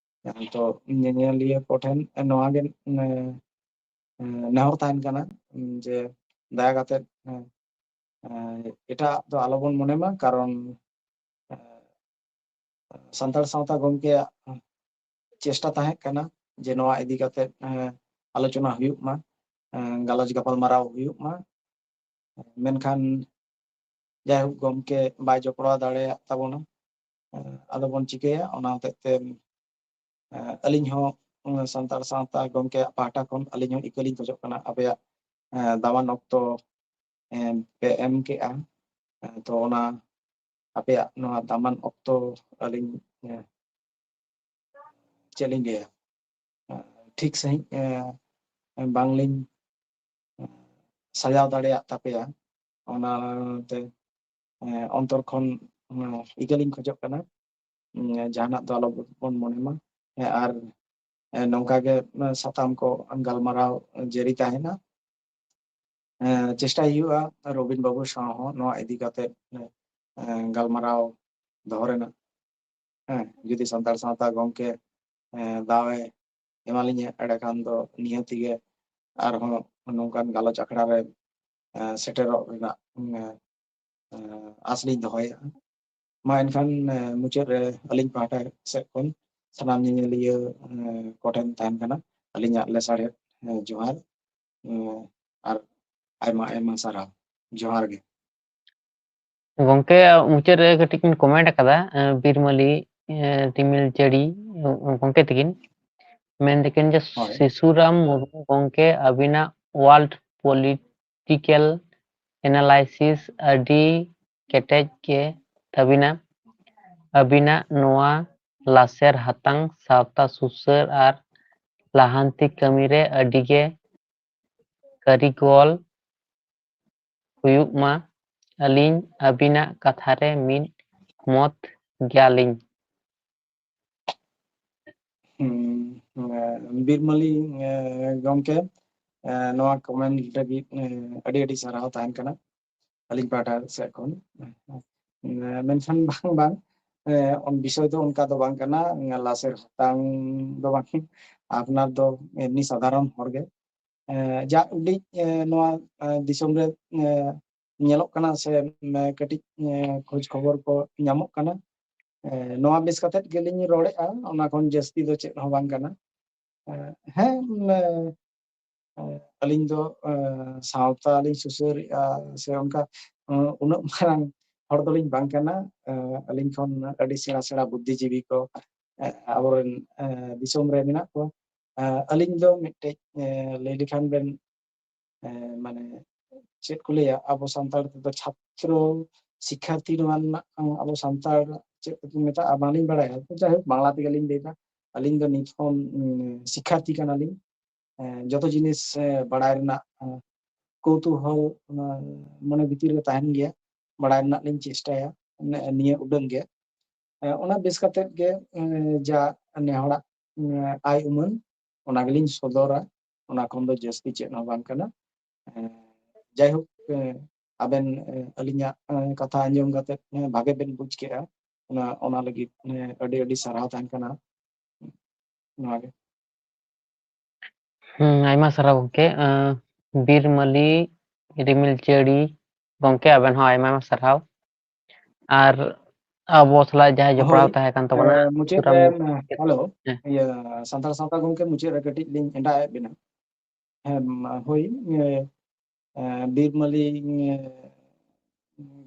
ᱛᱚ ᱧᱮᱧᱮᱞᱤᱭᱟᱹ ᱠᱚᱴᱷᱮᱱ ᱱᱚᱣᱟ ᱜᱮ ᱱᱮᱦᱚᱨ ᱛᱟᱦᱮᱱ ᱠᱟᱱᱟ ᱡᱮ ᱫᱟᱭᱟ ᱠᱟᱛᱮ ᱮᱴᱟᱜ ᱫᱚ ᱟᱞᱚᱵᱚᱱ ᱢᱚᱱᱮ ᱢᱟ, ᱠᱟᱨᱚᱱ ᱥᱟᱱᱛᱟᱲ ᱥᱟᱶᱛᱟ ᱜᱚᱢᱠᱮᱭᱟᱜ ᱪᱮᱥᱴᱟ ᱛᱟᱦᱮᱸ ᱠᱟᱱᱟ ᱡᱮ ᱱᱚᱣᱟ ᱤᱫᱤ ᱠᱟᱛᱮ ᱟᱞᱳᱪᱚᱱᱟ ᱦᱩᱭᱩᱜ ᱢᱟ, ᱜᱟᱞᱚᱪ ᱜᱟᱯᱟᱞᱢᱟᱨᱟᱣ ᱦᱩᱭᱩᱜ ᱢᱟ᱾ ᱢᱮᱱᱠᱷᱟᱱ ᱡᱟᱭᱦᱳᱠ, ᱜᱚᱢᱠᱮ ᱵᱟᱭ ᱡᱚᱯᱲᱟᱣ ᱫᱟᱲᱮᱭᱟᱜ ᱛᱟᱵᱚᱱᱟ᱾ ᱟᱫᱚ ᱵᱚᱱ ᱪᱤᱠᱟᱹᱭᱟ? ᱚᱱᱟ ᱦᱚᱛᱮᱡ ᱛᱮ ᱟᱹᱞᱤᱧ ᱦᱚᱸ ᱥᱟᱱᱛᱟᱲ ᱥᱟᱶᱛᱟ ᱜᱚᱢᱠᱮᱭᱟᱜ ᱯᱟᱦᱴᱟ ᱠᱷᱚᱱ ᱟᱹᱞᱤᱧ ᱦᱚᱸ ᱤᱠᱟᱹ ᱞᱤᱧ ᱠᱷᱚᱡᱚᱜ ᱠᱟᱱᱟ, ᱟᱯᱮᱭᱟᱜ ᱫᱟᱢᱟᱱ ᱚᱠᱛᱚ ᱯᱮ ᱮᱢ ᱠᱮᱜᱼᱟ᱾ ᱛᱚ ᱚᱱᱟ ᱟᱯᱮᱭᱟᱜ ᱱᱚᱣᱟ ᱫᱟᱢᱟᱱ ᱚᱠᱛᱚ ᱟᱹᱞᱤᱧ ᱪᱮᱫ ᱞᱤᱧ ᱞᱟᱹᱭᱟ, ᱴᱷᱤᱠ ᱥᱟᱺᱦᱤᱡ ᱵᱟᱝᱞᱤᱧ ᱥᱟᱡᱟᱣ ᱫᱟᱲᱮᱭᱟᱜ ᱛᱟᱯᱮᱭᱟ᱾ ᱚᱱᱟᱛᱮ ᱚᱱᱛᱚᱨ ᱠᱷᱚᱱ ᱤᱠᱟᱹ ᱞᱤᱧ ᱠᱷᱚᱡᱚᱜ ᱠᱟᱱᱟ, ᱡᱟᱦᱟᱱᱟᱜ ᱫᱚ ᱟᱞᱚ ᱵᱚᱱ ᱢᱚᱱᱮ ᱢᱟ᱾ ᱟᱨ ᱱᱚᱝᱠᱟ ᱜᱮ ᱥᱟᱛᱟᱢ ᱠᱚ ᱜᱟᱞᱢᱟᱨᱟᱣ ᱡᱟᱹᱨᱤ ᱛᱟᱦᱮᱱᱟ᱾ ᱪᱮᱥᱴᱟᱭ ᱦᱩᱭᱩᱜᱼᱟ ᱨᱚᱵᱤᱱ ᱵᱟᱹᱵᱩ ᱥᱟᱶ ᱦᱚᱸ ᱱᱚᱣᱟ ᱤᱫᱤ ᱠᱟᱛᱮ ᱜᱟᱞᱢᱟᱨᱟᱣ ᱫᱚᱦᱚ ᱨᱮᱱᱟᱜ᱾ ᱦᱮᱸ, ᱡᱩᱫᱤ ᱥᱟᱱᱛᱟᱲ ᱥᱟᱶᱛᱟ ᱜᱚᱢᱠᱮ ᱫᱟᱣ ᱮ ᱮᱢᱟᱞᱤᱧᱟ, ᱮᱸᱰᱮᱠᱷᱟᱱ ᱫᱚ ᱱᱤᱦᱟᱹᱛ ᱜᱮ ᱟᱨᱦᱚᱸ ᱱᱚᱝᱠᱟᱱ ᱜᱟᱞᱚᱪ ᱟᱠᱷᱲᱟ ᱨᱮ ᱥᱮᱴᱮᱨᱚᱜ ᱨᱮᱱᱟᱜ ᱟᱸᱥ ᱞᱤᱧ ᱫᱚᱦᱚᱭᱮᱫᱼᱟ᱾ ᱢᱟ ᱮᱱᱠᱷᱟᱱ ᱢᱩᱪᱟᱹᱫ ᱨᱮ ᱟᱹᱞᱤᱧ ᱯᱟᱦᱴᱟ ᱥᱮᱫ ᱠᱷᱚᱱ ᱥᱟᱱᱟᱢ ᱧᱮᱧᱮᱞᱤᱭᱟᱹ ᱠᱚᱴᱷᱮᱱ ᱛᱟᱦᱮᱱ ᱠᱟᱱᱟ ᱟᱹᱞᱤᱧᱟᱜ ᱞᱮᱥᱟᱲᱦᱮᱫ ᱡᱚᱦᱟᱨ ᱟᱨ ᱟᱭᱢᱟ ᱟᱭᱢᱟ ᱥᱟᱨᱦᱟᱣ᱾ ᱡᱚᱦᱟᱨ ᱜᱮ᱾ ᱜᱚᱝᱠᱮ, ᱢᱩᱪᱟᱹᱫ ᱨᱮ ᱠᱟᱹᱴᱤᱡ ᱠᱤᱱ ᱠᱚᱢᱮᱱᱴ ᱟᱠᱟᱫᱟ, ᱵᱤᱨᱢᱟᱹᱞᱤ ᱨᱤᱢᱤᱞ ᱡᱟᱹᱲᱤ ᱜᱚᱝᱠᱮ ᱛᱟᱹᱠᱤᱱ᱾ ᱢᱮᱱᱫᱟᱠᱤᱱ ᱡᱮ, ᱥᱤᱥᱩᱨᱟᱢ ᱢᱩᱨᱢᱩ ᱜᱚᱝᱠᱮ, ᱟᱹᱵᱤᱱᱟᱜ ᱣᱟᱨᱞᱰ ᱯᱚᱞᱤᱴᱤᱠᱮᱞ ᱮᱱᱟᱞᱟᱭᱥᱤᱥ ᱟᱹᱰᱤ ᱠᱮᱴᱮᱡ ᱜᱮ ᱛᱟᱹᱵᱤᱱᱟ᱾ ᱟᱹᱵᱤᱱᱟᱜ ᱱᱚᱣᱟ ᱞᱟᱥᱮᱨ ᱦᱟᱛᱟᱝ ᱥᱟᱶᱛᱟ ᱥᱩᱥᱟᱹᱨ ᱟᱨ ᱞᱟᱦᱟᱱᱛᱤ ᱠᱟᱹᱢᱤ ᱨᱮ ᱟᱹᱰᱤ ᱜᱮ ᱠᱟᱹᱨᱤᱜᱚᱞ ᱦᱩᱭᱩᱜ ᱢᱟ᱾ ᱟᱹᱞᱤᱧ ᱟᱹᱵᱤᱱᱟᱜ ᱠᱟᱛᱷᱟ ᱨᱮ ᱢᱤᱫ ᱢᱚᱛ ᱜᱮᱭᱟᱞᱤᱧ᱾ ᱦᱩᱸ, ᱵᱤᱨᱢᱟᱹᱞᱤ ᱜᱚᱢᱠᱮ, ᱱᱚᱣᱟ ᱠᱚᱢᱮᱱᱴ ᱞᱟᱹᱜᱤᱫ ᱟᱹᱰᱤ ᱟᱹᱰᱤ ᱥᱟᱨᱦᱟᱣ ᱛᱟᱦᱮᱱ ᱠᱟᱱᱟ ᱟᱹᱞᱤᱧ ᱯᱟᱦᱴᱟ ᱥᱮᱫ ᱠᱷᱚᱱ᱾ ᱢᱮᱱᱠᱷᱟᱱ ᱵᱟᱝ ᱵᱟᱝ, ᱵᱤᱥᱚᱭ ᱫᱚ ᱚᱱᱠᱟ ᱫᱚ ᱵᱟᱝ ᱠᱟᱱᱟ, ᱞᱟᱥᱮᱨ ᱦᱟᱛᱟᱝ ᱫᱚ ᱵᱟᱝ, ᱟᱯᱱᱟᱨ ᱫᱚ ᱮᱢᱱᱤ ᱥᱟᱫᱷᱟᱨᱚᱱ ᱦᱚᱲ ᱜᱮ᱾ ᱮ, ᱡᱟ ᱩᱰᱤᱡ, ᱮ, ᱱᱚᱣᱟ, ᱮ, ᱫᱤᱥᱚᱢ ᱨᱮ, ᱮ, ᱧᱮᱞᱚᱜ ᱠᱟᱱᱟ ᱥᱮ, ᱮ, ᱠᱟᱹᱴᱤᱡ, ᱮ, ᱠᱷᱳᱡᱽ ᱠᱷᱚᱵᱚᱨ ᱠᱚ ᱧᱟᱢᱚᱜ ᱠᱟᱱᱟ᱾ ᱮ, ᱱᱚᱣᱟ ᱵᱮᱥ ᱠᱟᱛᱮᱫ ᱜᱮᱞᱤᱧ ᱨᱚᱲᱮᱫᱼᱟ, ᱚᱱᱟ ᱠᱷᱚᱱ ᱡᱟᱹᱥᱛᱤ ᱫᱚ ᱪᱮᱫ ᱦᱚᱸ ᱵᱟᱝ ᱠᱟᱱᱟ᱾ ᱮ, ᱦᱮᱸ, ᱮ, ᱮ, ᱟᱹᱞᱤᱧ ᱫᱚ, ᱮ, ᱥᱟᱶᱛᱟ ᱞᱤᱧ ᱥᱩᱥᱟᱹᱨᱮᱫᱼᱟ ᱥᱮ ᱚᱱᱠᱟ, ᱮ, ᱩᱱᱟᱹᱜ ᱢᱟᱨᱟᱝ ᱦᱚᱲ ᱫᱚᱞᱤᱧ ᱵᱟᱝ ᱠᱟᱱᱟ᱾ ᱮ, ᱟᱹᱞᱤᱧ ᱠᱷᱚᱱ ᱟᱹᱰᱤ ᱥᱮᱬᱟ ᱥᱮᱬᱟ ᱵᱩᱫᱽᱫᱷᱤᱡᱤᱵᱤ ᱠᱚ, ᱮ, ᱟᱵᱚᱨᱮᱱ, ᱮ, ᱫᱤᱥᱚᱢ ᱨᱮ ᱢᱮᱱᱟᱜ ᱠᱚᱣᱟ᱾ ᱮ, ᱟᱹᱞᱤᱧ ᱫᱚ ᱢᱤᱫᱴᱮᱡ, ᱮ, ᱞᱟᱹᱭ ᱞᱮᱠᱷᱟᱱ ᱵᱮᱱ, ᱮ, ᱢᱟᱱᱮ, ᱪᱮᱫ ᱠᱚ ᱞᱟᱹᱭᱟ, ᱟᱵᱚ ᱥᱟᱱᱛᱟᱲ ᱛᱮᱫᱚ ᱪᱷᱟᱛᱨᱚ, ᱥᱤᱠᱠᱷᱟᱨᱛᱷᱤ ᱱᱚᱣᱟ ᱨᱮᱱᱟᱜ, ᱮ, ᱟᱵᱚ ᱥᱟᱱᱛᱟᱲ ᱪᱮᱫ ᱠᱚ ᱢᱮᱛᱟᱜᱼᱟ, ᱵᱟᱝᱞᱤᱧ ᱵᱟᱲᱟᱭᱟ᱾ ᱛᱚ, ᱡᱟᱭ ᱦᱳᱠ, ᱵᱟᱝᱞᱟ ᱛᱮᱜᱮ ᱞᱤᱧ ᱞᱟᱹᱭᱫᱟ᱾ ᱟᱹᱞᱤᱧ ᱫᱚ ᱱᱤᱛ ᱦᱚᱸ, ᱩᱸ, ᱥᱤᱠᱠᱷᱟᱨᱛᱷᱤ ᱠᱟᱱᱟᱞᱤᱧ᱾ ᱮ, ᱡᱚᱛᱚ ᱡᱤᱱᱤᱥ, ᱮ, ᱵᱟᱲᱟᱭ ᱨᱮᱱᱟᱜ, ᱮ, ᱠᱚᱣᱛᱩᱦᱚᱞ, ᱚᱱᱟ ᱢᱚᱱᱮ ᱵᱷᱤᱛᱤᱨ ᱨᱮ ᱛᱟᱦᱮᱱ ᱜᱮᱭᱟ, ᱵᱟᱲᱟᱭ ᱨᱮᱱᱟᱜ ᱞᱤᱧ ᱪᱮᱥᱴᱟᱭᱟ, ᱱᱤ-, ᱱᱤᱭᱟᱹ ᱩᱰᱟᱹᱝ ᱜᱮ᱾ ᱮ, ᱚᱱᱟ ᱵᱮᱥ ᱠᱟᱛᱮᱫ ᱜᱮ, ᱮ, ᱡᱟ ᱱᱮ ᱦᱚᱲᱟᱜ, ᱮ, ᱟᱭ ᱩᱢᱟᱹᱱ, ᱚᱱᱟ ᱜᱮᱞᱤᱧ ᱥᱚᱫᱚᱨᱟ᱾ ᱚᱱᱟ ᱠᱷᱚᱱ ᱫᱚ ᱡᱟᱹᱥᱛᱤ ᱪᱮᱫ ᱦᱚᱸ ᱵᱟᱝ ᱠᱟᱱᱟ᱾ ᱮ, ᱡᱟᱭᱦᱳᱠ, ᱮ, ᱟᱵᱮᱱ, ᱮ, ᱟᱹᱞᱤᱧᱟᱜ, ᱮ, ᱠᱟᱛᱷᱟ ᱟᱸᱡᱚᱢ ᱠᱟᱛᱮᱫ, ᱮ, ᱵᱷᱟᱜᱮ ᱵᱮᱱ ᱵᱩᱡᱽ ᱠᱮᱜᱼᱟ, ᱚᱱᱟ, ᱚᱱᱟ ᱞᱟᱹᱜᱤᱫ, ᱮ, ᱟᱹᱰᱤ ᱟᱹᱰᱤ ᱥᱟᱨᱦᱟᱣ ᱛᱟᱦᱮᱱ ᱠᱟᱱᱟ᱾ ᱱᱚᱣᱟ ᱜᱮ᱾ ᱦᱩᱸ, ᱟᱭᱢᱟ ᱥᱟᱨᱦᱟᱣ ᱜᱚᱝᱠᱮ᱾ ᱮ, ᱵᱤᱨ ᱢᱟᱹᱞᱤ ᱨᱤᱢᱤᱞ ᱪᱟᱹᱲᱤ ᱜᱚᱝᱠᱮ, ᱟᱵᱮᱱ ᱦᱚᱸ ᱟᱭᱢᱟ ᱟᱭᱢᱟ ᱥᱟᱨᱦᱟᱣ᱾ ᱟᱨ ᱟᱵᱚ ᱥᱟᱞᱟᱜ ᱡᱟᱦᱟᱸᱭ ᱡᱚᱯᱲᱟᱣ ᱦᱳᱭ, ᱛᱟᱦᱮᱸ ᱠᱟᱱ ᱛᱟᱵᱚᱱᱟ, ᱮ, ᱢᱩᱪᱟᱹᱫ ᱨᱮ, ᱥᱩᱨᱟᱢ-, ᱮ, ᱦᱮᱞᱳ, ᱦᱮᱸ᱾ ᱤᱭᱟᱹ, ᱥᱟᱱᱛᱟᱲ ᱥᱟᱶᱛᱟ ᱜᱚᱝᱠᱮ, ᱢᱩᱪᱟᱹᱫ ᱨᱮ ᱠᱟᱹᱴᱤᱡ ᱞᱤᱧ ᱮᱸᱰᱟᱜ ᱮᱫ ᱵᱮᱱᱟ᱾ ᱦᱮᱸ, ᱢᱟ, ᱦᱳᱭ, ᱮ, ᱮ, ᱵᱤᱨ ᱢᱟᱹᱞᱤ, ᱮ,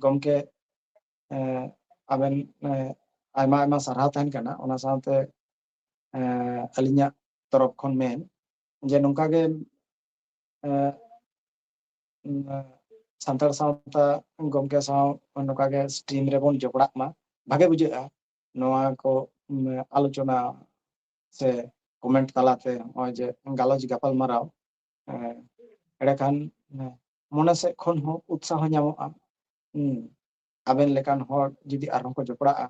ᱜᱚᱢᱠᱮ, ᱮ, ᱟᱵᱮᱱ, ᱮ, ᱟᱭᱢᱟ ᱟᱭᱢᱟ ᱥᱟᱨᱦᱟᱣ ᱛᱟᱦᱮᱱ ᱠᱟᱱᱟ᱾ ᱚᱱᱟ ᱥᱟᱶᱛᱮ, ᱮ, ᱟᱹᱞᱤᱧᱟᱜ ᱛᱚᱨᱚᱯ ᱠᱷᱚᱱ ᱢᱮᱱ ᱡᱮ ᱱᱚᱝᱠᱟ ᱜᱮ, ᱮ, ᱩᱸ, ᱥᱟᱱᱛᱟᱲ ᱥᱟᱶᱛᱟ ᱜᱚᱢᱠᱮ ᱥᱟᱶ ᱱᱚᱝᱠᱟ ᱜᱮ stream ᱨᱮᱵᱚᱱ ᱡᱚᱯᱲᱟᱜ ᱢᱟ, ᱵᱷᱟᱜᱮ ᱵᱩᱡᱷᱟᱹᱜᱼᱟ ᱱᱚᱣᱟ ᱠᱚ, ᱩᱸ, ᱟᱞᱳᱪᱚᱱᱟ ᱥᱮ comment ᱛᱟᱞᱟᱛᱮ ᱱᱚᱜᱼᱚᱭ ᱡᱮ ᱜᱟᱞᱚᱪ ᱜᱟᱯᱟᱞᱢᱟᱨᱟᱣ, ᱮᱸ, ᱮᱸᱰᱮᱠᱷᱟᱱ, ᱮᱸ, ᱢᱚᱱᱮ ᱥᱮᱫ ᱠᱷᱚᱱ ᱦᱚᱸ ᱩᱛᱥᱟᱦᱚ ᱧᱟᱢᱚᱜᱼᱟ᱾ ᱦᱩᱸ, ᱟᱵᱮᱱ ᱞᱮᱠᱟᱱ ᱦᱚᱲ ᱡᱩᱫᱤ ᱟᱨᱦᱚᱸ ᱠᱚ ᱡᱚᱯᱲᱟᱜᱼᱟ,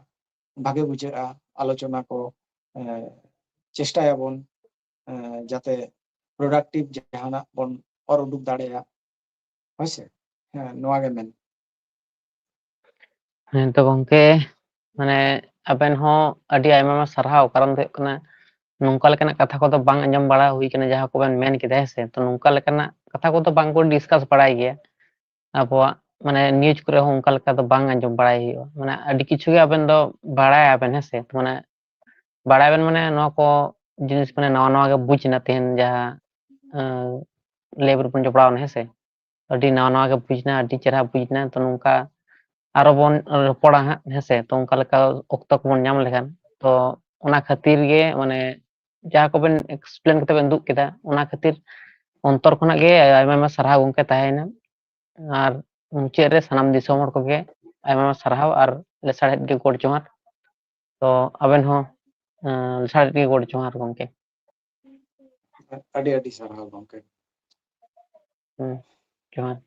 ᱵᱷᱟᱜᱮ ᱵᱩᱡᱷᱟᱹᱜᱼᱟ ᱟᱞᱳᱪᱚᱱᱟ ᱠᱚ᱾ ᱮᱸ, ᱪᱮᱥᱴᱟᱭᱟᱵᱚᱱ, ᱮᱸ, ᱡᱟᱛᱮ productive ᱡᱟᱦᱟᱱᱟᱜ ᱵᱚᱱ ᱚᱨ ᱩᱰᱩᱠ ᱫᱟᱲᱮᱭᱟᱜ᱾ ᱦᱳᱭ ᱥᱮ? ᱦᱮᱸ, ᱱᱚᱣᱟ ᱜᱮ ᱢᱮᱱ᱾ ᱦᱮᱸ ᱛᱚ ᱜᱚᱝᱠᱮ, ᱢᱟᱱᱮ ᱟᱵᱮᱱ ᱦᱚᱸ ᱟᱹᱰᱤ ᱟᱭᱢᱟ ᱟᱭᱢᱟ ᱥᱟᱨᱦᱟᱣ, ᱠᱟᱨᱚᱱ ᱫᱚ ᱦᱩᱭᱩᱜ ᱠᱟᱱᱟ ᱱᱚᱝᱠᱟ ᱞᱮᱠᱟᱱᱟᱜ ᱠᱟᱛᱷᱟ ᱠᱚᱫᱚ ᱵᱟᱝ ᱟᱸᱡᱚᱢ ᱵᱟᱲᱟ ᱦᱩᱭ ᱠᱟᱱᱟ, ᱡᱟᱦᱟᱸ ᱠᱚᱵᱮᱱ ᱢᱮᱱ ᱠᱮᱫᱟ, ᱦᱮᱸ ᱥᱮ᱾ ᱛᱚ, ᱱᱚᱝᱠᱟ ᱞᱮᱠᱟᱱᱟᱜ ᱠᱟᱛᱷᱟ ᱠᱚᱫᱚ ᱵᱟᱝ ᱠᱚ discuss ᱵᱟᱲᱟᱭ ᱜᱮᱭᱟ᱾ ᱟᱵᱚᱣᱟᱜ, ᱢᱟᱱᱮ, news ᱠᱚᱨᱮ ᱦᱚᱸ ᱚᱱᱠᱟ ᱞᱮᱠᱟ ᱫᱚ ᱵᱟᱝ ᱟᱸᱡᱚᱢ ᱵᱟᱲᱟᱭ ᱦᱩᱭᱩᱜᱼᱟ᱾ ᱢᱟᱱᱮ, ᱟᱹᱰᱤ ᱠᱤᱪᱷᱩ ᱜᱮ ᱟᱵᱮᱱ ᱫᱚ ᱵᱟᱲᱟᱭᱟᱵᱮᱱ, ᱦᱮᱸ ᱥᱮ᱾ ᱢᱟᱱᱮ, ᱵᱟᱲᱟᱭᱟᱵᱮᱱ, ᱢᱟᱱᱮ, ᱱᱚᱣᱟ ᱠᱚ ᱡᱤᱱᱤᱥ, ᱢᱟᱱᱮ, ᱱᱟᱣᱟ ᱱᱟᱣᱟ ᱜᱮ ᱵᱩᱡᱽ ᱮᱱᱟ ᱛᱮᱦᱮᱧ ᱡᱟᱦᱟᱸ, ᱟᱸ, live ᱨᱮᱵᱚᱱ ᱡᱚᱯᱲᱟᱣ ᱮᱱᱟ, ᱦᱮᱸ ᱥᱮ᱾ ᱟᱹᱰᱤ ᱱᱟᱣᱟ ᱱᱟᱣᱟ ᱜᱮ ᱵᱩᱡᱽ ᱮᱱᱟ, ᱟᱹᱰᱤ ᱪᱮᱦᱨᱟ ᱵᱩᱡᱽ ᱮᱱᱟ᱾ ᱛᱚ, ᱱᱚᱝᱠᱟ ᱟᱨᱚ ᱵᱚᱱ ᱨᱚᱯᱚᱲᱟ ᱦᱟᱸᱜ, ᱦᱮᱸ ᱥᱮ᱾ ᱛᱚ, ᱚᱱᱠᱟ ᱞᱮᱠᱟ ᱚᱠᱛᱚ ᱠᱚᱵᱚᱱ ᱧᱟᱢ ᱞᱮᱠᱷᱟᱱ, ᱛᱚ, ᱚᱱᱟ ᱠᱷᱟᱹᱛᱤᱨ ᱜᱮ, ᱢᱟᱱᱮ, ᱡᱟᱦᱟᱸ ᱠᱚᱵᱮᱱ explain ᱠᱟᱛᱮ ᱵᱮᱱ ᱩᱫᱩᱜ ᱠᱮᱫᱟ, ᱚᱱᱟ ᱠᱷᱟᱹᱛᱤᱨ ᱚᱱᱛᱚᱨ ᱠᱷᱚᱱᱟᱜ ᱜᱮ ᱟᱭᱢᱟ ᱟᱭᱢᱟ ᱥᱟᱨᱦᱟᱣ ᱜᱚᱢᱠᱮ ᱛᱟᱦᱮᱸᱭᱮᱱᱟ᱾ ᱟᱨ ᱢᱩᱪᱟᱹᱫ ᱨᱮ ᱥᱟᱱᱟᱢ ᱫᱤᱥᱚᱢ ᱦᱚᱲ ᱠᱚᱜᱮ ᱟᱭᱢᱟ ᱟᱭᱢᱟ ᱥᱟᱨᱦᱟᱣ ᱟᱨ ᱞᱮᱥᱟᱲᱦᱮᱫ ᱜᱮ ᱜᱚᱰ ᱡᱚᱦᱟᱨ᱾ ᱛᱚ, ᱟᱵᱮᱱ ᱦᱚᱸ, ᱟᱸ, ᱞᱮᱥᱟᱲᱦᱮᱫ ᱜᱮ ᱜᱚᱰ ᱡᱚᱦᱟᱨ ᱜᱚᱢᱠᱮ᱾ ᱟᱹᱰᱤ ᱟᱹᱰᱤ ᱥᱟᱨᱦᱟᱣ ᱜᱚᱢᱠᱮ᱾ ᱦᱩᱸ, ᱡᱚᱦᱟᱨ᱾